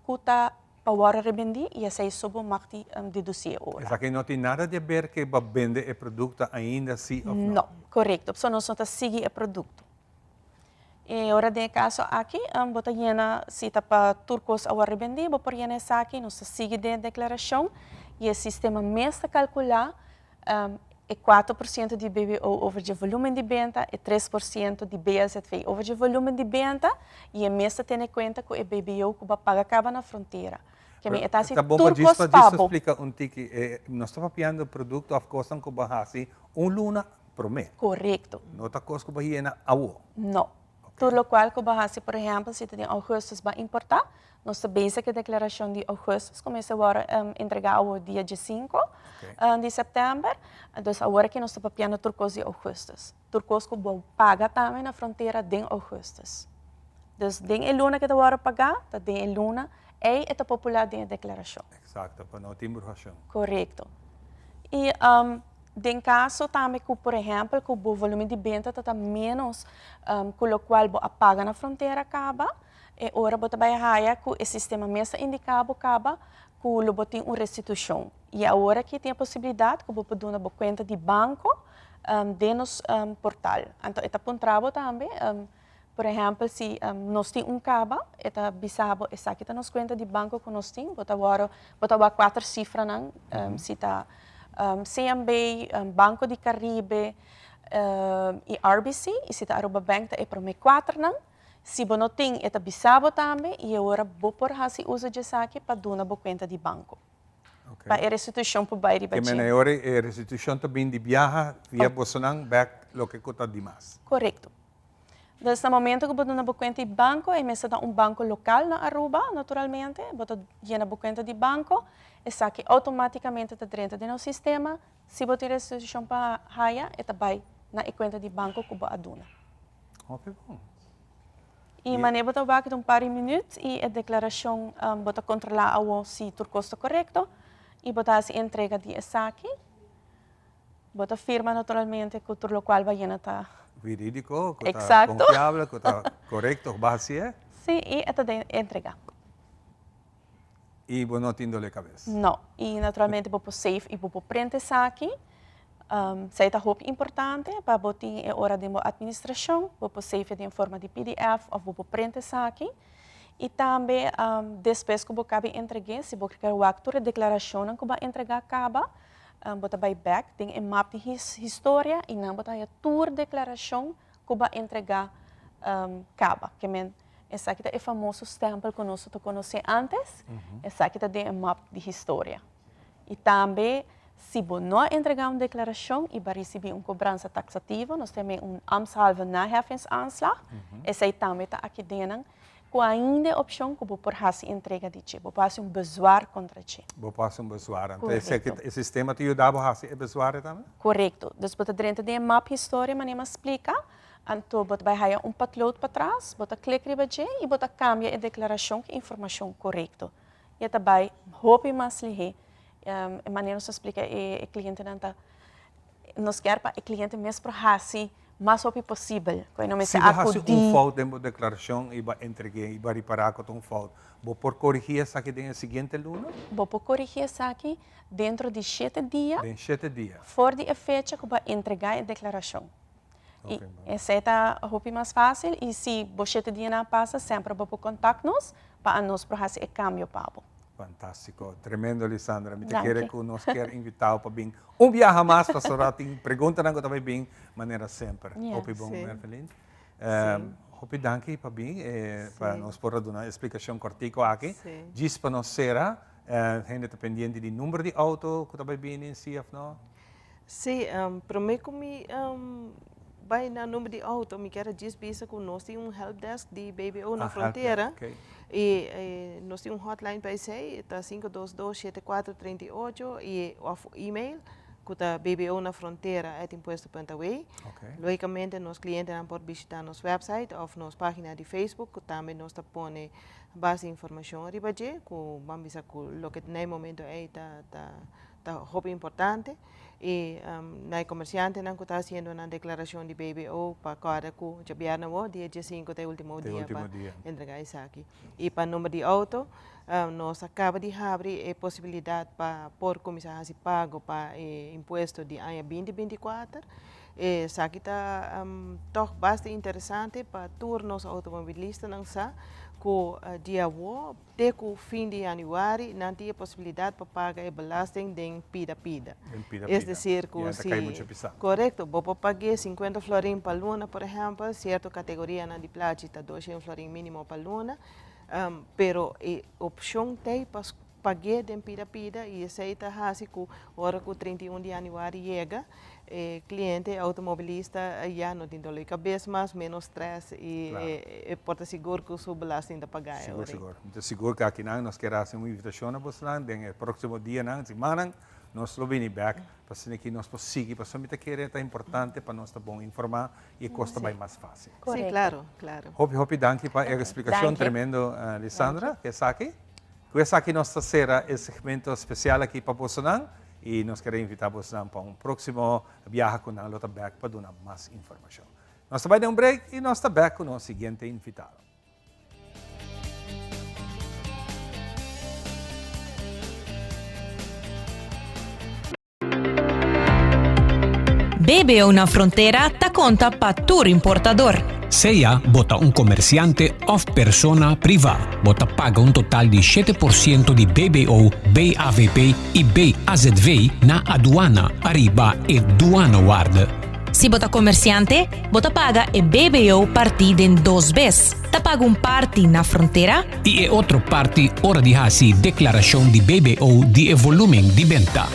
ku ta pa wòrdu rebendí i esei so bo mag di dedusí e ora. Esaki no tin nada di aber ke bo a bende e produkto ainda sí òf no? No, korekto. Pasobra nos no ta sigui e produkto. E ora den e kaso aki bo ta yena si ta pa tur kos a wòrdu rebendí bo por yena esaki nos ta sigui den e deklarashon i e sistema mes ta kalkulá e 4% di BBO over dje volúmen di benta, e 3% di BAZV over dje volúmen di benta i e mes ta tene kuenta ku e BBO ku bo a paga kaba na frontera. Ke mi e ta hasi Ta bon tur pa djis kos pa pa djis ta bo. splika un tiki nos ta papiando produkto òf kosnan ku bo a hasi un luna promé. Korekto. No ta kos ku bo yena awo. No. Tur lokual ku bo hasi, por ehèmpel, si ta den ougùstùs bo a importá, nos ta bezig ku e deklarashon di ougùstùs ku mester wòrdu entregá awo dia diesinku di sèptèmber. Dus awor aki nos ta papiando tur kos di ougùstùs. Tur kos ku bo paga tambe na frontera den ougùstùs. Dus den e luna ku e ta wòrdu pagá, ta den e luna ei e ta populá den e deklarashon. Eksakto, pa no tin bruhashon. Korekto. I Den kaso tambe ku por ehèmpel ku bo volumen di benta ta ta ménos ku lokual bo a paga na frontera kaba, e ora bo ta bai haya ku e sistema mes ta indiká bo kaba ku lo bo tin un restitushon. I awor aki tin e posibilidat ku bo por duna bo kuenta di banko den nos portal. Anto e ta puntra bo tambe, por ehèmpel si nos tin un kaba, e ta bisa bo esaki ta nos kuenta di banko ku nos tin, bo ta wòrdu, bo ta wak kuater sifranan si ta CMB, Banco di Caribe i RBC, i si ta Aruba Bank ta e promé kuaternan. Si bo no tin e ta bisa bo tambe i e ora bo por hasi uso di esaki pa duna bo kuenta di banko. Pa e restitushon por bai riba Ke dje. mena e ora e restitushon ta bin di biaha via bosonan bèk loke ku ta dimas. Korekto. Dus na momento ku bo duna bo kuenta di banko, e mester ta un banko lokal na Aruba, naturalmente. Bo ta yena bo kuenta di banko, esaki outomátikamente ta drenta den nos sistema. Si bo tin restitushon pa haya, e ta bai na e kuenta di banko ku bo a duna. Hopi bon. I manera bo ta wak un par di minuut i e deklarashon bo ta kontrolá awo si tur kos ta korekto i bo ta hasi entrega di esaki. Bo ta firma naturalmente ku tur lokual bo a yena ta. Verídiko, ku ta konfiabel, ku ta korekto, bo a hasié. Sí, i e ta den entregá. I bo no tin dole kabes? No, i naturalmente bo por save i bo por print esaki. Esei ta hopi importante pa bo tin e ora den bo administrashon, bo por save den forma di pdf òf bo por print esaki. I tambe despues ku bo kabi entreg'é, si bo kier wak tur e deklarashonnan ku bo a entregá kaba, bo ta bai bèk den e map di historia i nan bo ta haña tur deklarashon ku bo a entregá kaba. Ke men Esaki ta e famoso stempel ku nos ta konosé ántes. Esaki ta den e map di historia. I tambe si bo no a entregá un deklarashon i bo a risibí un kobransa taksativo, nos ta yam'é un ambtshalve naheffingsaanslag, esei tambe ta aki den nan, ku ainda e opshon ku bo por hasi entrega di dje. Bo por hasi un bezwaar kontra dje. Bo por hasi un bezwaar. Anto e sistema ta yuda bo hasi e bezwaar tambe? Korekto. Dus bo ta drenta den e map historia manera mi a splika. Anto bo ta bai haya un potlood patras, bo ta klik riba dje i bo ta kambia e deklarashon ku informashon korekto. I e ta bai hopi mas lihé. E manera nos ta splika e klientenan ta, nos kier pa e kliente mes por hasi mas hopi posibel, ku e no mester akudí. Si bo hasi un fout den bo deklarashon i bo a entreg'é i bo a ripará ku ta un fout, bo por korigí esaki den e siguiente luna? Bo por korigí esaki dentro di shete dia. Den shete dia. For di e fecha ku bo a entregá e deklarashon. I esei ta hopi mas fásil i si bo shete dianan a pasa semper bo por kontakt nos pa anos por hasi e kambio pa bo. Fantástiko, tremendo Lisandra. Mi ta kere ku nos kier invitá bo pa bin un biaha mas pasobra tin preguntanan ku ta bai bin manera semper. Hopi bon Mervelin. Hopi danki pa bin pa nos por a duna e splikashon kòrtiku aki. Djis pa nos sera, hende ta pendiente di number di outo ku ta bai bini si òf no? Sí, promé ku mi bai na number di outo, mi kier a djis bisa ku nos tin un helpdesk di BBO na frontera i nos tin un hotline pa esei, ta 522 74 38 i òf email ku ta bbonafrontera at impuesto punt aw. Lógikamente nos klientenan por bishitá nos wèpsait òf nos página di Facebook ku tambe nos ta pone base informashon riba dje ku ban bisa ku loke na e momento ei ta Ta hopi importante y na e comerciantenan cu ta haciendo nan declaracion di BBO pa corda cu djabièrnè awor dia diesinco ta e ultimo dia pa entrega esaki. Y pa number di auto nos a caba di habri e posibilidad pa por cuminsa haci pago pa e impuesto di aña binti 24. Esaki ta tog basta interesante pa tur nos automobilistanan sa cu di awor Te ku fin di yanüari nan tin e posibilidat pa paga e belasting den pida pida. Den pida Es pida. desir ku Ya ta si kai mucho pisá. Korekto, bo por pag'é sinkuenta florin pa luna por ehèmpel, sierto kategorianan di plachi ta doshen florin mínimo pa luna, pero e opshon t'ei pa pag'é den pida pida i esei ta hasi ku ora ku 31 di yanüari yega e cliente, e automobilista ya no tin dolor di cabes mas, menos stress y e por ta sigur cu su belasting ta paga e Sigur, ora. sigur. Mi ta sigur cu akinan nos kier haci un invitacion na bosnan den e proximo dianan, simannan, nos lo bini bek pa asina ki nos por sigui, pasobra mi ta kere ta importante pa nos ta bon informa y e cos ta bay mas facil. Si, claro, claro. Hopi, hopi danki pa e explicacion tremendo, Lisandra, cu esaki. Cu esaki nos ta cera e segmento special aki pa bosonan y nos kere invita bosonan pa un proximo biaha cu nan lo ta bek pa duna mas informacion. Nos ta bay den un break y nos ta bek cu nos siguiente invitado. BBO na frontera ta konta pa tur importador. Sea bo ta un komersiante òf persona privá, bo ta paga un total di 7% di BBO, BAVP i BAZV na aduana ariba e duanawaarde. Si bo ta komersiante, bo ta paga e BBO partí den dos bes. Ta paga un parti na frontera. I e otro parti ora di hasi deklarashon di BBO di e volúmen di benta.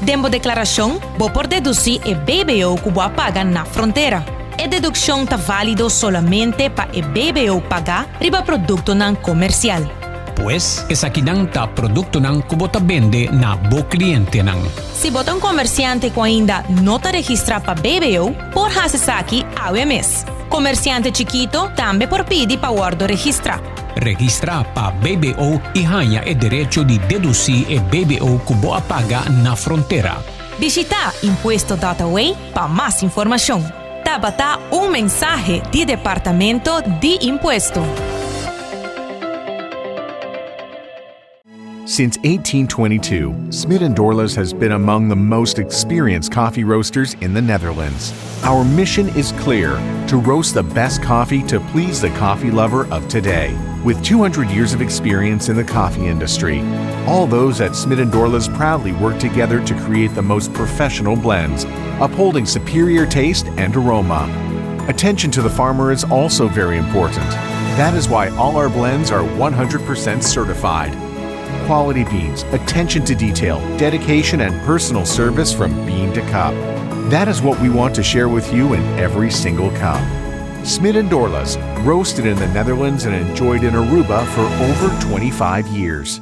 Den bo deklarashon bo por dedusí e BBO ku bo a paga na frontera. E dedukshon ta válido solamente pa e BBO pagá riba produktonan komersial. Pues, esakinan ta produktonan ku bo ta bende na bo klientenan. Si bo ta un komersiante ku ainda no ta registrá pa BBO, por hasi esaki awe mes. Comerciante chikito tambe por pidi pa wordo registra. Registra pa BBO y haña e derecho di deduci e BBO cu bo a paga na frontera. Bishita impuesto dot away pa mas informacion. Tabata un mensahe di Departamento di Impuesto. Since 1822, Smit & Dorlas has been among the most experienced coffee roasters in the Netherlands. Our mission is clear to roast the best coffee to please the coffee lover of today. With 200 years of experience in the coffee industry, all those at Smit & Dorlas proudly work together to create the most professional blends, upholding superior taste and aroma. Attention to the farmer is also very important. That is why all our blends are 100% certified. Quality beans, attention to detail, dedication, and personal service from bean to cup. That is what we want to share with you in every single cup. Smit and Dorlas, roasted in the Netherlands and enjoyed in Aruba for over 25 years.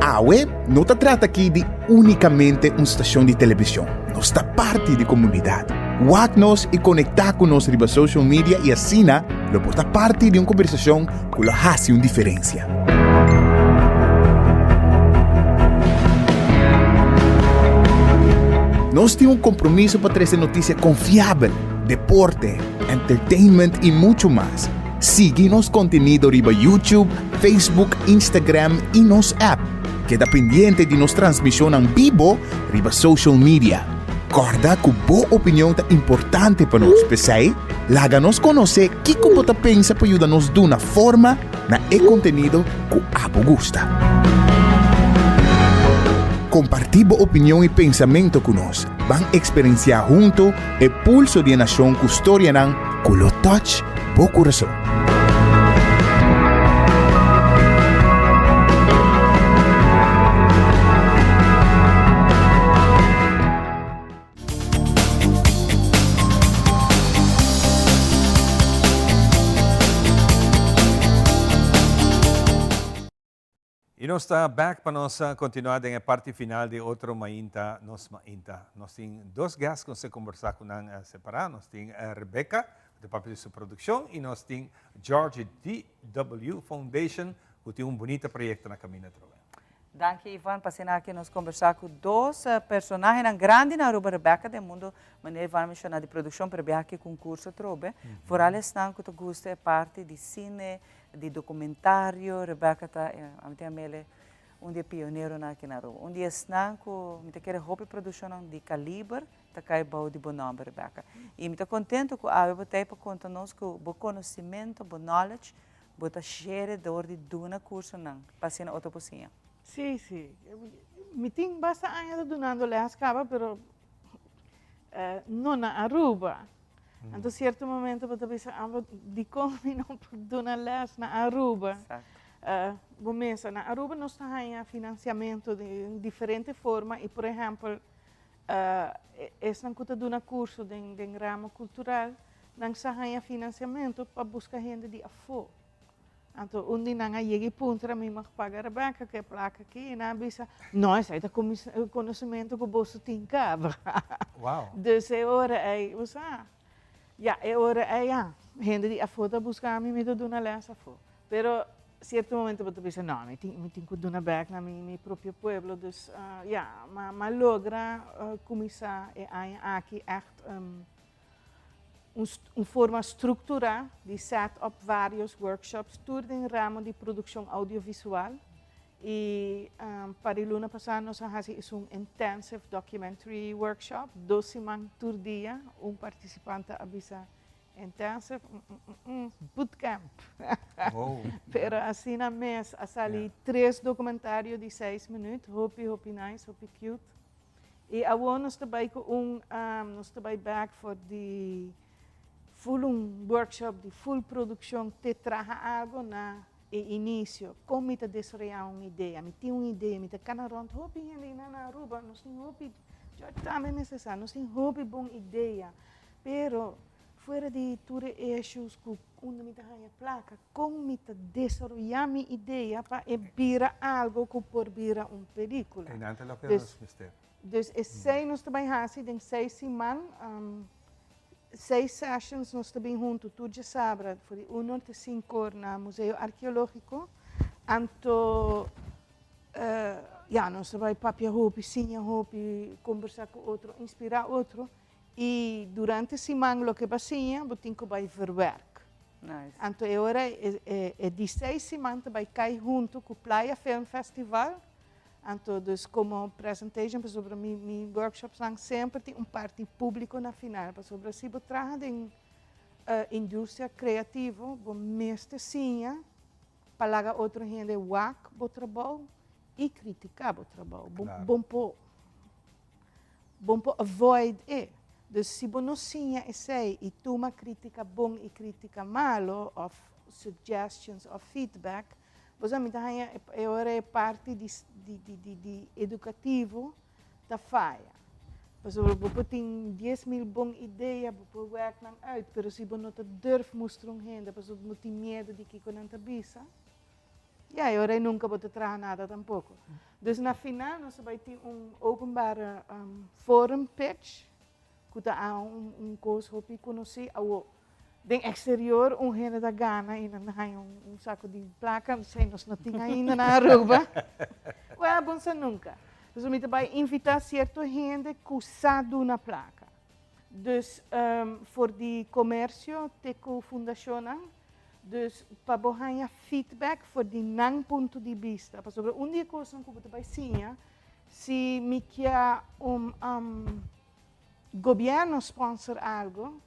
Awe no ta trata aki di únikamente un stashon di televishon, nos ta parti di komunidat. Wak nos i konektá ku nos riba social media i asina lo por ta parti di un kombersashon ku lo hasi un diferensia. Nos tin un kompromiso pa trese notisia konfiabel, deporte, entertainment i muchu mas. Sigui nos kontenido riba YouTube, Facebook, Instagram i nos app. Keda pendiente di nos transmishonnan bibo riba social media. Kòrda ku bo opinion ta importante pa nos, p'esei laga nos konosé kiko bo ta pensa pa yuda nos duna forma na e kontenido ku abo gusta. Kompartí bo opinion i pensamentu ku nos. Ban eksperensiá huntu e pulso di e nashon ku storianan ku lo touch bo kurason. Y nos ta back pa nos continua den e parti final di otro mainta nos mainta. Nos tin dos guest cu nos ta conversa cu nan separa. Nos tin Rebecca cu ta papia di su produccion y nos tin George DW Foundation cu tin un bunita proyecto na caminda atrobe. Danki Ivan pa asina aki nos conversa cu dos personahenan grandi na Aruba, Rebecca den mundo manera Ivan a menciona di produccion pero biaha aki cu un curso atrobe. Vooral esnan cu ta gusta e parti di cine, Di documentario, Rebecca ta, ami tin amele un di e pioneronan aki na Aruba. Un di esnan cu mi ta kere hopi produccionnan di caliber ta cay bou di bo nomber, Rebecca. Y mi ta contento cu awe bo ta ey pa conta nos cu bo conocimento, bo knowledge, bo ta share door di duna cursonan pa asina otro por siña. Sí, sí. Mi tin basta aña ta dunando les caba, pero no na Aruba. Anto cierto momento bo ta bisa, ah, dicon mi no por duna les na Aruba? Bo mesa, na Aruba nos ta haña financiamento di diferente forma y por ehempel, esnan cu ta duna curso den ramo cultural, nan sa haña financiamento pa busca hende di afo. Anto un di nan a yega i puntra mi, Mag paga Rebecca ku e plaka aki? I nan a bisa, No, esei ta konosementu ku boso tin kaba. Wow. Dus e ora ei, bo sa, ya, e ora ei ya, hende di afó ta buska mi, mi ta duna lès afó. Pero sierto momento bo ta bisa, no, mi tin, mi tin ku duna bèk na mi, mi propio pueblo. Dus ya, m'a logra kuminsá e aña aki ègt Un forma structura di set up varios workshops tur den ramo di produccion audiovisual y pa di luna pasa nos a haci esun intensive documentary workshop dos siman tur dia un participante a bisa intensive bootcamp pero asina mes a sali tres documentario di seis minuut hopi hopi nice hopi cute. I awor nos ta bai ku un, nos ta bai bek for di full un workshop di full produkshon te traha algo na e inisio. Kon mi ta desaroyá un idea? Mi tin un idea, mi ta kana rònt hopi hende einan na Aruba, nos tin hopi, George tambe mester sa, nos tin hopi bon idea, pero fuera di tur e issues ku. unda mi ta haña plaka, kon mi ta desaroyá mi idea pa e bira algo ku por bira un pelíkula. Einan ta loke nos mester. Dus esei nos ta bai hasi den seis siman, seis sessions nos ta bin huntu tur djasabra for di un or te sinku or na Museo Arkeológiko. Anto ya nos ta bai papia hopi, siña hopi, kombersá ku otro, inspirá otro. I durante siman loke bo a siña bo tin ku bai verwerk. Anto e ora e di seis siman ta bai kai huntu ku Playa Film Festival. Anto dus komo presentation pasobra mi mi workshopsnan semper tin un parti públiko na final pasobra si bo traha den industria kreativo bo mester siña pa laga otro hende wak bo trabou i kritiká bo trabou. Bo bo por Bo por avoid e. Dus si bo no siña esei y tuma critica bon y critica malo of suggestions of feedback, bo sa mi ta haña e ora e parti di di di educativo ta faya. Pasobra bo por tin 10,000 bon idea, bo por werk nan uit, pero si bo no ta durf mustra un hende pasobra bo tin miedo di kico nan ta bisa, Ya, e ora ei nunca bo ta traha nada tampoco. Dus na final nos ta bai tin un openbare forum pitch, cu ta a un, un cos hopi conoci. Awo, den exterior un hende ta gana y nan ta haña un, un saco di placa, esei nos no tin ainda na Aruba. Well, bon sa nunca. Dus mi ta bai invita cierto hende cu sa duna placa. Dus for di comercio te cu fundacionnan, Dus pa bo haña feedback for di nan punto di bista, pasobra un di e kosnan ku bo ta bai siña, si mi kia un gobièrnu sponsor algu,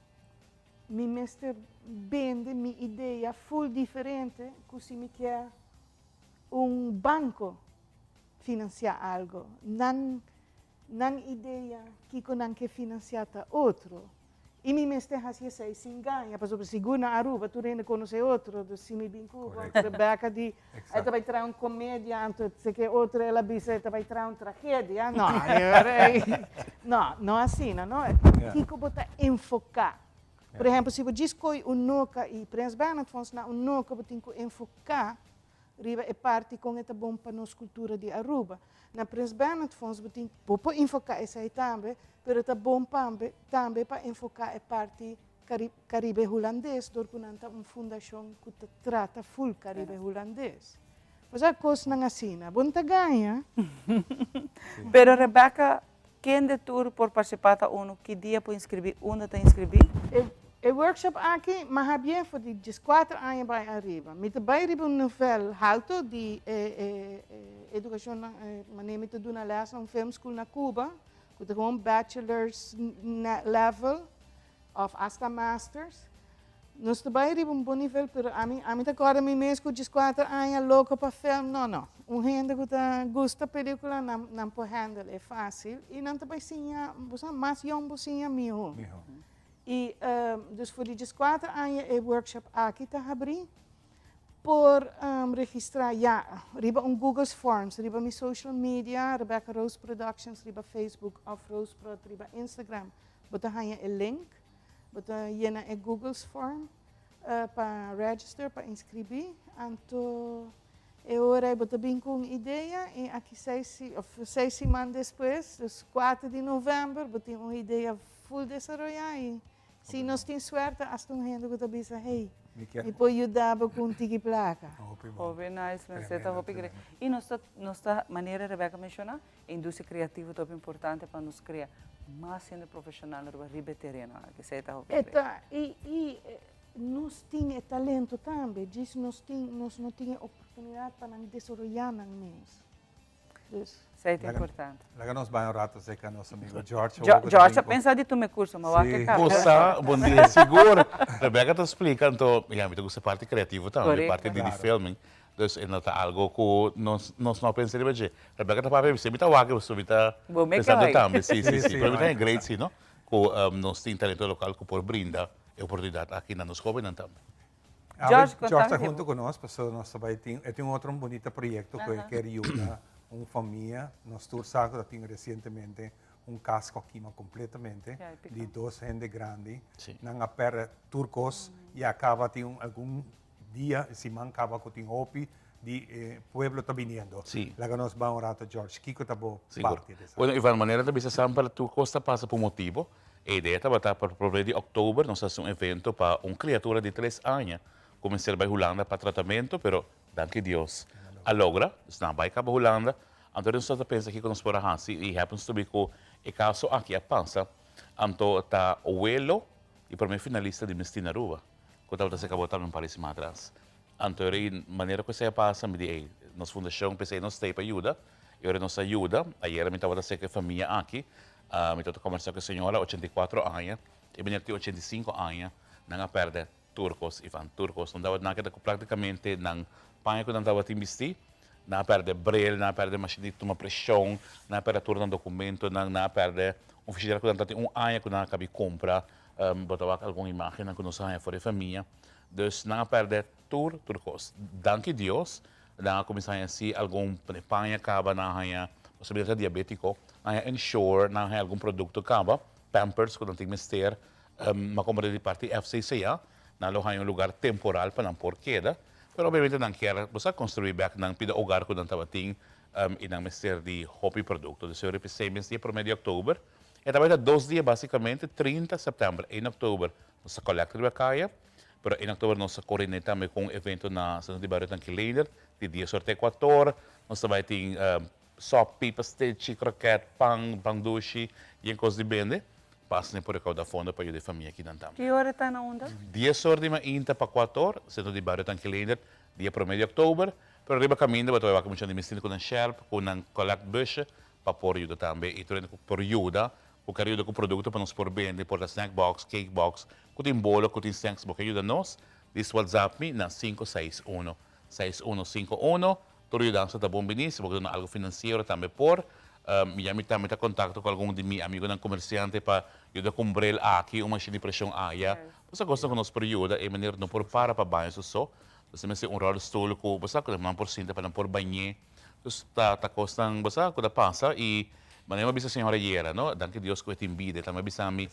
mi mester bende mi idea ful diferente ku si mi kia un banko finansiá algu. Nan nan idea kiko nan ke finansiá ta otro. I mi mester hasi esei sin gaña, pasobra sigur na Aruba tur hende konosé otro, dus si mi bin ku Rebecca di e ta bai traha un komedia, anto si ke otro el a bisa e ta bai traha un tragedia, no, no, no asina, no. Kiko bo ta enfoká? Por ehempel, si bo djis koi un noka i Prins Bernhard Fonds na un noka bo tin ku enfoká riba e parti kon e ta bon pa nos kultura di Aruba. Na Prins Bernhard Fonds bo tin bo por enfoká esei tambe, pero ta bon pambe tambe pa enfoká e parti Karibe Hulandes dor ku nan ta un fundashon ku ta trata ful Karibe Hulandes. Osea kosnan asina. Bo no ta gaña. Pero Rebecca, Kende tur por participá ta unu? Ki dia por inscribí? Unda ta inscribí? E workshop aki m'a habié for di dieskuater aña bai ariba. Mi ta bai riba un nivel halto di e edukashon manera mi ta duna lès na un film school na Cuba ku ta gewoon bachelor's level òf asta masters. Nos ta bai riba un bon nivel, pero ami, ami ta kòrda mi mes ku dieskuater aña loko pa film. No, no. Un hende ku ta gusta pelikula, nan, nan por handle e fásil i nan ta bai siña, bo sa, mas yòn bo siña, mihó. Mihó. I, dus for di dieskuater aña e workshop aki ta habrí. Por registrá ya riba un Google's Forms, riba mi social media, Rebecca Rose Productions riba Facebook òf Rose Prod riba Instagram, bo ta haña e link. Bo ta yena e Google's form pa register, pa inscribí. Anto e ora ei bo ta bin ku un idea i aki seis of seis siman despues, dus kuater di novèmber, bo tin un idea ful desaroyá i si nos tin suerte hasta un hende ku ta bisa, hey, mi por yuda bo ku un tiki plaka. Hopi nice, mester ta hopi great. I nos ta, nos ta, manera Rebecca menshoná, E industria creativo ta hopi importante pa nos crea mas hende profesional riba riba e tereno aki. Esey ta hopi E ta, y, y nos tin e talento tambe, djis nos tin, nos no tin e oportunidad pa nan desaroya nan mes. Dus. Esey ta importante. Laga nos bai un rato cerca nos amigo George. George a pensa di tuma e curso, ma wak e caba. Bo sa, bon dia. Sigur. Rebecca ta splica, anto, ya, mi ta gusta e parti creativo tambe, e parti di filming. Dus e no ta algo ku nos nos no a pensa riba dje. Rebecca ta papia mi ta wak pasobra mi ta pensando tambe. Si, si, si. Pero mi ta great si no, ku nos tin talento lokal ku por brinda e oportunidat aki na nos hobennan tambe. George, George ta hunto ku nos pasobra nos ta bai tin, e tin un otro bunita proyekto ku e kier yuda un famia. Nos tur sa ku ta tin resientemente. Un cas cu a kima completamente di dos hende grandi. Nan a perde tur cos y a caba tin algun dia, siman caba cu tin hopi di e pueblo ta biniendo. Laga nos ban un rato George, kico ta bo parti di esaki? Bueno Ivan, manera ta bisa semper tur cos ta pasa pa un motibo. E idea tabata pa prome di october nos haci un evento pa un criatura di tres aña cu mester bay Hulanda pa tratamento, pero danki Dios a logra, dus nan a bay caba Hulanda. Anto nos ta pensa kico nos por a haci y happens to be cu e caso aki a pasa, anto ta welo y prome finalista di Miss Teen Aruba cu tabata seca bo tambe un par di siman atras. Anto ora e manera cu esey a pasa mi di ey nos fundacion p'esey nos stay pa yuda y ora nos a yuda, ayera mi tabata seca e famia aki, mi tabata combersa cu e señora 84 aña, e meneer tin 85 aña, nan a perde Tur kos, Ivan, tur kos. Nan tabata nan a keda ku praktikamente nan paña ku nan tabatin bistí. Nan a pèrdè bril, nan a pèrdè mashin di tuma preshon, nan a pèrdè tur nan dokumentonan, nan a pèrdè un fishidera ku nan tabatin un aña ku nan a kabi kumpra. Bo ta wak algun imágennan ku nos a haña for di e famia. Dus nan a pèrdè tur, tur kos. Danki Dios, nan a kuminsá haña sí algun paña kaba, nan a haña, pasobra mi ta diabétiko, nan a haña Ensure, nan a haña algun produkto kaba, Pampers ku nan tin mester. Ma como di parti FCCA, nan lo haña un lugar temporal pa nan por keda, pero obviamente nan kier bo sa construi bek nan pida hogar cu nan tabatin y nan mester di hopi producto. Dus e RPC mes dia prome di october, e ta bay ta dos dia basicamente, 30 september, 1 october nos ta collecta riba caya, pero 1 october nos ta coordine tambe cu un evento na Centro di Bario Tanki Leendert di dies or te cuator, nos ta bay tin Sopi, pastechi, kroket, pan, pan dushi y e cos di bende. Pasa por recauda fondo pa yuda e famia akinan tambe. Ki ora ta na unda? Dies or di mainta pa cuator, Centro di Bario Tanki Leendert, dia prome di october. Pero riba caminda bo ta bay wak muchanan di Mistina cu nan sherp, cu nan collect busje pa por yuda tambe. Y tur hende cu por yuda, cu ker yuda cu producto pa nos por bende, por ta snack box, cake box, cu tin bolo, cu tin snacks, bo ke yuda nos, dis whatsapp mi na 561 6151. Tur yudansa ta bon bini, si bo ke duna algu finansiero tambe por. Mi ya mi tambe ta kontakto ku algun di mi amigunan komersiante pa yuda ku un brel aki, un mashin di preshon aya. Bo sa kosnan ku nos por yuda, e meneer no por para pa baña su so. Nos ta mester un ròlstoel ku bo sa ku nan por sinta pa nan por bañ'é. Dus ta ta kosnan bo sa ku ta pasa i manera mi a bisa señora ayera no, danki Dios ku e tin bida. E tambe a bisa mi,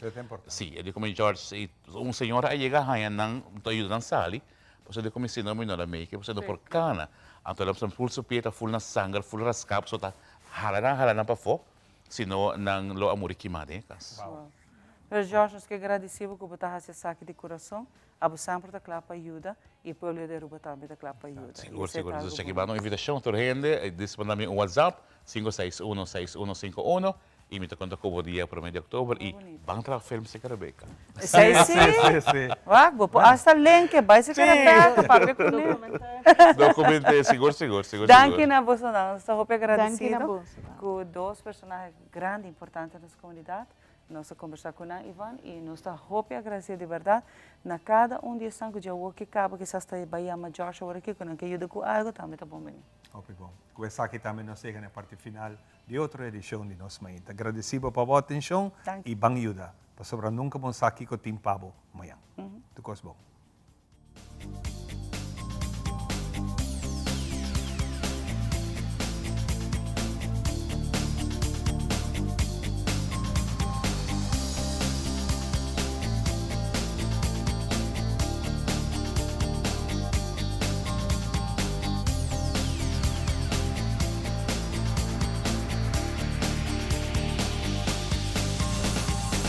si, e di ku mi George, un señora a yega haña nan ta yuda nan sali. Pasobra di kuminsá no mi no la meke, pasobra no por kana. Anto nan pasa ful su pie ta ful na sanger, ful raská, pasobra ta hala nan hala nan pafó, sino nan lo a muri kimá den e kas. Wow. Pero George, nos ke gradisí bo ku bo ta hasi esaki di kurason. Abo semper ta kla pa yuda i e pueblo di Aruba tambe ta kla pa yuda. I Sigur, esei ta sigur. algu Entonces cheki bunita. banda un invitashon tur hende, dis manda mi un WhatsApp, 561 6151. Y mi ta conta cu bo dia prome di october y ban traha film seca Rebecca. Esey si. Wak, bo por hasta lenke bay seca Rebecca papia cu ne. Documente, sigur, sigur, sigur, sigur. Danki na bosonan. Nos ta hopi agradecido cu dos personahe grandi importante den nos comunidad. Nos a combersa cu nan, Ivan, y nos ta hopi agradecido di berdad na cada un di esnan cu dje awor ki caba kisas ta bay yama Josh awor aki cu nan ke yuda cu algo tambe ta bon bini. Hopi bon. Cu esaki tambe nos yega na e parti final Di otro edicion di Nos Mainta. Gradeci bo pa bo atencion y ban yuda, pasobra nunca bo sa kico tin pa bo mañan. Tur cos bon.